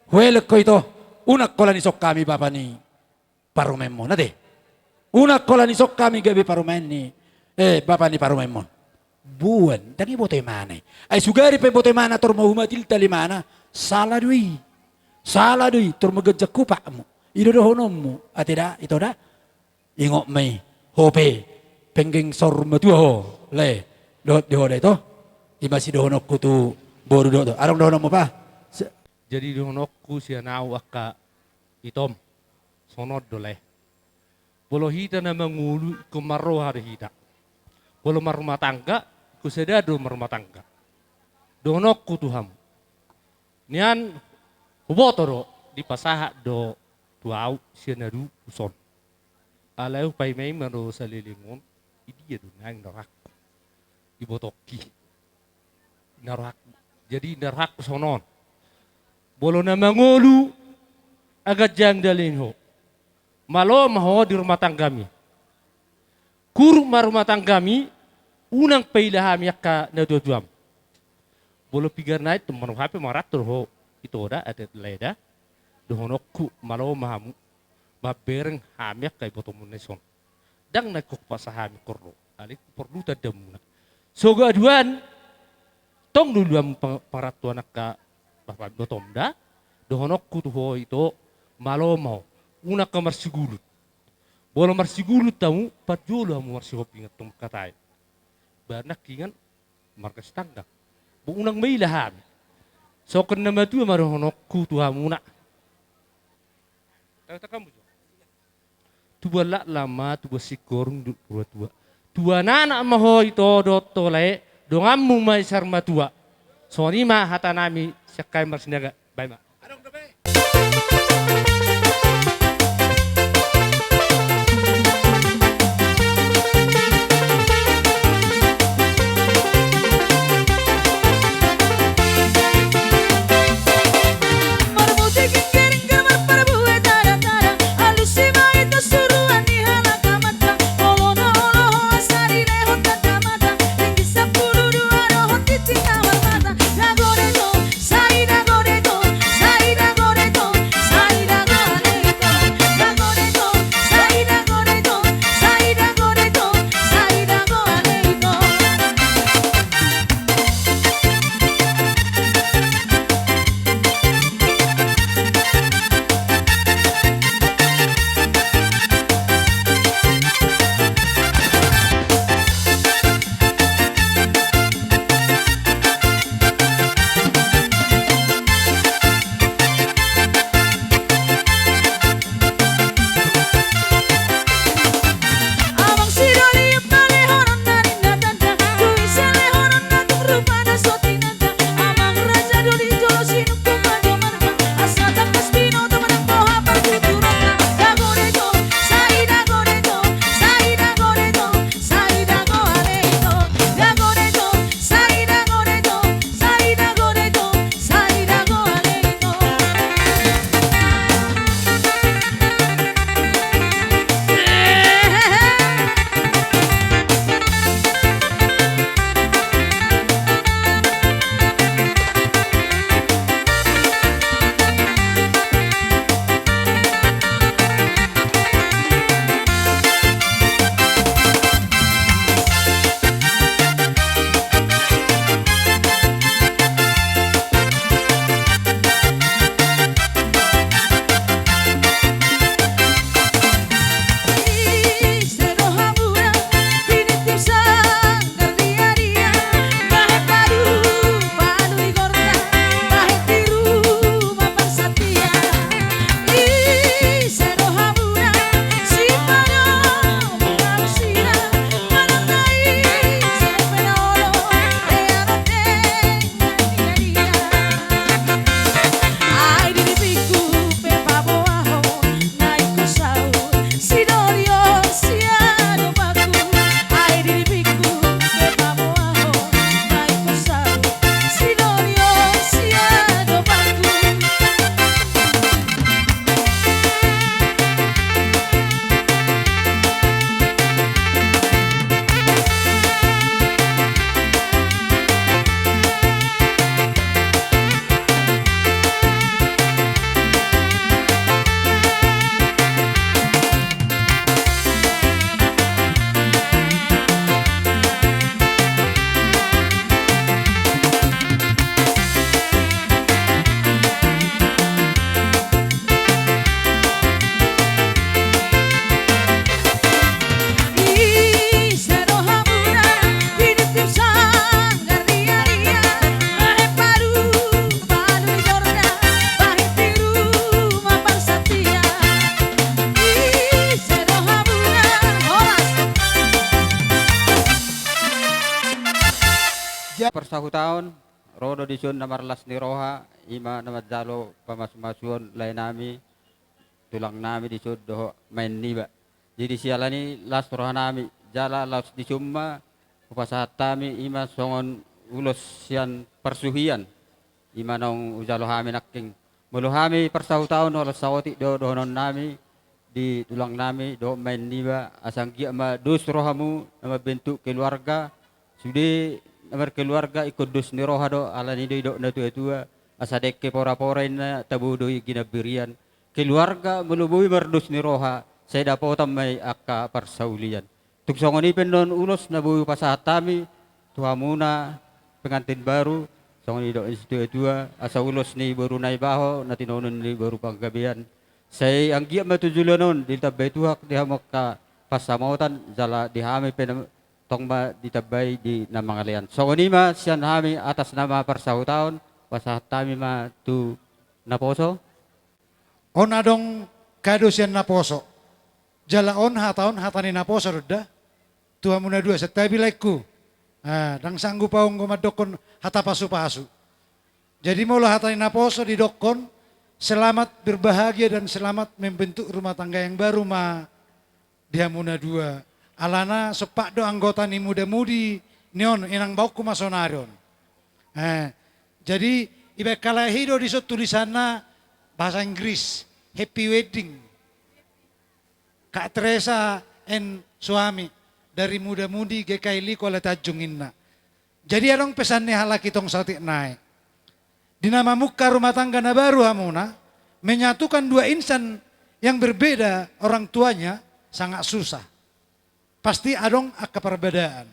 huelek ho ito, unang holan ison hami bapa ni parumaenmon, ate. Unang holan ison hami gabe parumaen ni, eh, bapa ni parumaenmon. Boan, ndang iboto imana i. Ai sugari pe boto imana tor mahumatiltal imana, sala do i. Sala do i, tor maganjang hupakmu. I do dohononmu, ate da, ito da. Ingot ma i, ho pe, penggeng saur matua ho, lae, dohot di ho da ito. I ma sidohononku tu boru dohot ho. Adong dohononmu, Pa? Se- Jadi dohononku sian ahu angka itom, songon on do, lae. Molo hita na mangolu, ingkon marroha do hita. Molo marrumah tangga, ingkon sada do marrumah tangga. Dohononku tu hamu. Nian huboto do, dipasahat do tu ahu sian na dulu son. Alai hupaima-ima do saleleng on, i dia do naeng na rohangku. Ibotongki. Na rohangku. Jadi na rohangku songon on. Molo na mangolu, aganjang dalani ho. Malo ma ho di rumah tanggami. Huruk ma rumah tanggami, unang paila hami angka natuatuam. Molo piga na i tumang hape marantor ho, ito da, ate lae da. Dohononku, malo ma hamu. Mambereng hami angka ibotomuna dison. Ndang na ingkon hupasahat hami ingkon ro. Alai porlu tandamuna. Sogot aduan, tong do uluam pa-, parantoan angka bapa ibotom da. Dohononku tu ho ito, malo ma ho. Unang angka marsigulut. Molo marsigulut hamu, parjolo hamu marsihombing antong mangkatai. Baen nangkingan marga Sitanggang. Bo unang maila hami. Songon na matua ma dohononku tu hamuna. Tangtangkanmu jo. Tubuan laklak ma, tubuan singkoru, nunga tua-tua. Tuan anak ma ho ito dohot ho lae, donganmu ma i saur matua. Songon i ma hata nami sian hami Marsinuaga. Baen ma. Parsahutaon, ro do dison na marlas ni roha, i ma na manjalo pamasumasuon laenami, tulangnami dison dohot maen niba. Jadi siala ni las rohanami, jala laos dison ma hupasahat hami, i ma songon ulos sian parsuhian, i ma naung hujalo hami nangkin. Molo hami parsahutaon, holan saotik do dohononnami di tulangnami dohot maen niba, asa anggiat ma dos rohamu na mambentuk keluarga, sude na markeluarga ingkon dos ni roha do, ala ni i do didok natuatua, asa dengke porapora inna, tabo do i ginambirian. Keluarga molo boi mardos ni roha, sai dapotan ma i angka parsaulian. Tung songon i pe annon ulos na boi hupasahat hami tu hamuna pengantin baru, songon i didok ni situatua, asa ulos ni boru Naibaho na tinodohon ni boru Panggabean. Sai anggiat ma tu joloan on ditambai Tuhan di hamu angka pansamotan, jala di hami pe na tong ma ditambai di na mangalean. Songon i ma sian hami atas nama parsahutaon, pasahat hami ma tu naposo. On adong kado sian naposo. Jala on hata on hata ni naposo do da. Tu hamu na dua, santabi laengku. Ah, ndang sanggup ahu anggo mandokkon hata pasupasu. Jadi molo hata ni naposo didokkon, selamat berbahagia dan selamat membentuk rumah tangga yang baru ma di hamu na dua. Alana sompat do anggota ni mudamudi ni on, inang baokku ma saonari on. Eh, jadi ibaen halak i do dison tulisanna bahasa Inggris, happy wedding. Kak Teresa and suami, dari mudamudi G K I L I Kuala Tanjung inna. Jadi adong pesan ni halak i tong saotik nai. Di na mamungka rumah tangga na baru hamuna, menyatukan dua insan yang berbeda orang tuanya sangat susah. Pasti adong angka parbedaan.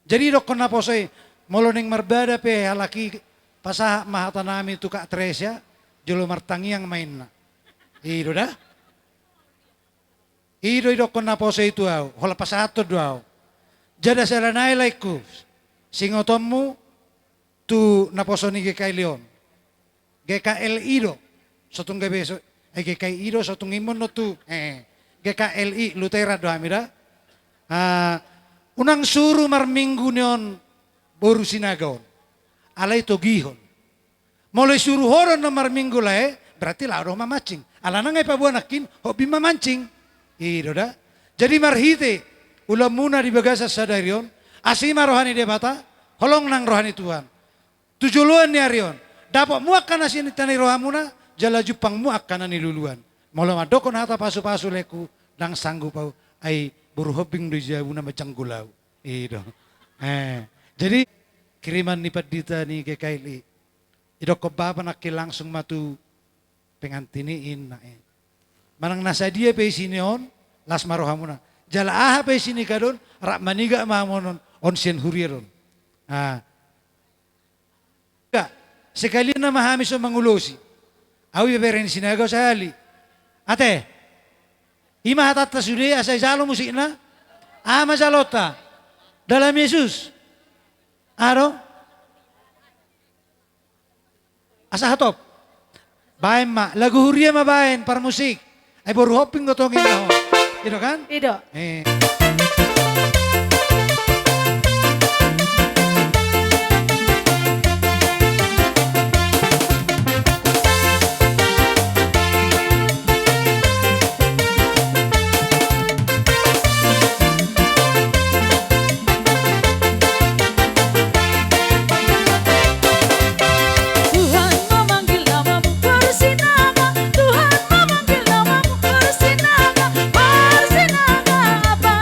Jadi dokkon naposo i, molo naeng marbada pe halak i, pasahat ma hatanami tu Kak Teresa, jolo martangiang ma inna. I do da. I do didokkon naposo i tu ahu, holan pasahathon do ahu. Jala siala nai laengku, siingotonmu tu naposo ni G K I L I on. G K L I do. Sotung gabe so, eh, G K I do, sotung imon do tu. Eh, G K L I, Lutheran do hami da. Ah, unang suru marminggu ni on boru Sinaga on. Alai togihon. Molo isuru ho do annon marminggu lae, berarti laho do ho mamancing. Alana nga ipaboa nangkin, hobi mamancing. I do da. Jadi marhite ulaonmuna di bagasan sadari on, asi ma roha ni Debata, holong nang roha ni Tuhan. Tu joloan ni ari on, dapot muak angka na sininta ni rohamuna, jala jumpang muak angka na niluluan. Molo mandokkon hata pasupasu laengku, ndang sanggup ahu, ai boru Hombing do i jabu na manjanggul ahu. I do. Eh, jadi kiriman ni pandita ni G K L I. Idokkon bapa nangkin langsung ma tu pengantin i inna i. Manang na sadia pe isi ni on, las ma rohamuna. Jala aha pe isi ni kado on, rap manigak ma hamu on, on sian huria do on. Ah. Ga, sekalian nama hami so mangulosi. Ahu ibebere ni Sinaga sahali. Ate. I ma hatanta sude asa ijalo musikna. Aha ma jaloonta? Dalam Yesus. Aha do? Asa hatop. Baen ma, lagu huria ma baen, parmusik. Ai boru Hombing do tong inna ho. I do kan? I do. Eh. Tuhan memanggil namamu bersinaga, Tuhan memanggil namamu bersinaga, bersinaga apa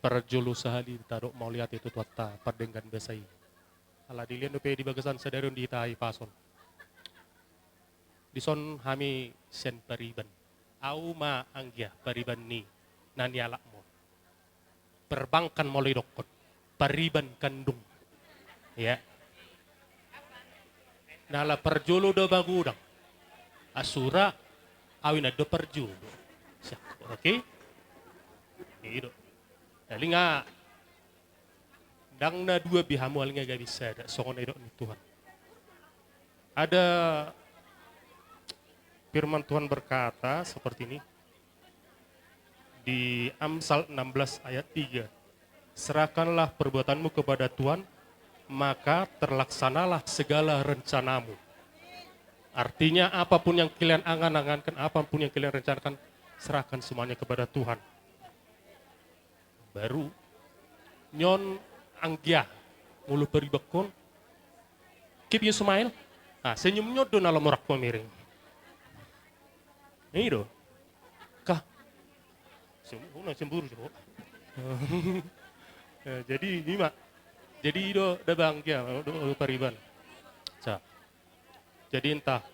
Parjolo sahali tadok mauliate tu Tuhanta pardenggan basa i. Ala dilehon dope di bagasan sadari on di hita hahipason. Dison hami sian pariban. Au ma anggia pariban ni na nialapmon. Perbankan molo idokkon. Pariban kandung. Ya. Na ala parjolo do magodang. Asura au i na do parjolo. Sa-, oke? I do. Jadi nga ndang na dua be hamu, ala nga gabe sada, songon na nidok ni Tuhan. Ada firman Tuhan berkata seperti ini di Amsal enam belas ayat tiga, "Serahkanlah perbuatanmu kepada Tuhan, maka terlaksanalah segala rencanamu." Artinya, apapun yang kalian angan-angankan, apapun yang kalian rencanakan, serahkan semuanya kepada Tuhan. Baru nion anggia molo paribankon. Keep your smile. Ah, senyum nion do na lomo rap pamiring. I do. Kah. Sem-, oh, na cemburu jo. Eh, jadi i ma. Jadi i do da bang dia, do, do pariban. Sa. Jadi entah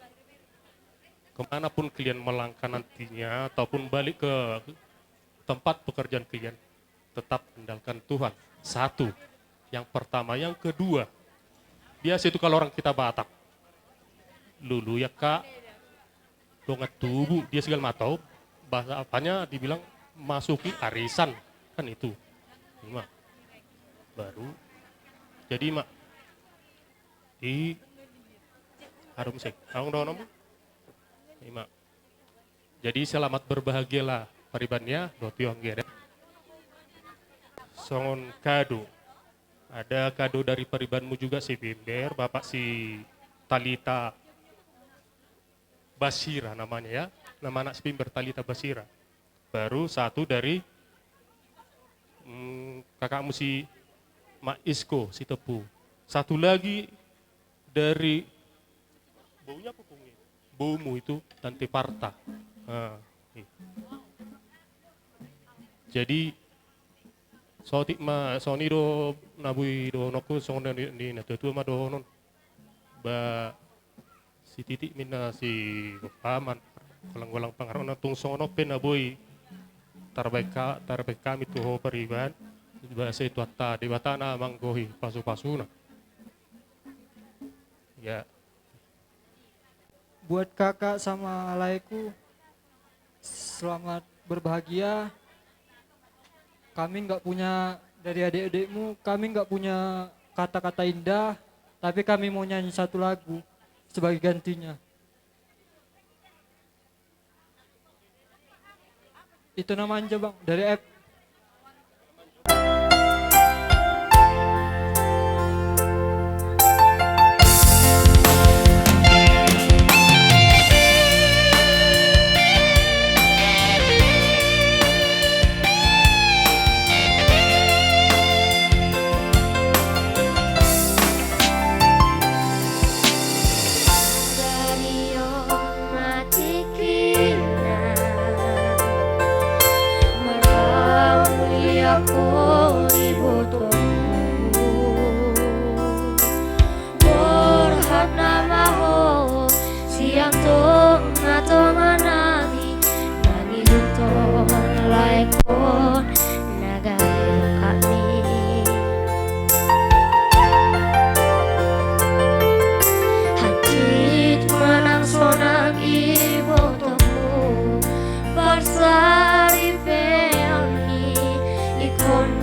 kemanapun kalian melangkah nantinya ataupun balik ke tempat pekerjaan kalian, tetap andalkan Tuhan. Satu. Yang pertama. Yang kedua, biasa itu kalau orang kita Batak, lului angka dongan tubu, dia segala macam, bahasa apanya dibilang masuki arisan, kan itu. I ma. Baru. Jadi i ma. I harum sek. Aung dohonon. I ma. Jadi selamat berbahagialah pariban ya, dohot i anggia. Songon kado. Ada kado dari paribanmu juga si Bimber, Bapak si Talita Basira namanya ya. Nama anak si Bimber Talita Basira. Baru satu dari, mm, kakakmu si Mak Isko, si Tepu. Satu lagi dari bounya apa, bounya? Boumu itu, Tante Parta. Nah, iya. Jadi, saotik ma, songon i do na boi dohononku, songon na ni, ni na tuatua ma dohonon. Ba, sititik ma inna si paman, golang-golang pangarahutna, tung songon on pe na boi tarbaen ka-, tarbaen hami tu ho pariban, ba sai Tuhanta Debata na manggohi pasupasuna. Ya. Buat kakak sama laeku, selamat berbahagia. Kami nggak punya, dari adik-adikmu, kami nggak punya kata-kata indah, tapi kami mau nyanyi satu lagu sebagai gantinya. Itu namanya, Bang, dari F. Dari on ma tingkina, marmauliate ho ibotomu. Borhat nama ho sian tongatonga nami, mangihuthon laengkon na gabe rongkapmi. Hansit ma nang sonang ibotomu, parsaripeon ni ingkon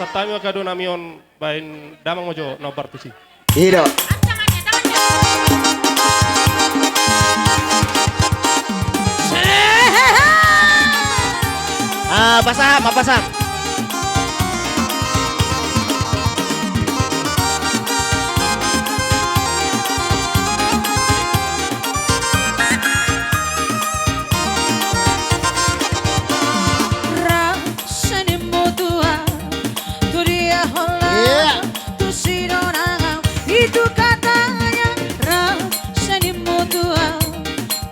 Tami angka donami on baen damang ma jo na ombar tusi. I do. Ah, pasahat ma, pasahat. Ra seni mutua tu dia hola. Iya. Tu sidongan itu katanya, ra seni mutua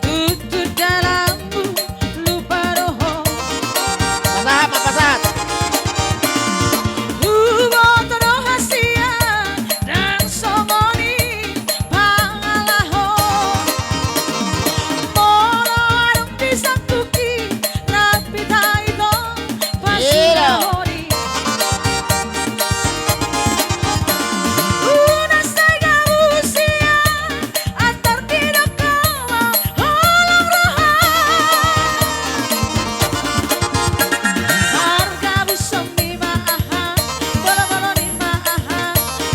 tu, tu dalammu lupa doho. Pasahat, pasahat. Huboto do hasian dan songon i pangalaho. Molo adong di sangkuki, rapit hita i do. Pasilahon i. Unang sai gabusian, antar didok hamu holong roha. Pargabusonmi ma aha, bolon-bolonmi ma aha,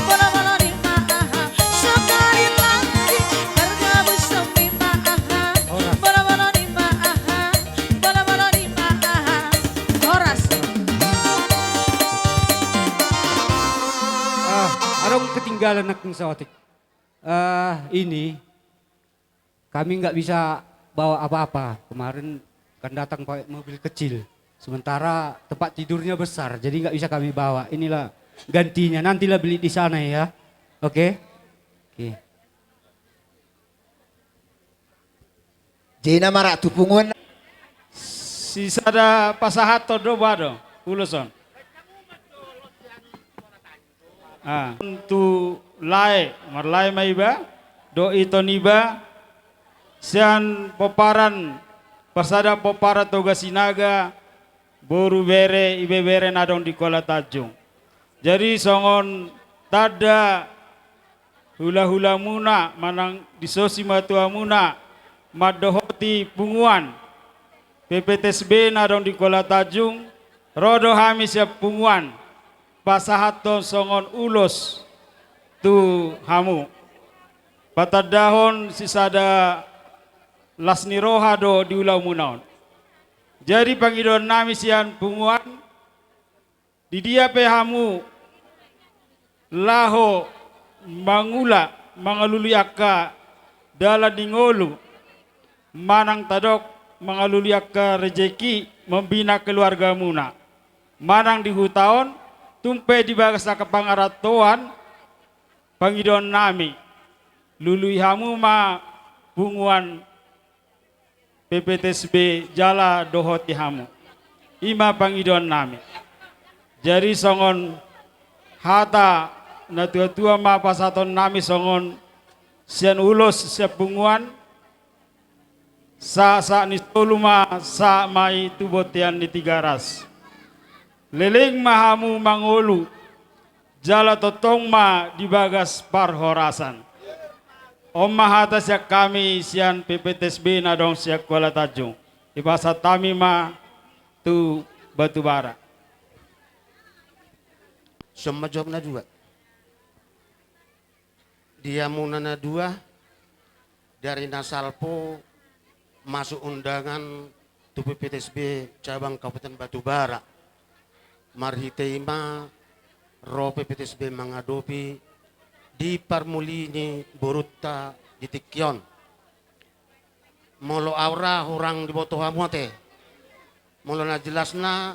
bolon-bolonmi ma aha. Sekali lagi, pargabusonmi ma aha, bolon-bolonmi ma aha, bolon-bolonmi ma aha. Horas. Ah, adong ketinggalan nangkin saotik. Ah, ini kami nggak bisa bawa apa-apa. Kemarin kan datang pakai mobil kecil. Sementara tempat tidurnya besar, jadi nggak bisa kami bawa. Inilah gantinya, nantilah beli di sana ya. Oke? Oke. Jena marak tu punguan. Sisada pasahathon do ba do ulos on. Ah, tu lae, marlae ma iba, dohot ito niba, sian pomparan, parsada pomparan Toga Sinaga, boru, bere, ibebere na adong di Kuala Tanjung. Jadi songon tanda hulahulamuna manang dison simatuamuna mandohoti punguan P P T S B na adong di Kuala Tanjung, ro do hami sian punguan pasahathon songon ulos tu hamu. Patandahon sisada las ni roha do di ulaonmuna on. Jadi pangidoannami sian punguan, di dia pe hamu laho mangula, mangalului angka dalan ni ngolu, manang tadok mangalului angka rejeki, mambina keluargamuna, manang di huta on, tung pe di bagas angka pangarantoan, pangidoannami, lului hamu ma punguan P P T S B jala dohoti hamu. I ma pangidoannami. Jadi songon hata natuatua ma pasahatonnami songon sian ulos sian punguan, sahat-sahat ni solu ma sahat ma i tu bontean ni Tigaras. Leleng ma hamu mangolu, jala tongtong ma di bagas parhorasan. On ma hata sian hami sian P P T S B na adong sian Kuala Tanjung. Dipasahat hami ma tu Batubara. Son ma jawab na dua. Di hamuna na dua, dari na salpu masuk undangan tu P P T S B cabang Kabupaten Batubara. Marhite i ma ro P P T S B mangadopi di parmuli ni borunta di tingki on. Molo au ra hurang diboto hamu ate. Molo na jelasna,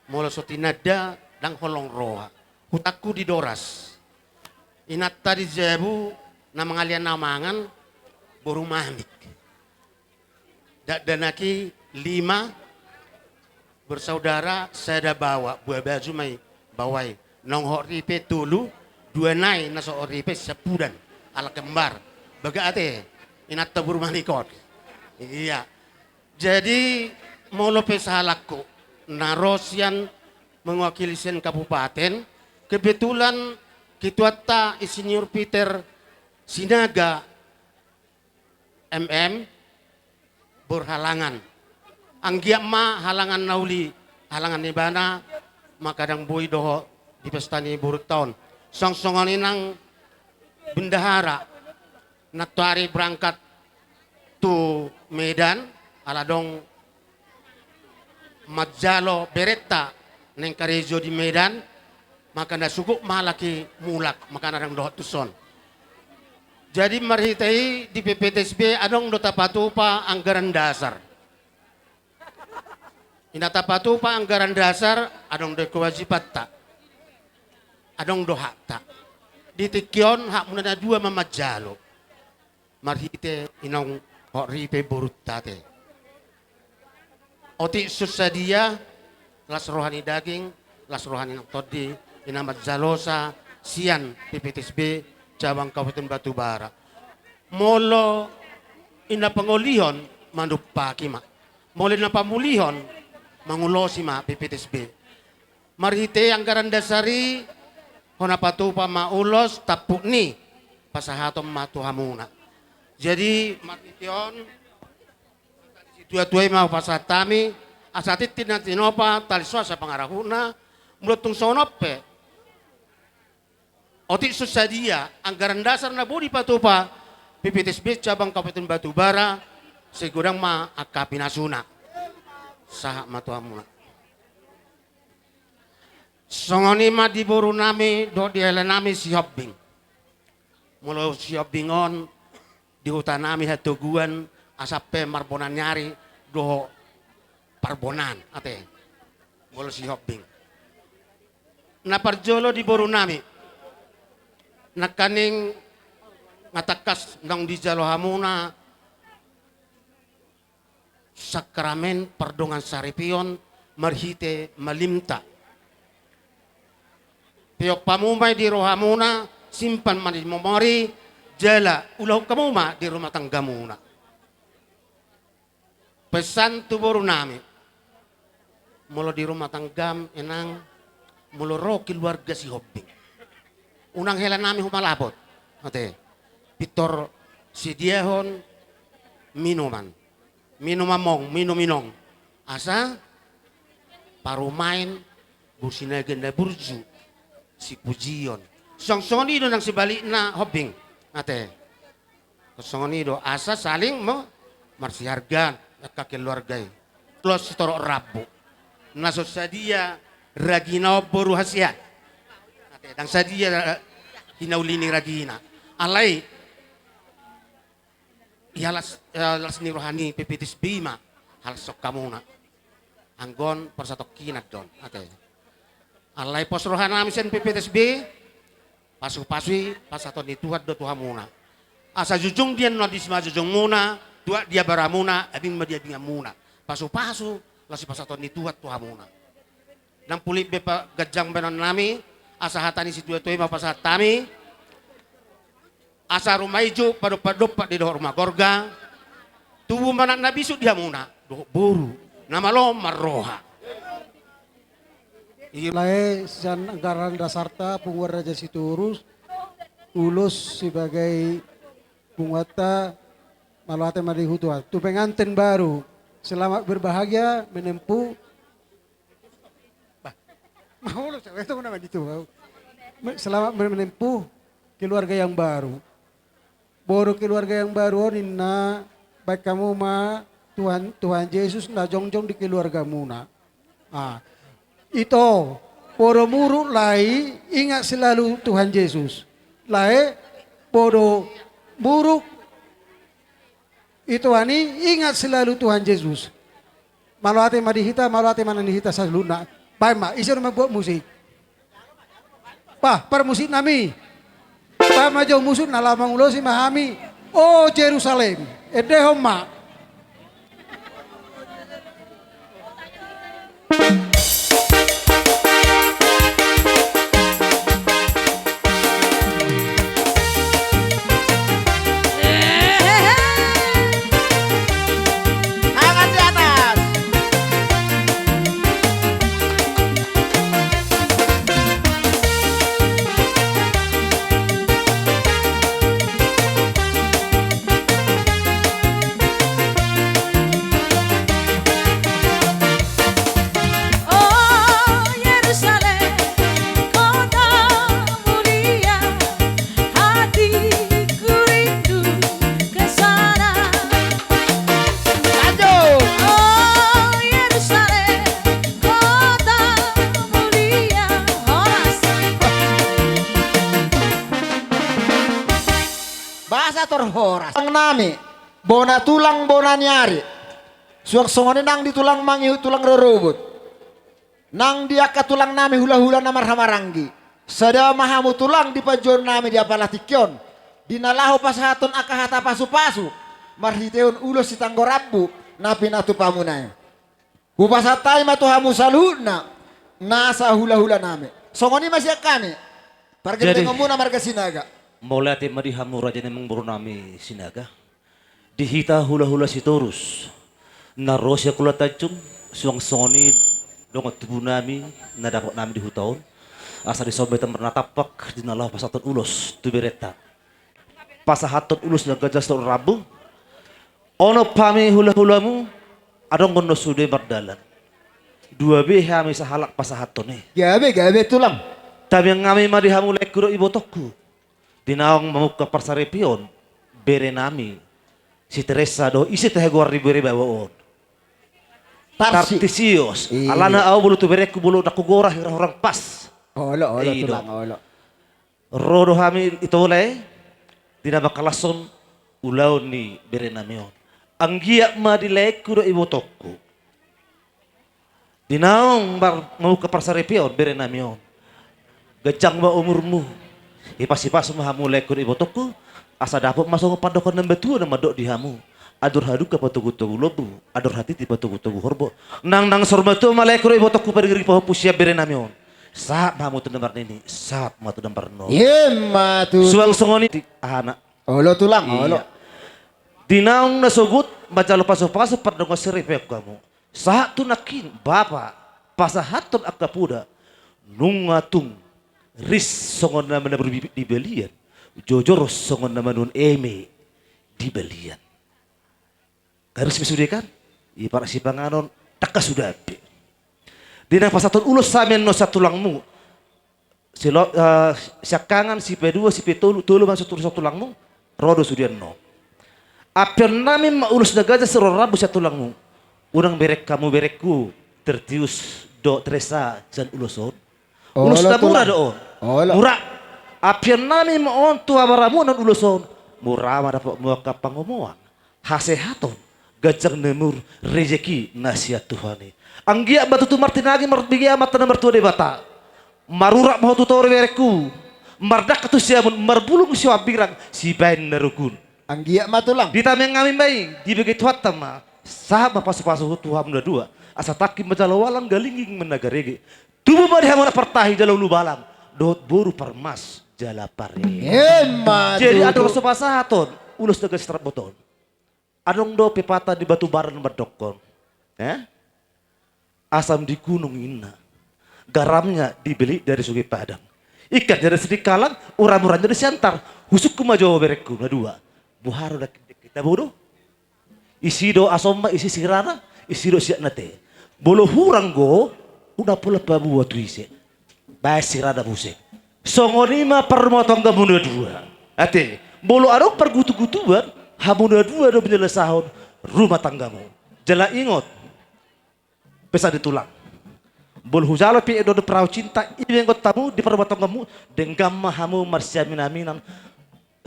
molo so tinanda ndang holong roha. Hutangku di Doras. Inanta di jabu na mangalian na mangan boru Manik. Dakdanak i lima bersaudara, sada baoa, buabaju ma i baoa i. Naung hot ripe tolu, dua nai na so hot ripe siampudan, ala kembar. Bagak ate, inanta boru Manik on. Iya. Jadi molo pe sahalakku na ro sian mewakili sian kabupaten, kebetulan ketuanta Insinyur Peter Sinaga, M M, boru Halangan. Anggiat ma halangan na uli, halangan ibana, mangkadang boi dohot di pesta ni borunta on. Song songon i nang bendahara nantoari berangkat tu Medan, ala dong manjalo berenta naeng karejo di Medan, maka na sugut ma halak i mulak, maka na dang dohot tuson. Jadi marhite i di P P T S B adong do tapatupa anggaran dasar. Ina tapatupa anggaran dasar, adong do kewajibanta, adong do hakta. Di tingki on hakmuna na dua ma manjalo. Marhite inong hot ripe borunta te. Otik sun sadia, las roha ni daging, las roha ni nang tondi, ina manjalosa sian P P T S B cabang Kabupaten Batubara. Molo ina pangolihon, manumpaki ma. Molo ina pamulihon, mangulosi ma P P T S B. Marhite anggaran dasar i, hona patupa ma ulos tampuk ni pasahaton ma tu hamuna. Jadi marhite on, situatua i ma hupasahat hami, asa tintin na tinopa, tali so asa pangarahutna. Molo tung songon on pe, otik sun sadia anggaran dasar na boi dipatupa P P T S B cabang Kabupaten Batubara, sai godang ma angka pinasuna. Sahat ma tu hamuna. Songon i ma di boru nami dohot di hela nami Sihombing. Molo Sihombing on di huta nami Hatoguan, asa pe Marbonaniari dohot Parbonaan, ate. Molo Sihombing. Na parjolo di boru nami, nangkaning nga tangkas naung dijalo hamuna sakramen pardongansaripeon marhite malimta. Peop hamu ma i di rohamuna, simpan ma di memori, jala ulahon hamu ma di rumah tanggamuna. Pesan tu boru nami, molo di rumah tanggam, inang, molo ro keluarga Sihombing, unang hela nami humalapot, ate. Pintor sediahon minuman. Minum among, minum inong. Asa parumaen boru Sinaga na burju, sipujion. Song songon i do nang sebalikna, Hombing, ate. Song songon i do, asa saling me-, marsihargaan angka keluarga i. Los sitorop rambu. Na so sadia ragina on boru hasian, ate, ndang sadia hinauli ni ragina. Alai i las, eh, las ni roha ni P P T S B ma, las songkamuna. Anggo on parsatongkinan do on, ate. Alai pos roha nami sian P P T S B, pasu-pasu i pasahaton ni Tuhan do tu hamuna. Asa jujung di annon, adis ma jujungmuna, tuak di abaramuna, abing ma di abinganmuna. Pasu-pasu, las i pasahaton ni Tuhan tu hamuna. Ndang pulik be pa-, ganjang bahenon nami, asa hata ni situatua i ma hupasahat hami. Asa rumah ijuk padompak-dompak di dohot rumah gorga. Tubu ma anak na bisuk di hamuna dohot boru na malo marroha. Lae sian anggaran dasarta, punguan Raja Sitorus, ulos sebagai punguanta, mauliate ma di Tuhan. Tu pengantin baru, selamat berbahagia menempuh. Bah, mau lo, saya tahu nama itu, mau. Me-, selamat menempuh keluarga yang baru. Boru keluarga yang baru on ninna, baen hamu ma Tuhan, Tuhan Yesus na jongjong di keluargamuna. Ah. Ito, boru muruk lae, ingat selalu Tuhan Yesus. Lae, boru muruk, ito ani, ingat selalu Tuhan Yesus. Mauliate ma di hita, mauliate ma nang di hita saluhutna. Baen ma, ise do mambuat musik? Bah, parmusik nami. Baen ma jo musik na laho mangulosi ma hami. O Jerusalem, endehon ma. Tangan di atas. Basa tor horas. Tulang nami, bona tulang bona ni ari. Suang songon i nang di tulang mangihut tulang rorobot. Nang di angka tulang nami hula-hula na marhahamaranggi. Sada ma hamu tulang di panjouon nami di apala tingki on. Di na laho pasahathon angka hata pasu-pasu. Marhitehon ulos sitanggo rambu. Na pinatupamuna i. Hupasahat hami ma tu hamu saluhutna, nasa hula-hula nami. Songon i ma sian hami. Pargendengonmuna marga Sinaga. Mauliate ma di hamu raja ni amangboru nami Sinaga. Di hita hula-hula Sitorus. Na ro sian Kula Tanjung, suang songon i dongan tubu nami, na dapot nami di huta on. Asa dison ma hita marnatampak, di na laho pasahathon ulos, tu berenta. Pasahathon ulos na ganjang sitorus rambu. Onom hami hula-hulamu, adong do sude mardalan. Dua be hami sahalak pasahathon i. Gabe, gabe tulang. Tamiang hami ma di hamu laengku dohot ibotongku. Di naung mamungka parsaripeon, bere nami. Si Teresa dohot ise tahe goar ni bere baoa on. Tarsi. Tartisius. Iya. Alana au molo tu berengku molo ndang hugora hira hurang pas. Olo, olo, i do. Tulang, olo. Ro do hami i tola i, di na mangkalashon ulaon ni bere nami on. Anggiat ma di laengku dohot ibotongku. Di naung mar-, mamungka parsaripeon bere nami on. Ganjang ma umurmu. Hipas-hipas ma hamu laengku dohot ibotongku. Asa dapot ma songon pandohan na matua na mandok di hamu. Andor halumpang patogu-togu lombu, andor hatiti patogu-togu horbo. Nang, nang saur matua ma laengku dohot ibotongku pairing-iring pahompu sian bere nami on. Sahat ma hamu tu na marnini, sahat ma tu na marnono. Ima tutu. Suang songon i di ahana. Olo tulang, iya. Olo. Di naung na sogot, manjalo pasu-pasu pardongan saripeon hamu. Sahat tu nangkin, bapa, pasahathon angka poda. Nunga tung, ris songon na manuan bibit di balian. Jojor songon na manuan eme di balian. Garis be sude kan? Ibarat sipanganon, tangkas suda be. Di na pasahathon ulos hami annon sian tulangmu. Silo-, eh, siangkangan, sipadua, sipatolu, tolu ma sian tu-, sian tulangmu, ro do sude annon. Ampeon nami ma ulos na ganjang sitorus rambu sian tulangmu. Unang bereng hamu berengku, Tertius dohot Teresa sian ulos on. Ulos na mura do on. Olo. Mura. Ampeon nami ma on tu habaramuan ulos on. Mura ma dapotmu angka pangomoan. Hasehaton, ganjang na umur, rejeki na sian Tuhan i. Anggiat ma tutu martinangi marbege Amanta na martua Debata. Marurat ma ho tu toru berengku. Mardangka tu siamun, marbulung sihombirang, sibaen na rukun. Anggiat ma tulang. Di tamiang hami ma i, dibege Tuhanta ma. Sahat ma pasu-pasu tu hamu na dua. Asa tangkas manjalo walang galingging ma na garege. Tubu ma di hamu anak partahi jala ulubalang. Dohot boru parmas jala pareme. Ima tutu. Jadi andor so pasahaton, ulos na ganjang sitorus rambu on. Adong do pepatah di Batubaran mandokkon. Eh? Asam di gunung inna. Garamnya dibeli dari Sungai Padang. Ikannya dari Sidikalang, uram-uramnya dari Siantar. Husungkun ma jo berengku na dua. Boha do dengke-dengkenta bodo. Isi do asomna, isi sirana, isi do siatna te. Molo hurang do, unang pola paboa tu ise. Baen sirana muse. Songon i ma parrumah tanggamu na dua. Ate, molo adong pargutu-gutuan, hamu na dua do manyelesahon rumah tanggamu. Jala ingot, pesan ni tulang. Molo hujalo pe do perahu cinta, i ma inggot hamu di parrumah tanggamu, denggan ma hamu marsiamin-aminan,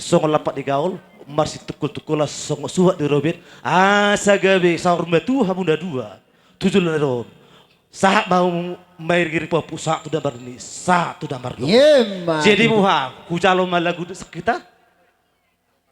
songon lampak ni gaol, marsitungkol-tungkolan songon suhat ni robean, asa gabe saur matua hamu na dua. Tu joloan on. Sahat ma hamu mairing-iring pahompu, sahat tu na marnini, sahat tu na marnono. Ima tutu. Jadi boha, hujalo ma lagu sahat hita.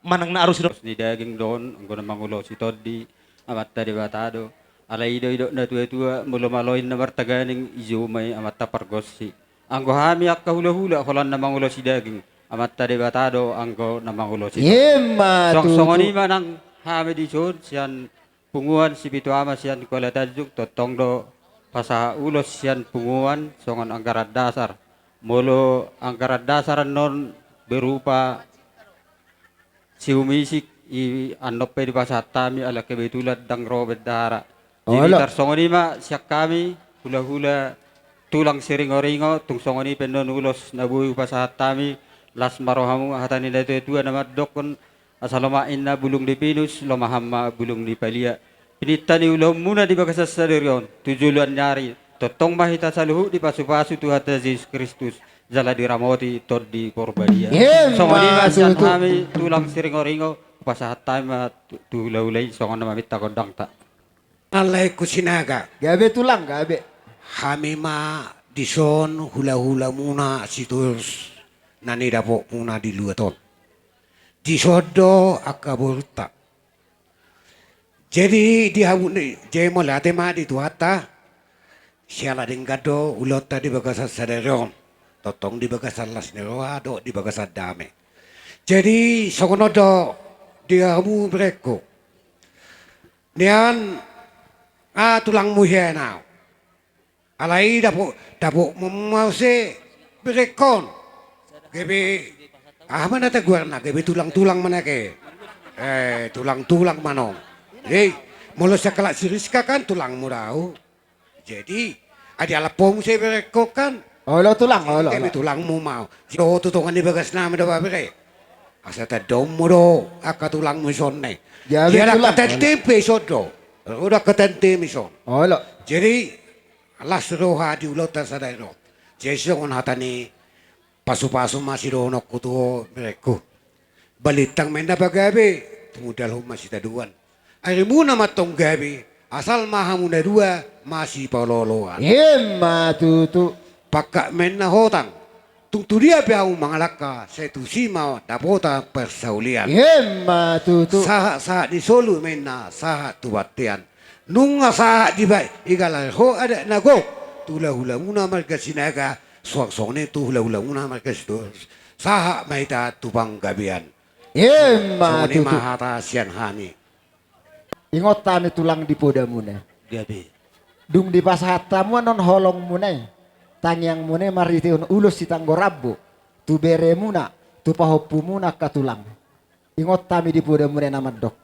Manang na arus do. Ni daging do on, anggo na mangulosi tondi, Amanta Debata do. Alai i do didok na tua-tua, molo malo inna martaganing, i jo ma i amanta pargonsi. Anggo hami angka hula-hula, holan na mangulosi daging, Amanta Debata do anggo na mangulosi tondi. Ima tutu. Songon i ma nang hami dison, sian punguan Sipitu Ama sian Kuala Tanjung, tongtong do pasahat ulos sian punguan songon anggaran dasar. Molo anggaran dasar annon berupa siumisik, i annon pe dipasahat hami ala kebetulan ndang ro bendahara. Jadi tarsongon i ma sian hami hula-hula tulang Siringo-ringo, tung songon i pe annon ulos na boi hupasahat hami, las ma rohamu, hata ni na tua-tua na mandokkon, asa lomak inna bulung ni pinus, lomahan ma bulung ni palia. Pininta ni ulaonmuna di bagasan sadari on, tu joloan ni ari, Tongtong ma hita saluhut dipasupasu Tuhanta Jesus Kristus, jala diramoti Tondi Porbadia. Emma tutu. Songon i ma sian hami tulang Siringoringo, pasahat hami ma tu, tu hulahula i, songon na maminta gondangta. Alai ku Sinaga. Gabe tulang, gabe. Hami ma dison hulahulamuna Sitorus na nidapotmuna di luat on. Dison do angka borunta. Jadi di hamu ni, jadi mauliate ma di Tuhanta. Siala denggan do ulaonta di bagasan sadari on. Tongtong di bagasan las ni roha dohot di bagasan dame. Jadi songon on do di hamu berengku. Nian, ah, tulangmu hian au. Alai dapot, dapot muse berengkon. Gabe, aha ma na tagoarna, gabe tulang-tulang ma nangkin. Eh, tulang-tulang ma nang. Hei, molo sian halak si Rizka kan tulangmu do au. Jadi, adi alap ho muse berengkon kan. Olo tulang, olo, olo. Gabe tulangmu ma au. Jadi ho tu tonga ni bagas nami do ba bere. Asa tandaonmu do angka tulangmu dison ne. Jadi angka tantemu pe dison do. Ro do angka tantemu dison. Olo. Jadi, las roha di ulaonta sadari on. Jadi songon hata ni pasupasu ma sidohononku tu ho berengku. Balintang ma inna pagabe, tumundalhon ma sitadoan. Arimuna ma antong gabe, asal ma hamu na dua masipaolooloan. Emma tutu. Pangkat ma inna hotang. Tung tu dia pe hamu mangalangka, sai tusi ma dapotan parsaulian. Emma tutu. Sahat-sahat ni solu ma inna sahat tu bontean. Nunga sahat dibahen, digalari ho adat na gok. Tu hulahulamuna marga Sinaga, suang songon i tu hulahulamuna marga Sitorus. Sahat ma hita tu panggabean. Emma tutu. Songon i ma hata sian hami. Ingot hami tulang di podamuna. Gabe. Dung dipasahat hamu annon holongmuna i, tangiangmuna i marhitehon ulos sitanggo rambu, tu beremuna, tu pahompumuna angka tulang. Ingot hami di podamuna i na mandok.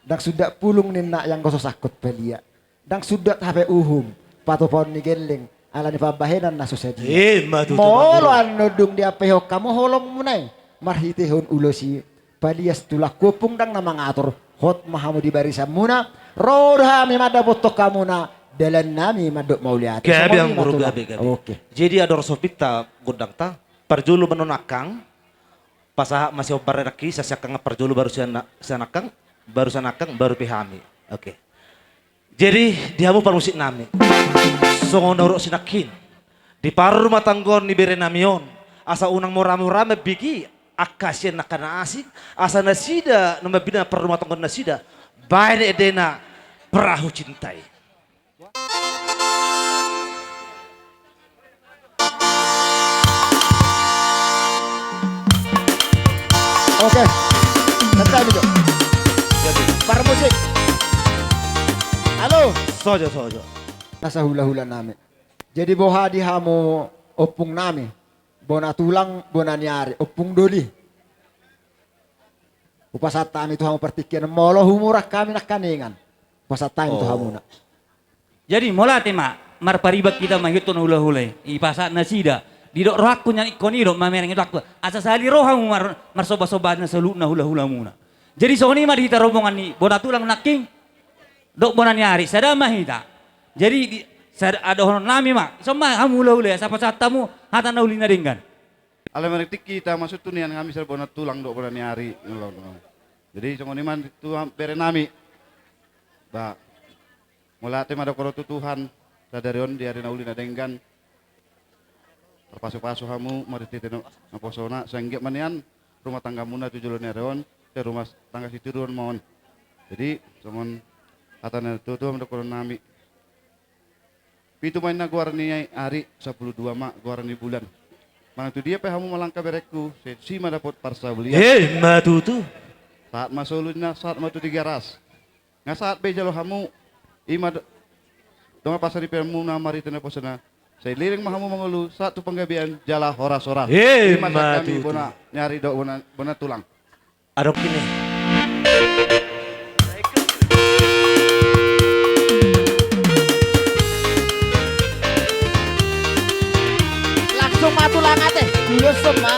Ndang sundat pulung ninna i anggo so sangkot palia. Ndang sundat hape uhum, patupaon ni gelleng, ala ni pambahenan na so sadia. Emma tutu. Molo annon dung diampehon hamu holongmuna i, marhitehon ulos i, palias tulangku, ompung ndang na mangatur, hot ma hamu di barisanmuna, ro do hami mandapothon hamuna, dalannami mandok mauliate. Gabe. Songon i ma amang boru, tulang. Gabe, gabe. Oke. Jadi adong sopinta gondangta, parjolo ma annon angkang, pasahat ma sian ombar nangkin, sian angkang parjolo baru sian, sian angkang, baru sian angkang, baru pe hami. Oke. Jadi, di hamu parmusiknami. Songon na hudok sinangkin. Di parrumatanggaon ni berenami on. Asa unang mora-mora mambege angka sian angka na asing. Asa nasida na mambina parrumatanggaon nasida. Baen endena perahu cinta i. Oke. Santabi jo. Jadi. Parmusik. Halo. Saojo, saojo. Na sahula-hulanami. Jadi boha di hamu ompungnami. Bona tulang, bona ni ari, ompung doli. Hupasahat hami tu hamu partingkian, molo humurang hami nangkaningan. Hupasahat hami tu hamuna. Jadi, mauliate ma, marpariban hita mangihuthon hula-hula i, dipasahat nasida. Didok rohangku nian ingkon i do, mamereng i rohangku. Asa sahali ro hamu mar-, marsombasomba na saluhutna hula-hulamuna. Jadi, songon i ma di hita rombongan ni bona tulang nangkin, dohot bona ni ari, sada ma hita. Jadi, di, sada, dohononnami ma, ison ma hamu hula-hula i, asa pasahat hamu hata na uli na denggan. Alai marhite hita masutu nian hami sada bona tulang dohot bona ni ari. Jadi songon i ma tu berenami. Ba, mauliate ma dohonon tu Tuhan, sadari on di ari na uli na denggan. Tarpasupasu hamu marhite naposona, sai anggiat ma nian rumah tanggamuna tu joloan ni ari on, sai rumah tangga sitiruon ma on. Jadi songon hata ni natuatua ma dohononnami. Pitu ma inna goar ni ari, sampulu dua ma goar ni bulan. Manang tu dia pe hamu mangalangka berengku, sai tusi ma dapot parsaulian. Emma tutu. Sahat ma solu ninna, sahat ma tu Tigaras. Nga sahat be jalo hamu, i ma do-, dongan pasaripeonmuna marhite naposona. Sai leleng ma hamu mangolu, sahat tu panggabean, jala horas-horas. Emma tutu. I ma sian hami bona ni ari dohot bona, bona tulang. Adong i. Langsung ma tulang ate, dulu semua.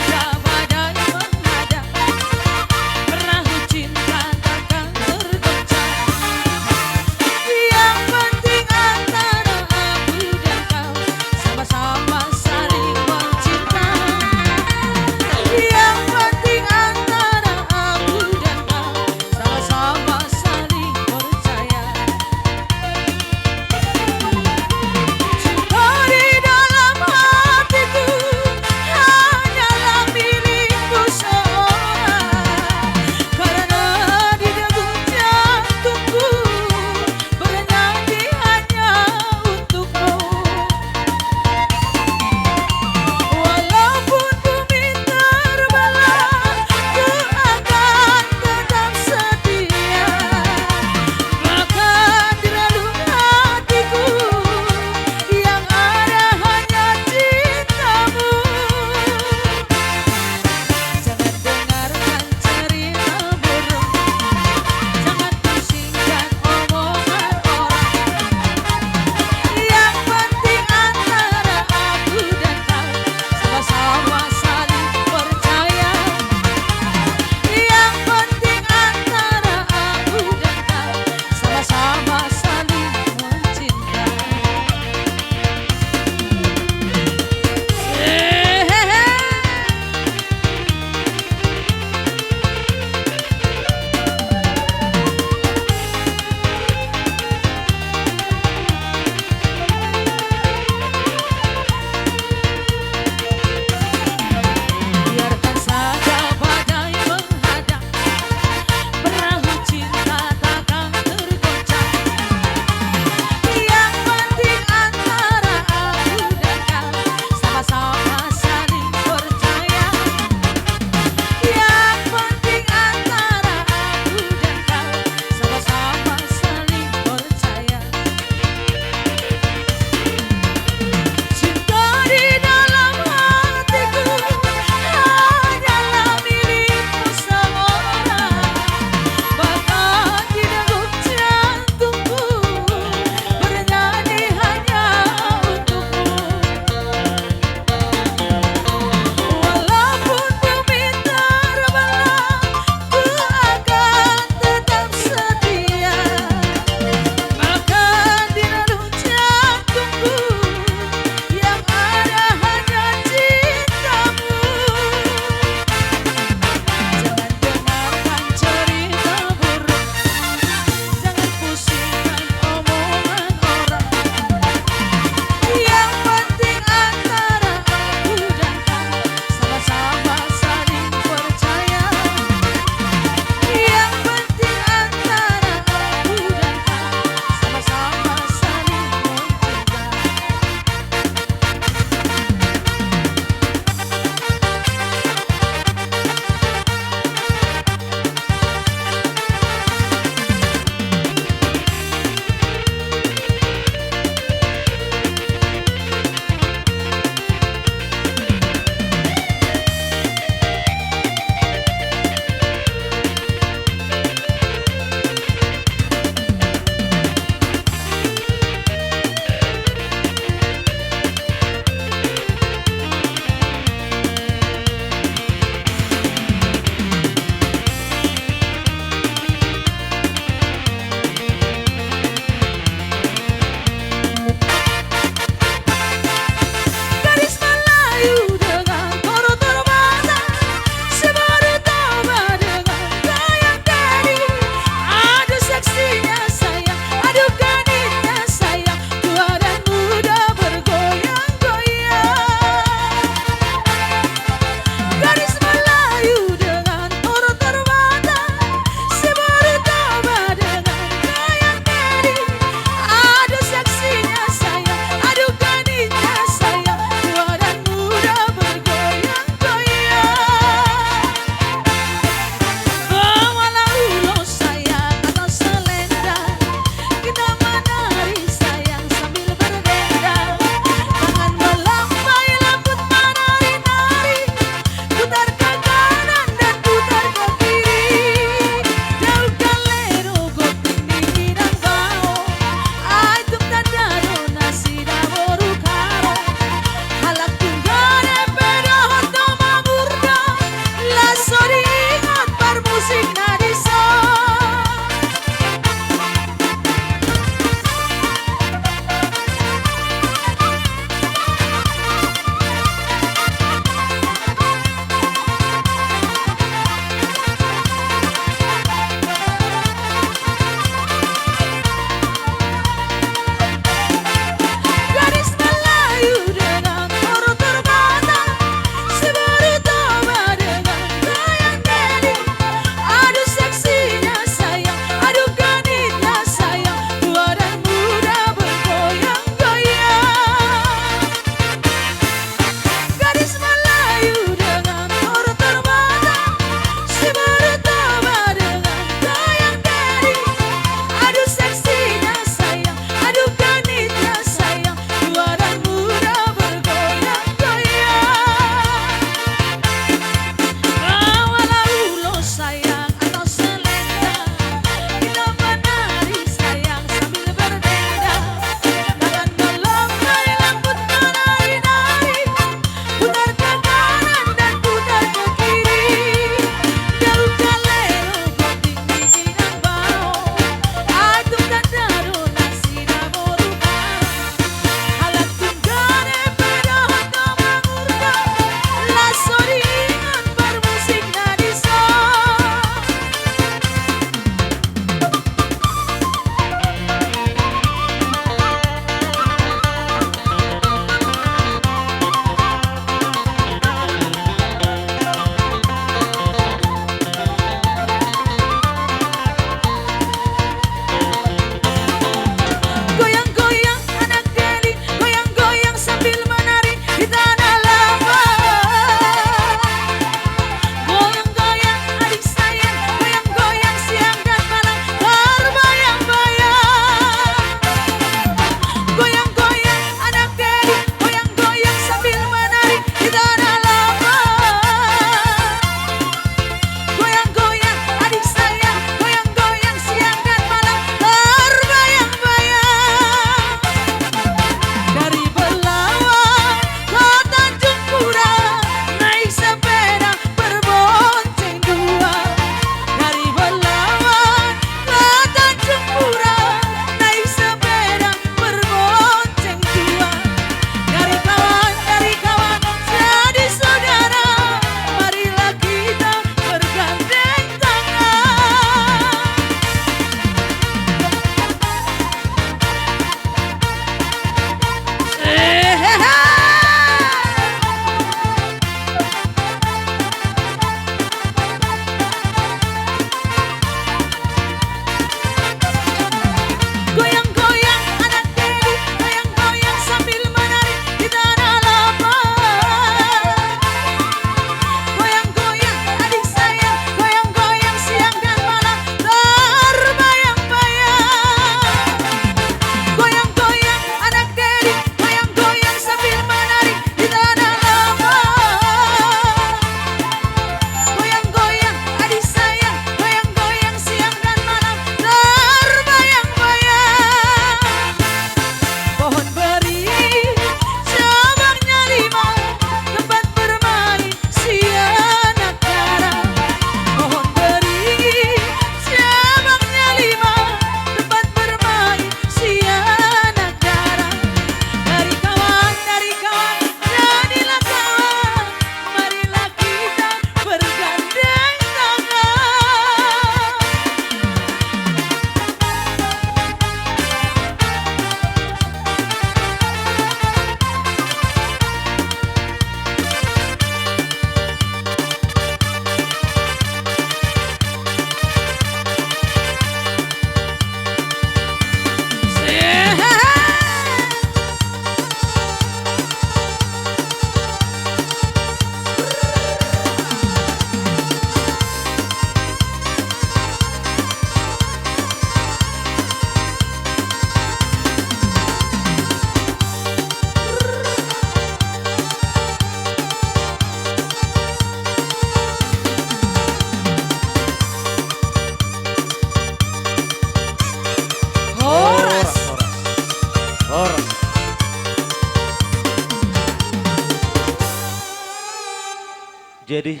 Jadi,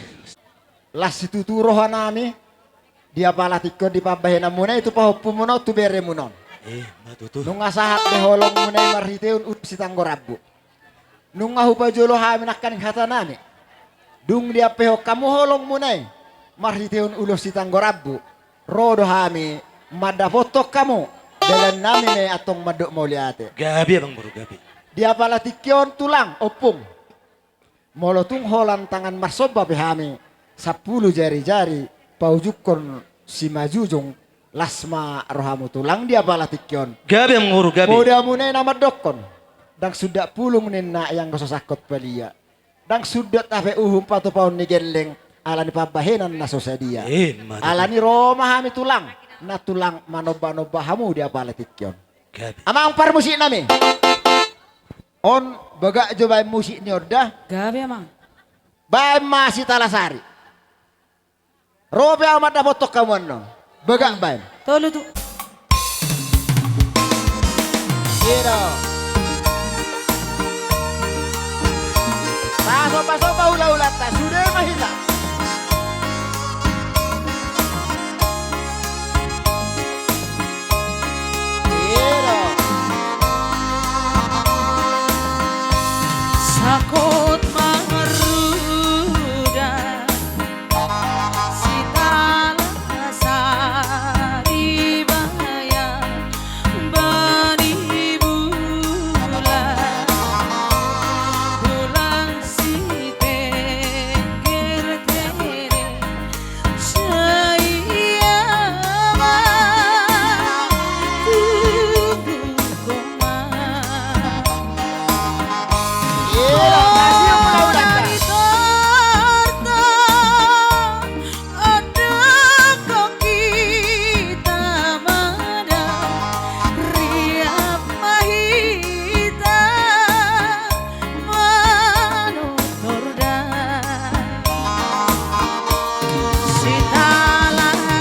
las situtu rohanami di apala tingki on, di pambahenanmuna i, tu pahompumuna on, tu beremuna on. Eh, ma tutu. Nunga sahat be holongmuna i marhiteon ulos sitanggo rambu. Nunga hupajolo hami nangkaning hatanami. Dung diampehon hamu holongmuna i marhiteon ulos sitanggo rambu, ro do hami mandapothon hamu. Dalannami ma i antong mandok mauliate. Gabe, Amang Boru, gabe. Di apala tingki on, Tulang, Ompung, molo tung holan tangan marsomba pe hami, sampulu jarijari paujunghon simanjujung, las ma rohamu, Tulang, di apala tingki on. Gabe, Amang Boru, gabe. Podamuna i na mandokkon: Ndang sundat pulung ninna i anggo so sangkot palia, ndang sundat hape uhum patupaon ni gelleng, ala ni pambahenan na so sadia. Eh, ma tutu. Alani ro ma hami, Tulang, na tulang manombanomba hamu di apala tingki on. Gabe. Amang parmusiknami, on bagak jo baen musik ni on da. Gabe, Amang. Baen ma Sitalasari. Ro pe ahu mandapothon hamu annon. Bagak baen. Tolu tu. Ida. Pasomba-somba hulahulanta, sude ma hita. Ida. Sangkot marruda, Sitalasari bayan bani bulan, bulan sitengger tere, sai ia ma tutu. Sitalasari,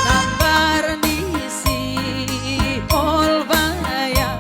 tambar ni sipol bayan,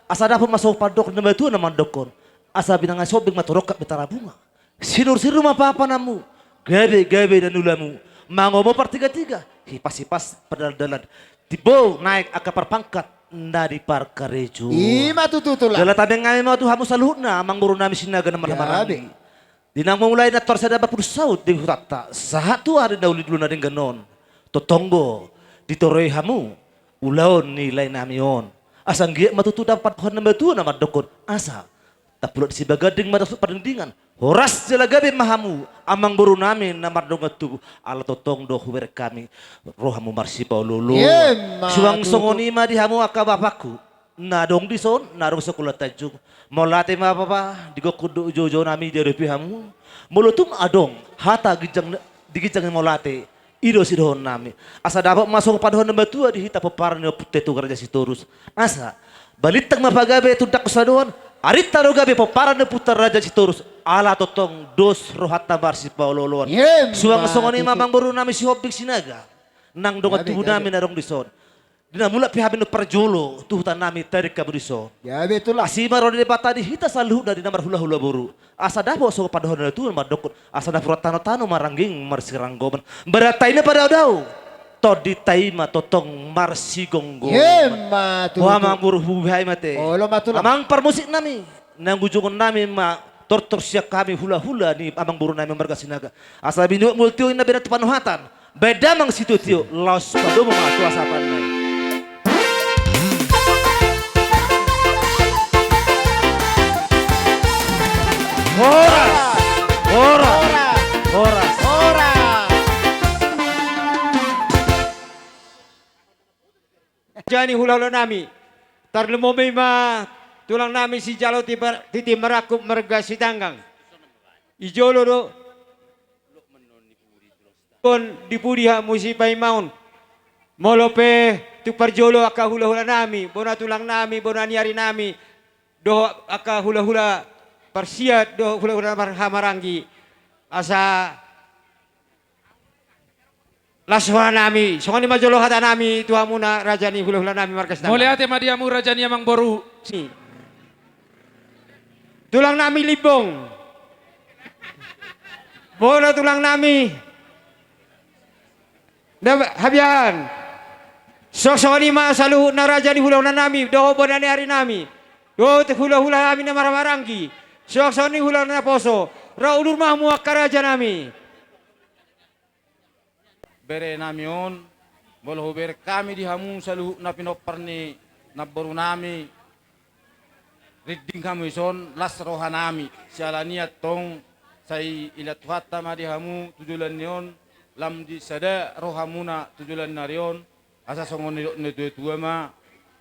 Asa dapot ma songon pandok ni natuatua na mandokkon: Asa binanga sihombing ma torongkap ni tarabunga. Sinursinur ma papananmu, gabegabe na niulamu, mangomo partigatiga, hipashipas pardalandalan, timbo naek angka parpangkat na di parkarejo. I ma tutu, Tulang. Jala tabe hami ma tu hamu saluhutna, amangboru nami Sinaga na marhahamaranggi. Di na mamulai na tor sada bapul saut di hutanta, sahat tu aha di na uli di ulaon na denggan on. Tongtong do ditoroi hamu ulaon ni lae nami on. Asa anggiat ma tutu dapot pandohan ni natuatua na mandokkon: Asa tapulak di Sibaganding ma dapot pardingdingan. Horas jala gabe ma hamu, amangboru nami na mardongan tubu, ala tongtong do hubereng hami rohamu marsipaolooloan. Emma tutu. Suang songon i ma di hamu angka bapakku na adong dison, na adong di Sikola Tanjung. Mauliate ma bapa, di gokhon dohot joujou nami diadopi hamu. Molo tung adong hata ginjang, di ginjang ni mauliate, i do sidohonon nami. Asa dapot ma songon pandohan ni natuatua di hita pomparan ni Ompunta Itogu Raja Sitorus. Asa balintang ma pagabe tu dangka sadoan, arinta do gabe pomparan ni Ompunta Raja Sitorus, ala tongtong dos rohanta marsipaolooloan. Emma tutu. Suang songon i ma amangboru nami sihombing Sinaga, nang dongan tubu nami na adong dison. Di na mulak pe hami nuaeng parjolo tu huta nami, taring hamu dison. Gabe, Tulang. Asi ma ro ni Debata di hita saluhutna di na marhulahula boru. Asa dapot songon pandohan ni natuatua mandokkon: Asa napuran tanotano maranggi marsiranggoman, badan ta i na padaodao, tondinta i ma tongtong marsigomgoman. Emma tutu. Boha ma, amangboru, hubuhai ma te. Olo ma, Tulang. Amang parmusik nami, nang ujungon nami ma tortor sian hami hulahula ni amangboru nami marga Sinaga. Asa binuat muna tio, ninna bere tu panuhatan, baen damang sitiotio, laos padomu ma tu asapanna i. Horas! Horas! Horas! Horas! Raja ni hulahula nami, tarlumobi ma tulang nami sijalo Titi Marangkup marga Sitanggang. I jolo do on di pudi hamu sipaimaon. Molo pe tung parjolo angka hulahula nami, bona tulang nami, bona ni ari nami, dohot angka hulahula parsiat dohot hulahula marhahamaranggi. Asa las roha nami, songon i ma jolo hata nami tu hamuna raja ni hulahula nami marga Sitanggang. Mauliate ma di hamu raja ni amangboru. Tulang nami Limbong. Bona tulang nami Habian. Suang songon i ma saluhutna raja ni hulahula nami dohot bona ni ari nami dohot hulahula nami na marhahamaranggi. Suang songon i hulahula naposo, ro udur ma hamu angka raja nami. Bere nami on, molo hubereng hami di hamu saluhutna pinompar ni namboru nami, rinding hamu dison, las roha nami. Siala ni i antong sai ilaan Tuhanta ma di hamu tu joloan ni on, lam di sada rohamuna tu joloan ni ari on. Asa songon nidok ni natuatua ma,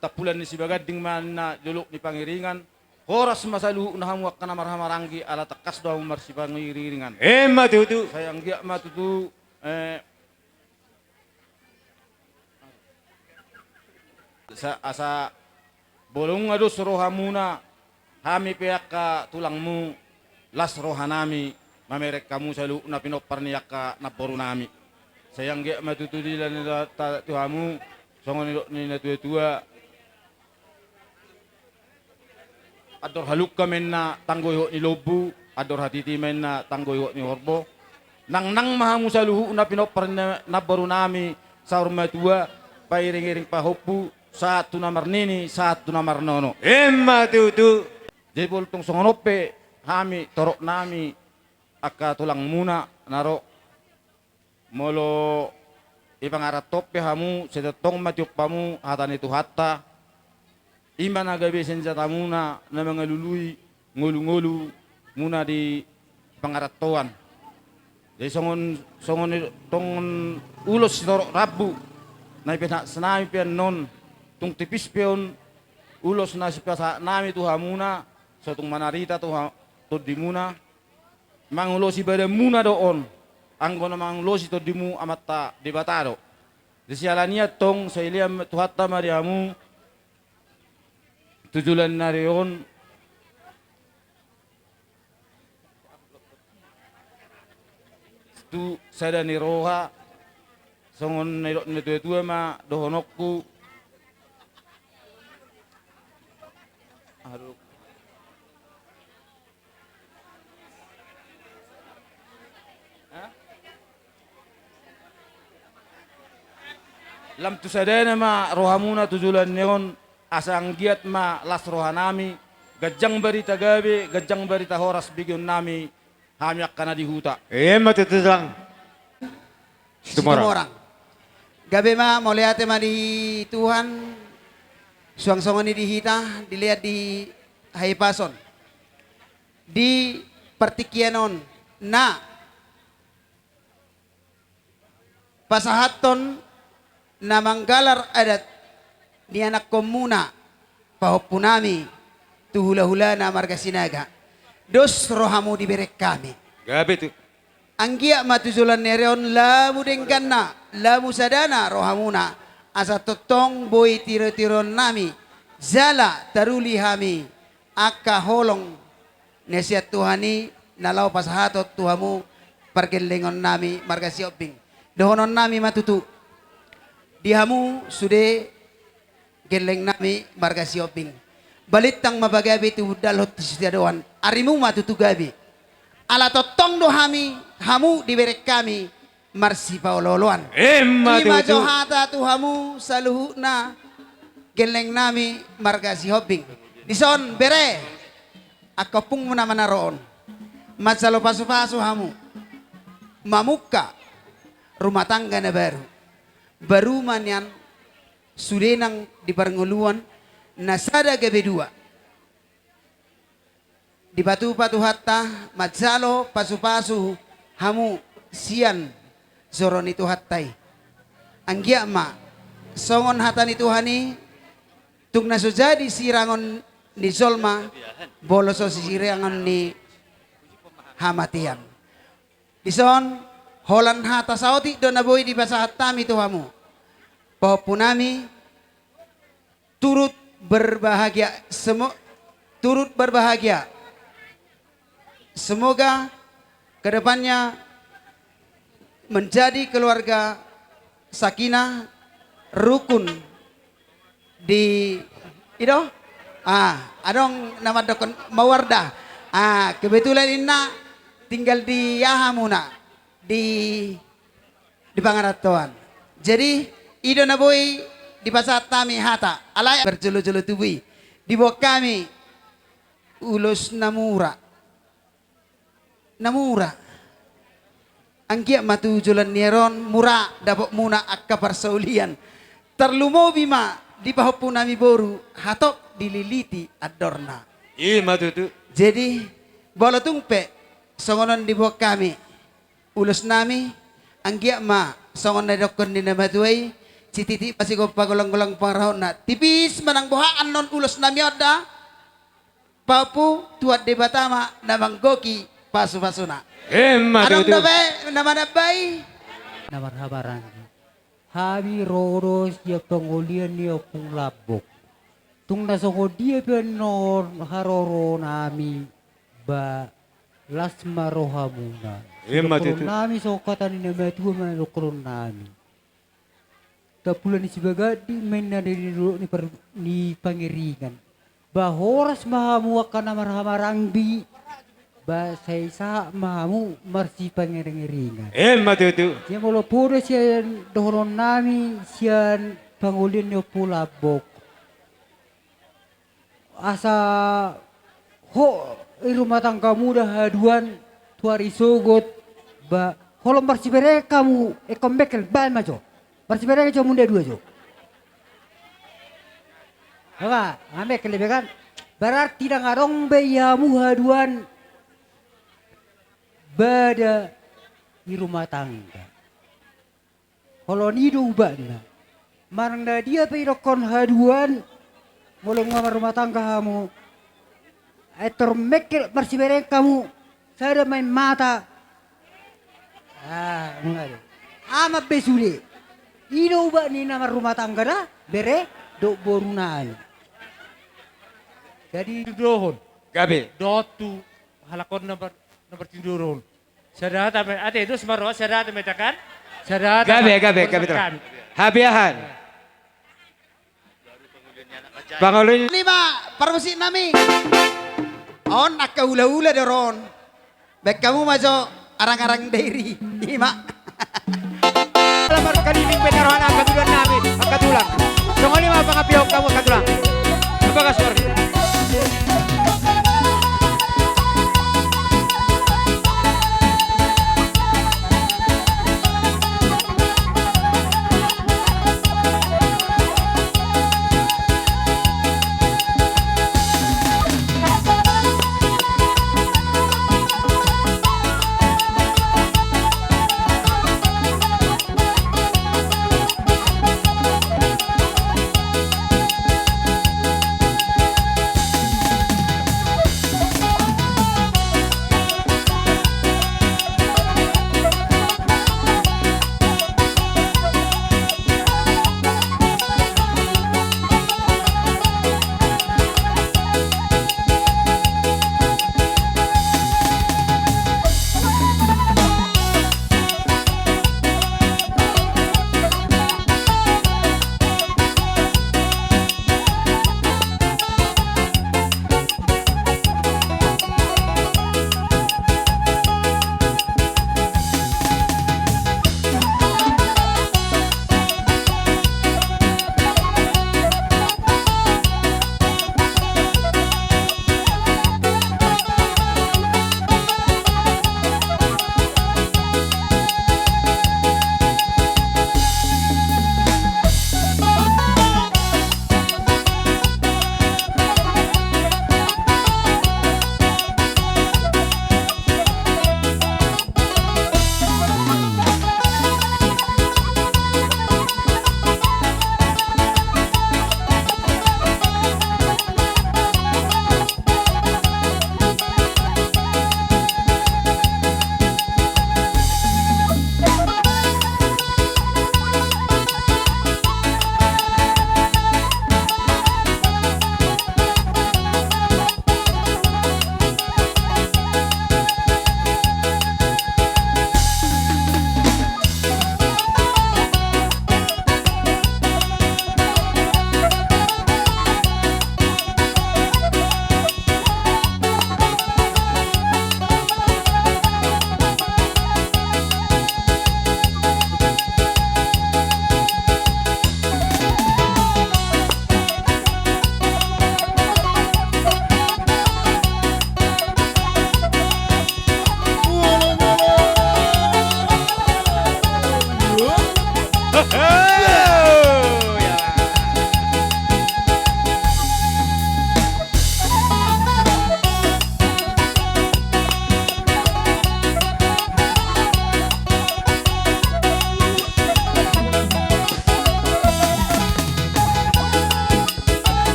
tampulan ni Sibaganding ma ninna di Dolok ni Pangiringan. Horas ma saluhutna hamu angka na marhahamaranggi, ala tangkas do hamu marsipangiringan. Emma tutu. Sai anggiat ma tutu, eh, sa-, asa bolonga dos rohamuna, hami pe angka tulangmu, las roha nami mamereng hamu saluhutna pinompar ni angka namboru nami. Sai anggiat ma tutu diilaan Tuhanta tu hamu, songon nidok ni natuatua. Andor halungka ma inna tanggo ihot ni lombu, andor hatiti ma inna tanggo ihot ni horbo. Nangnang ma hamu saluhutna pinompar ni namboru nami saur matua, pairingiring pahompu, sahat tu na marnini, sahat tu na marnono. Emma tutu. Jadi molo tung songon on pe hami, torop nami angka tulangmuna na ro, molo dipangaranto pe hamu, sai tongtong ma tiop hamu hata ni Tuhanta. I ma na gabe senjatamuna na mangalului ngolungolumuna di pangarantoan. Jadi songon, songon i, songon ulos sitorop rambu na ipasahat nami pe annon, tung tipis pe on ulos na sipasahat nami tu hamuna, so tung manarita tu ha-, tondimuna, mangulosi badanmuna do on, anggo na mangulosi tondimu Amanta Debata do. Di siala ni i antong, sai ilaan Tuhanta ma di hamu tu joloan ni ari on, tu sada ni roha, songon na nidok ni natuatua ma dohononku. Lam tu sadana ma rohamuna tu joloan ni on, asa anggiat ma las rohanami, ganjang barita gabe, ganjang barita horas begeonnami, hami angka na di huta. Ima tutu, Tulang. Situmorang. Situmorang. Gabe ma, mauliate ma di Tuhan, suang songon i di hita, dilean di hahipason. Di partingkian on, na pasahathon na manggalar adat ni anakkonmuna, pahompunami, tu hulahulana marga Sinaga. Dos rohamu dibereng hami. Gabe tutu. Anggiat ma tu joloan ni ari on lamu dengganna, lamu sadana rohamuna, asa tongtong boi tirotiroonnami, jala taruli hami angka holong na sian Tuhan i na laho pasahathon tu hamu pargellengonnami marga Sihombing. Dohononnami ma tutu, di hamu sude gellengnami marga Sihombing, balintang ma pagabe tumundalhon tu sitadoan, arimu ma tutu gabe. Ala tongtong do hami, hamu dibereng hami marsipaolooloan. Ima tutu. I ma jo hata tu hamu saluhutna gellengnami marga Sihombing. Dison, bere, angka ompungmuna ma na ro on, manjalo pasupasu hamu mamungka rumah tangga na baru. Baru ma nian sude nang di parngoluon na sada gabe dua. Dipatupa Tuhanta manjalo pasupasu hamu sian joro ni Tuhanta i. Anggiat ma songon hata ni Tuhan i, tung na so jadi sirangon ni jolma, molo so sirangon ni hamatean. Dison, holan hata saotik do na boi dipasahat hami tu hamu, pahompunami, turut berbahagia, semo-, turut berbahagia. Semoga ke depannya menjadi keluarga sakinah, rukun di, i do? Ah, adong na mandokkon mawardah. Ah, kebetulan inna tinggal di aha muna, di di pangarantoan. Jadi, i do na boi dipasahat hami hata, alai parjolo-jolo tubu i, diboan hami ulos na mura. Na mura. Anggiat ma tu joloan ni ari on mura dapotmuna angka parsaulian. Tarlumobi ma di pahompunami boru, hatop dililiti andorna. Ima tutu. Jadi, molo tung pe songon on diboan hami ulosnami, anggiat ma songon na nidokkon ni na matua i, sititi ma sigompa, golanggolang pangarahutna. Tipis ma nang boha annon ulosnami on da, pahompu, Tuhan Debata ma na manggohi pasupasuna. Ima tutu. Adong dope na manambai? Na marhahamaranggi. Hami ro do sian pangolian ni Ompung Lambok. Tung na songon dia pe annon haroronami, ba las ma rohamuna. Ima tutu. Sidohononnami songon hata ni na matua ma na nidohononnami. Tampulon ni sibagandi ma inna di dolok ni par-, ni Pangiringan. Ba horas ma hamu angka na marhahamaranggi. Ba sai sahat ma hamu marsipangiringiringan. Ima tutu. Ia molo poda sian dohononnami sian pangolian ni Ompung Lambok. Asa ho i rumah tanggamu da haduan tu ari sogot, ba holong marsiberengan hamu, ingkon mengkel, baen ma jo. Marsiberengan jo hamu nda dua jo. Ba, nga mengkel be kan. Berarti ndang adong be i hamu haduan bada i rumah tangga. Holong i do ubatna. Manang na dia pe idokkon haduan, molo nga marrumah tangga hamu, ai tor mengkel marsiberengan hamu, sada main mata. Ah, nga do. Aman be sude. I do ubat ni na marrumah tangga da, bere, dohot boru nai. Jadi dohon. Gabe. Dohot tu halak on na mar-, na martindohon. Sada hata ma, ate, dos ma ro, sada hata ma ita kan? Sada hata ma. Gabe, gabe, gabe, terang. Habiahan. Pangoli. Lima, parmusiknami. On angka hula-hula do ro on. Baen hamu ma jo arang-arang dairi. Ima. Markalilingpe na roha nami, angka tulang. Songon i ma pangampuon hamu angka tulang. Bagas margi.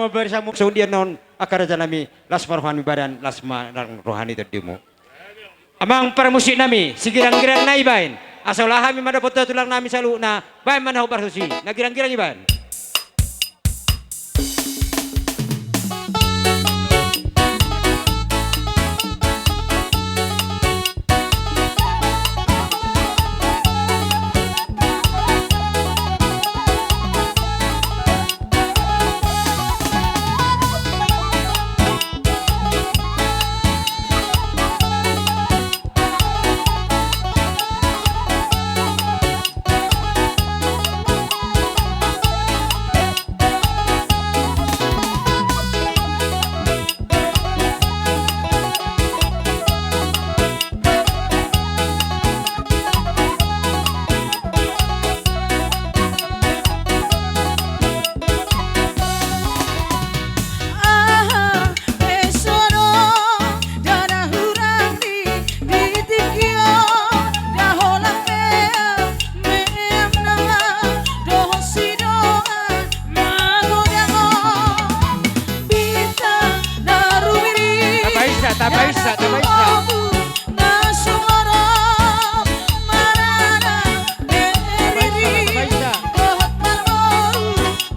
Barisamu songon dia non angka raja nami, las ma roha ni badan, las ma nang roha ni tondimu. Amang parmusik nami, sigirang-girang na ibaen, asa ulaon hami mandapot tulang nami saluhutna, baen ma na hombar tusi, na girang-girang ibaen. Aha, pe sonon, dada hurang di, di tingki on, da holan mea, meam nama, dohot sidongan, magodang on. Bintang na rumiring, tabaisa, tabaisa, tabaisa. Na sumorop marana, tabaisa, tabaisa. Dohot marboru,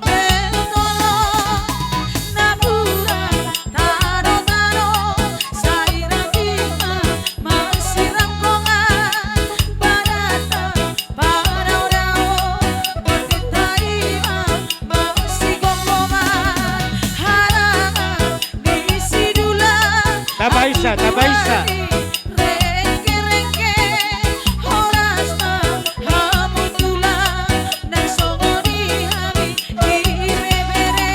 bertolong, napuran, tano-tano, sai rangkima, masirangkongan, barata, padao-dao, bertitaima, masigomgoman, harangan, ni sidulan, tabaisa, tabaisa. Rengke-rengke, horas ma hamu tulang, nang songon i hami di bebere.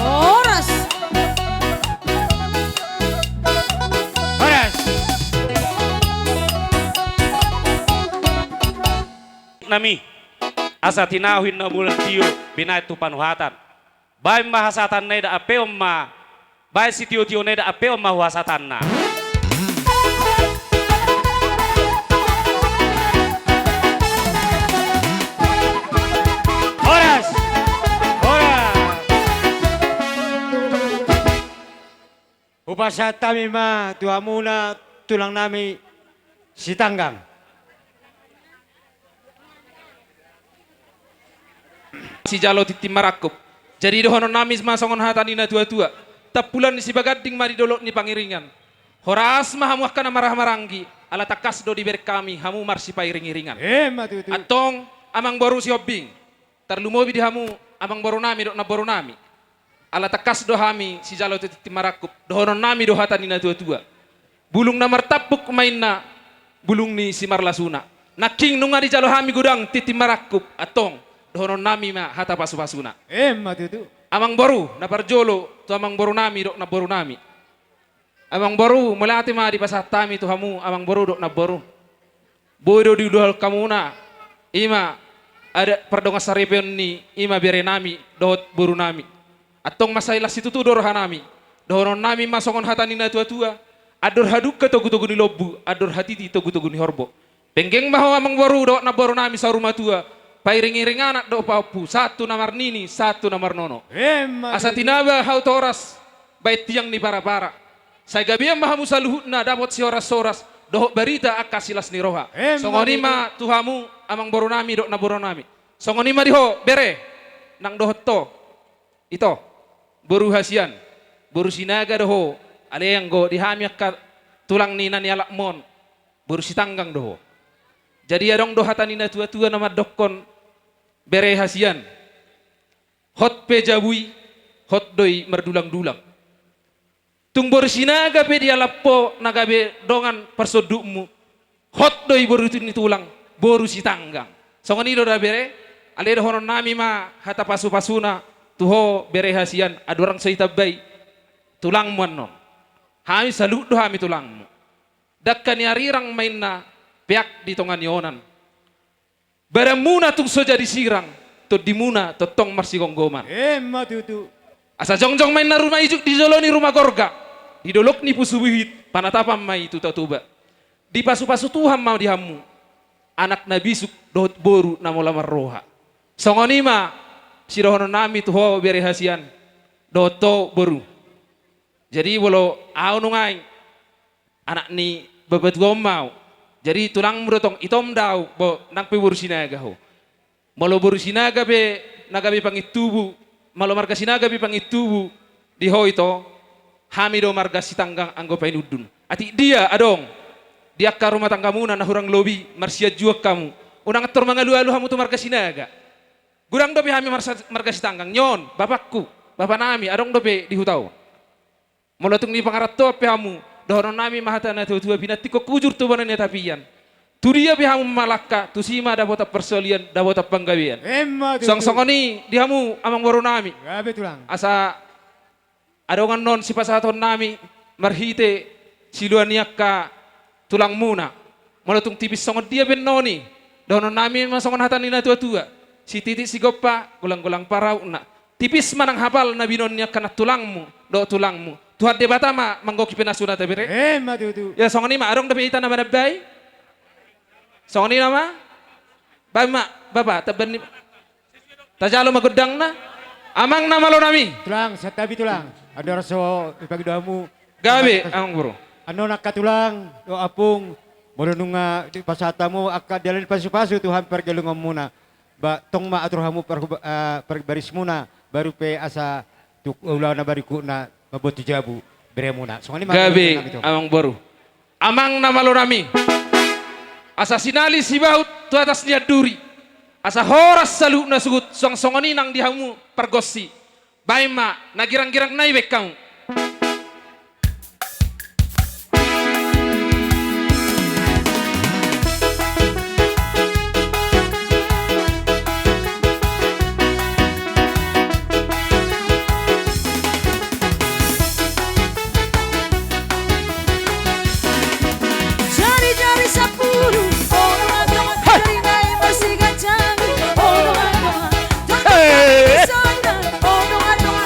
Horas. Horas. Nami, asa tinahu ninna bulan tio, binahen tu panuhatan. Baen ma hasahatanna i, dang ampeon ma. Baen sitiotiona i, dang ampeon ma huhasahatanna. Horas! Horas! Hupasahat hami ma tu hamuna tulang nami Sitanggang. Sijalo tintin marangkup. Jadi dohonon nami ma songon hata ni na tuatua: Tampulan ni Sibaganding ma di dolok ni Pangiringan. Horas ma hamu angka na marhahamaranggi, ala tangkas do dibereng hami hamu marsipairingiringan. Emma tutu. Antong amangboru Sihombing, tarlumobi di hamu amangboru nami dohot namboru nami. Ala tangkas do hami sijalo tintin marangkup, dohonon nami do hata ni na tuatua. Bulung na martampuk ma inna bulung ni simarlasuna. Nangkin nunga dijalo hami godang tintin marangkup, antong dohonon nami ma hata pasupasuna. Emma tutu. Amangboru, na parjolo tu amangboru nami dohot namboru nami. Amangboru, mauliate ma dipasahat hami tu hamu amangboru dohot namboru. Boi do diulahon hamuna, i ma adat pardongansaripeon ni i ma bere nami dohot boru nami. Antong mansai las situtu do roha nami. Dohonon nami ma songon hata ni na tuatua: Andor hadungka togutogu ni lombu, andor hatiti togutogu ni horbo. Penggeng ma ho amangboru dohot namboru nami saur matua, pairingiring anak dohot pahompu, sahat tu na marnini, sahat tu na marnono. Emma tutu. Asa tinaba hau toras, baen tiang ni parapara. Sai gabean ma hamu saluhutna dapot sihorashoras dohot barita angka silas ni roha. Emma tutu. Songon i ma tu hamu amangboru nami dohot namboru nami. Songon i ma di ho bere, nang dohot ho ito, boru hasian, boru Sinaga do ho. Alai anggo di hami angka tulang ni na nialapmon, boru Sitanggang do ho. Jadi adong do hata ni na tuatua na mandokkon, bere hasian, hot pe jabu i, hot do i mardulangdulang. Tung boru Sinaga pe dialap ho na gabe dongan parsondukmu, hot do i boru ni tulang, boru Sitanggang. Songon i do da bere. Alai dohonon nami ma hata pasupasuna tu ho bere hasian, andorang so ditambai tulangmu annon. Hami saluhut do hami tulangmu. Dangka ni arirang ma inna peak di tonga ni onan. Badanmuna tung so jadi sirang, tondimuna tongtong marsigomgoman. Emma tutu. Asa jongjong ma inna ruma ijuk di jolo ni ruma gorga, di dolok ni Pusubuhit panatapan ma i tu Tatoba. Dipasupasu Tuhan ma di hamu anak na bisuk dohot boru na molo marroha. Songon i ma sidohonon nami tu ho bere hasian dohot ho boru. Jadi molo ahu nuaeng anak ni bapa tua on ma ahu. Jadi tulangmu do tong, itom do ahu, bo, nang pe boru Sinaga ho. Molo boru Sinaga pe na gabe pangintubu, molo marga Sinaga pe pangintubu di ho ito, hami do marga Sitanggang anggo painundun. Atik dia adong di angka rumah tanggamuna na hurang lobi marsianjuan hamu, unang tor mangalualu hamu tu marga Sinaga. Godang dope hami marsa-, marga Sitanggang, nion bapakku, bapa nami adong dope di huta on. Molo tung dipangarantoan pe hamu, dohonon nami ma hata na tuatua: Pinantikhon hujur tu bona ni tapian. Tudia pe hamu mangalangka, tusi ma dapotan parsaulian, dapotan panggabean. Emma tutu. Suang songon i di hamu amangboru nami. Gabe tulang. Asa adong annon sipasahaton nami marhite silua ni angka tulangmuna. Molo tung tipis songon dia pe annon i, dohonon nami ma songon hata ni na tuatua: Sititik sigompa, golanggolang parautna. Tipis ma nang hapal na binoan ni angka nantulangmu dohot tulangmu. Tuhan Debata ma manggohi pinasunta bere. Emma tutu. Ia songon i ma, adong dope hita na manambai? Songon i nama? Baen ma, bapa, tamban ni. Tajalo ma gondangna. Amang na malo nami. Tulang, santabi tulang. Andorang so dipangido hamu. Gabe, amangboru. Annon angka tulang dohot ompung, molo nunga dipasahat hamu angka dalan pasupasu Tuhan pargellengonmuna, ba tong ma atur hamu par-, eh, parbarismuna, baru pe asa tu ulaon na berikutna mamboan tu jabu beremuna. Songon i ma. Gabe, amangboru. Amang na malo nami. Asa sinali sibaut tu atas ni anduri, asa horas saluhutna suhut, suang songon i nang di hamu pargonsi. Baen ma na girang-girang nai, baen hamu. Jari-jari sampulu, odong-odong, hei, jari nai marsiganjang, odong-odong, hei, odong-odong,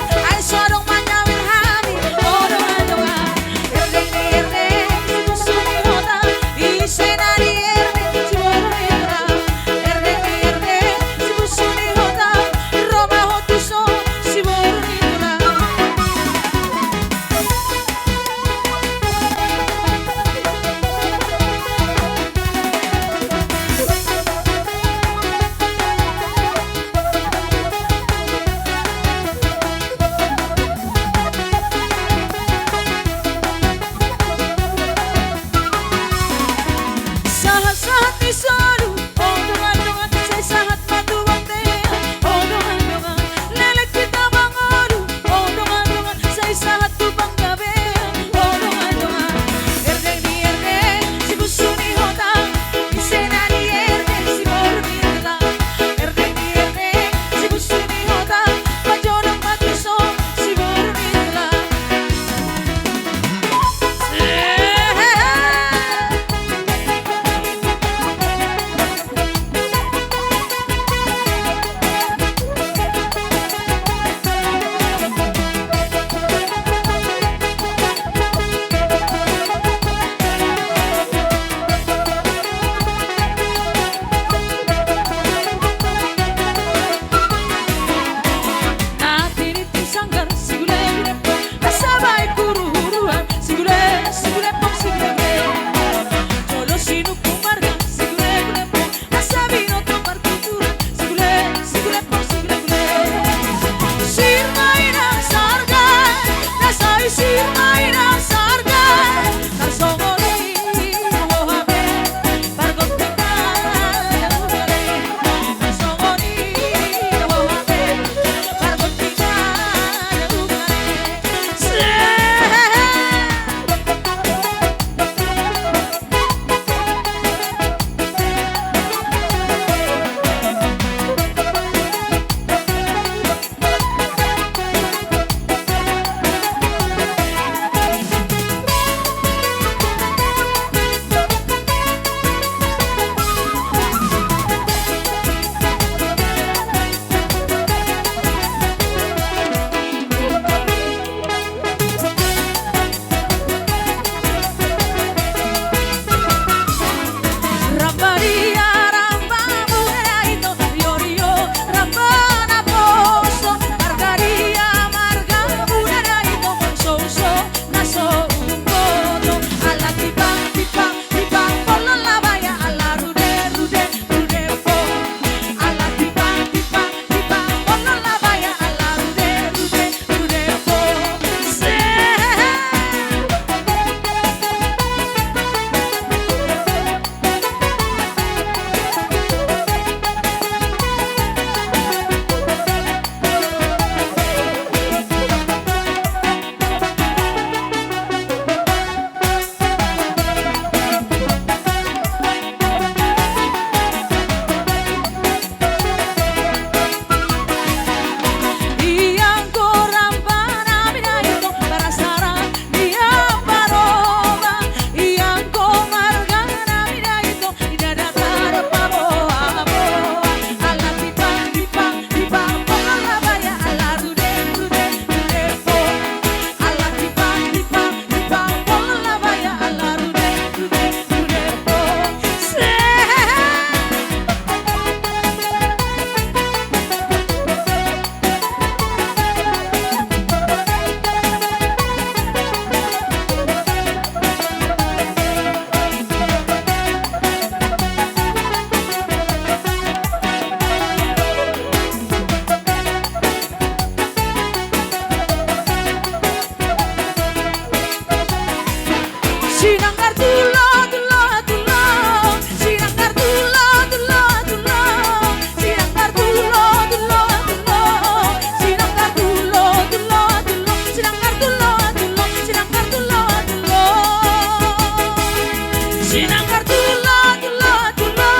Sinanggar tulo, tulo, tulo.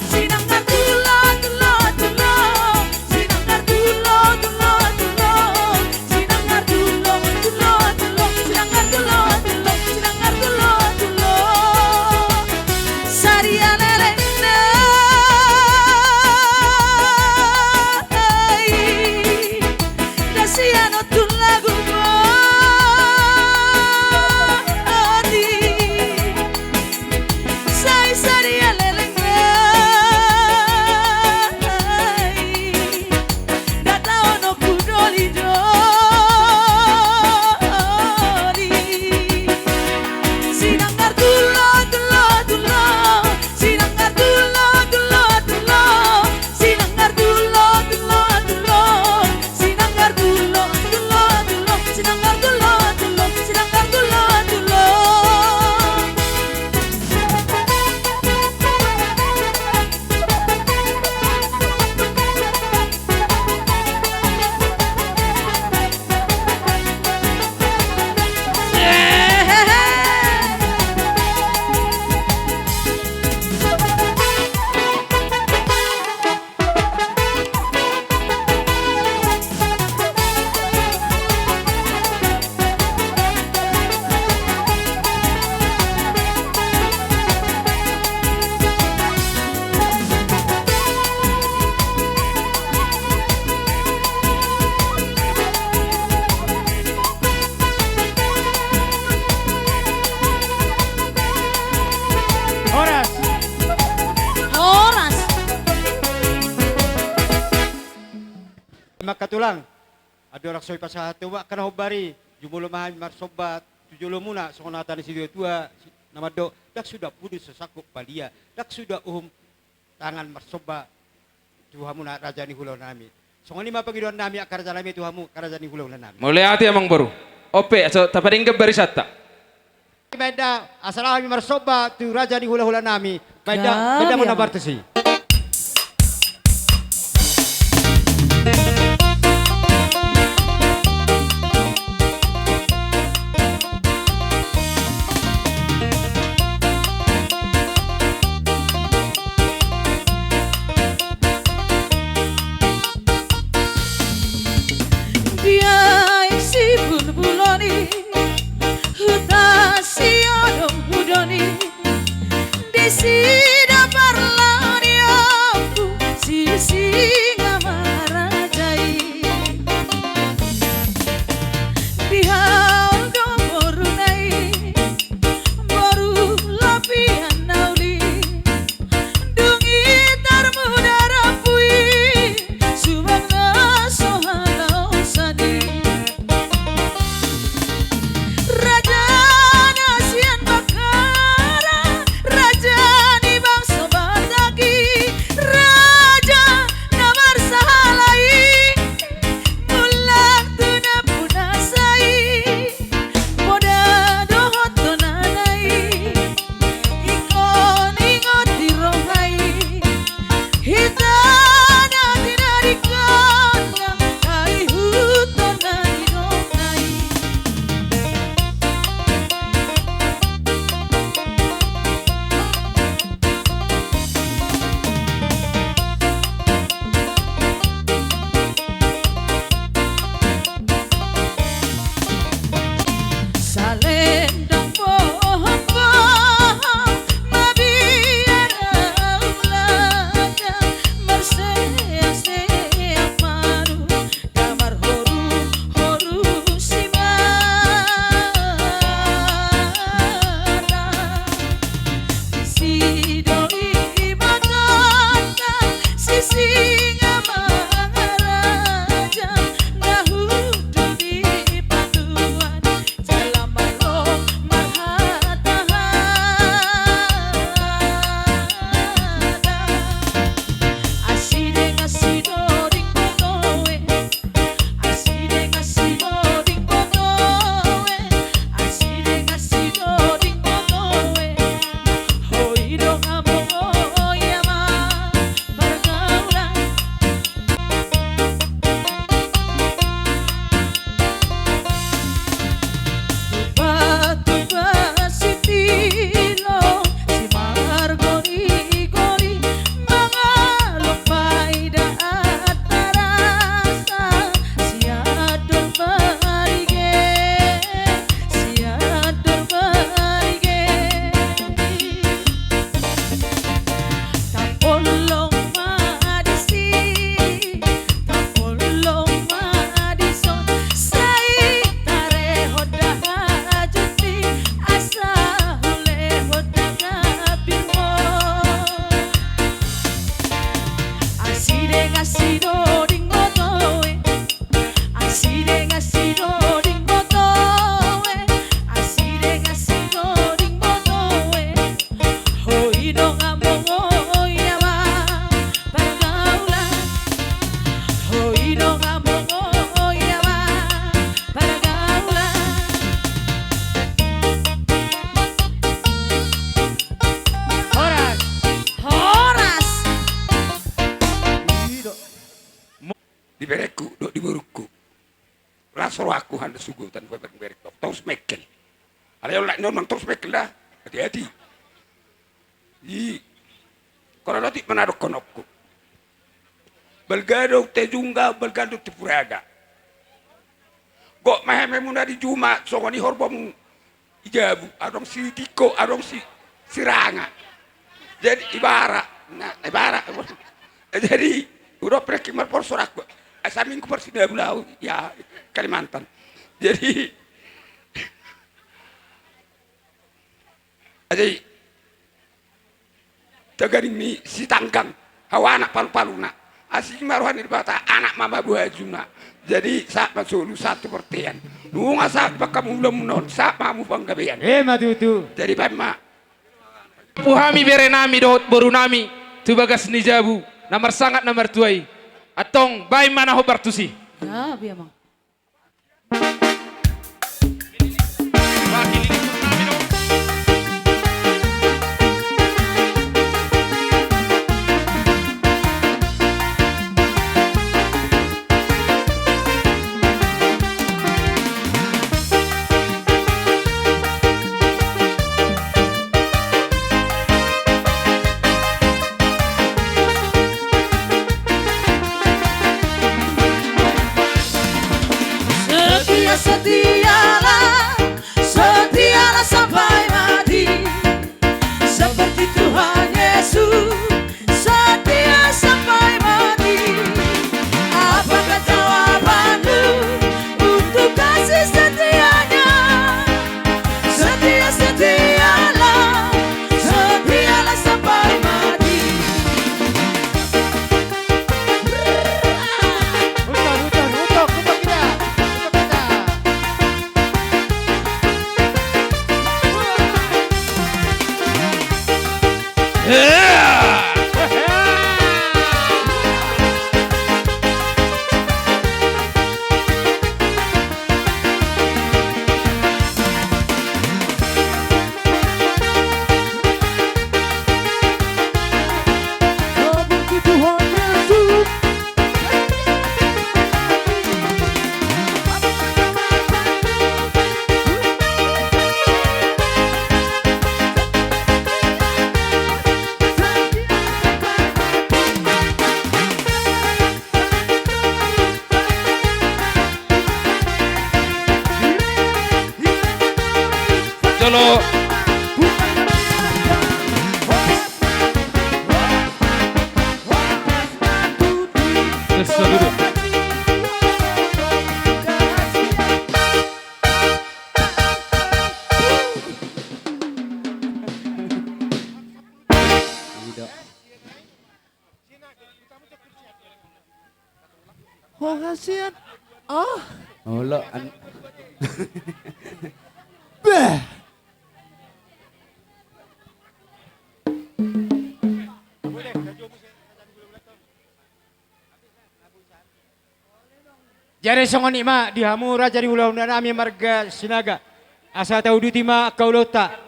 Sinanggar tulo, tulo, tulo. Sinanggar tulo, tulo, tulo. Sinanggar tulo, tulo, tulo. Sinanggar tulo, tulo, sinanggar tulo, tulo. Sadia lelengna. Ai. Dasian otu lagu boti. Sai sadia lelengna. Data ono ku doli, doli. Sinanggar tulo, tulo, tulo. Sinanggar tulo, tulo, tulo. Sinanggar tulo, tulo, tulo. Sinanggar tulo, tulo, tulo. Sinanggar tulo, tulo, sinanggar tulo, tulo. Horas. Horas. Mangkatulang. Andorang so dipasahat tu angka na hombar i, jumolo ma hami marsomba tu jolomuna, songon hata ni situatua na mandok, ndang suda pudun so sangkup palia, ndang suda uhum tangan marsomba tu hamuna raja ni hulahulanami. Songon i ma pangidoannami angka rajanami tu hamu angka raja ni hulahulanami. Mauliate amangboru. Ope, asa tapadenggan barisanta. Baen da, asa laho hami marsomba tu raja ni hulahulanami. Baen da, baen da ma na bartus i. Dia i sibulbulon i, huta Siodong hudon i, disi do parlahononku, Sisingamangaraja i. Di hau do boruna i, boru Lapian Nauli, dung i tarmuda rambu i, suang na so halaosan i. Raja na sian Bakkara, raja ni Hoi do ngamong, hoi ama pargaulan. Hoi do ngamong, hoi ama pargaulan. Horas. Horas. I do. Di berengku dohot di borungku. Las rohangku handa sugo tan bereng bereng torus mengkel. Alai on lak ni on mang torus mengkel da. Hati-hati. I. Kora dotik ma na dohononku. Balga do Tejungga, balga do Tipuraga. Gok ma hememuna di juma, songon i horbomu. I jabu, adong si Tiko, adong si, si Ranga. Jadi ibara, na, ibara. Jadi, udah pergi marpor sorak gua. Eh, saminggu persi dia belau, ya, Kalimantan. Jadi, jadi, Taganing ni Sitanggang, hau anak palu-paluna. Asi ma roha ni Debata, anak ma mabuhajuna. Jadi, sahat ma solu sahat tu bortean. Nunga sahat ma hamu ulaon on, sahat ma hamu panggabean. Emma tutu. Jadi, baen ma. Puhami bere nami dohot boru nami, tu bagas ni jabu, na marsangap na martua i. Antong, baen ma na hombar tusi. Ya, biar mang. Setia, setialah, setialah sampai mati. Seperti Tuhan Yesus setia sampai mati. Apakah jawabanmu untuk kasih setianya? Setia, setialah, setialah sampai mati. Hutan, hutan, hutan, hutan kita. Hutan kita. Jolo. Essa dulu. Ho hasian. Oh. Olo an. Bah. Jadi songon i ma di hamu raja ni hulahula nami marga Sinaga. Asa tauduti ma angka ulaonta.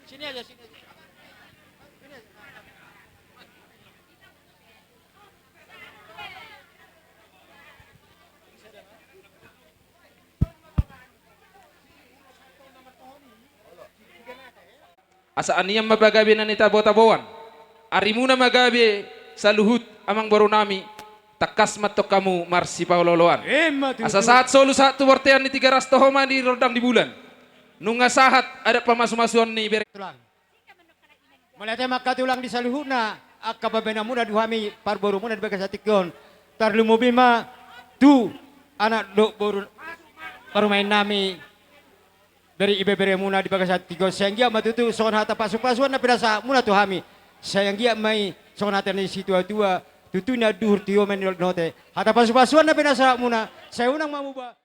Sini aja, sini aja. Sini aja. Asa anian ma pagabe na nitabo-taboan. Arimuna ma gabe saluhut amang boru nami, tangkas ma antong hamu marsipaolo-oloan. Emma tutu. Asa sahat solu sahat tu bortean ni Tigaras toho ma di rondang di bulan. Nunga sahat adat pamasu-masuon ni bere. Tulang. Mauliate ma angka tulang di saluhutna, angka babenamuna dohot hami parborumuna di bagasan tingki on. Tarlumobi ma tu anak dohot boru parumaen nami. Dari ibeberemuna di bagasan tingki on, sai anggiat ma tutu songon hata pasupasuan na pinasahatmuna tu hami. Sai anggiat ma i songon hata ni situatua, tutu na duhur tu omen ni onote. Hata pasupasuan na pinasahatmuna, sai unang ma muba.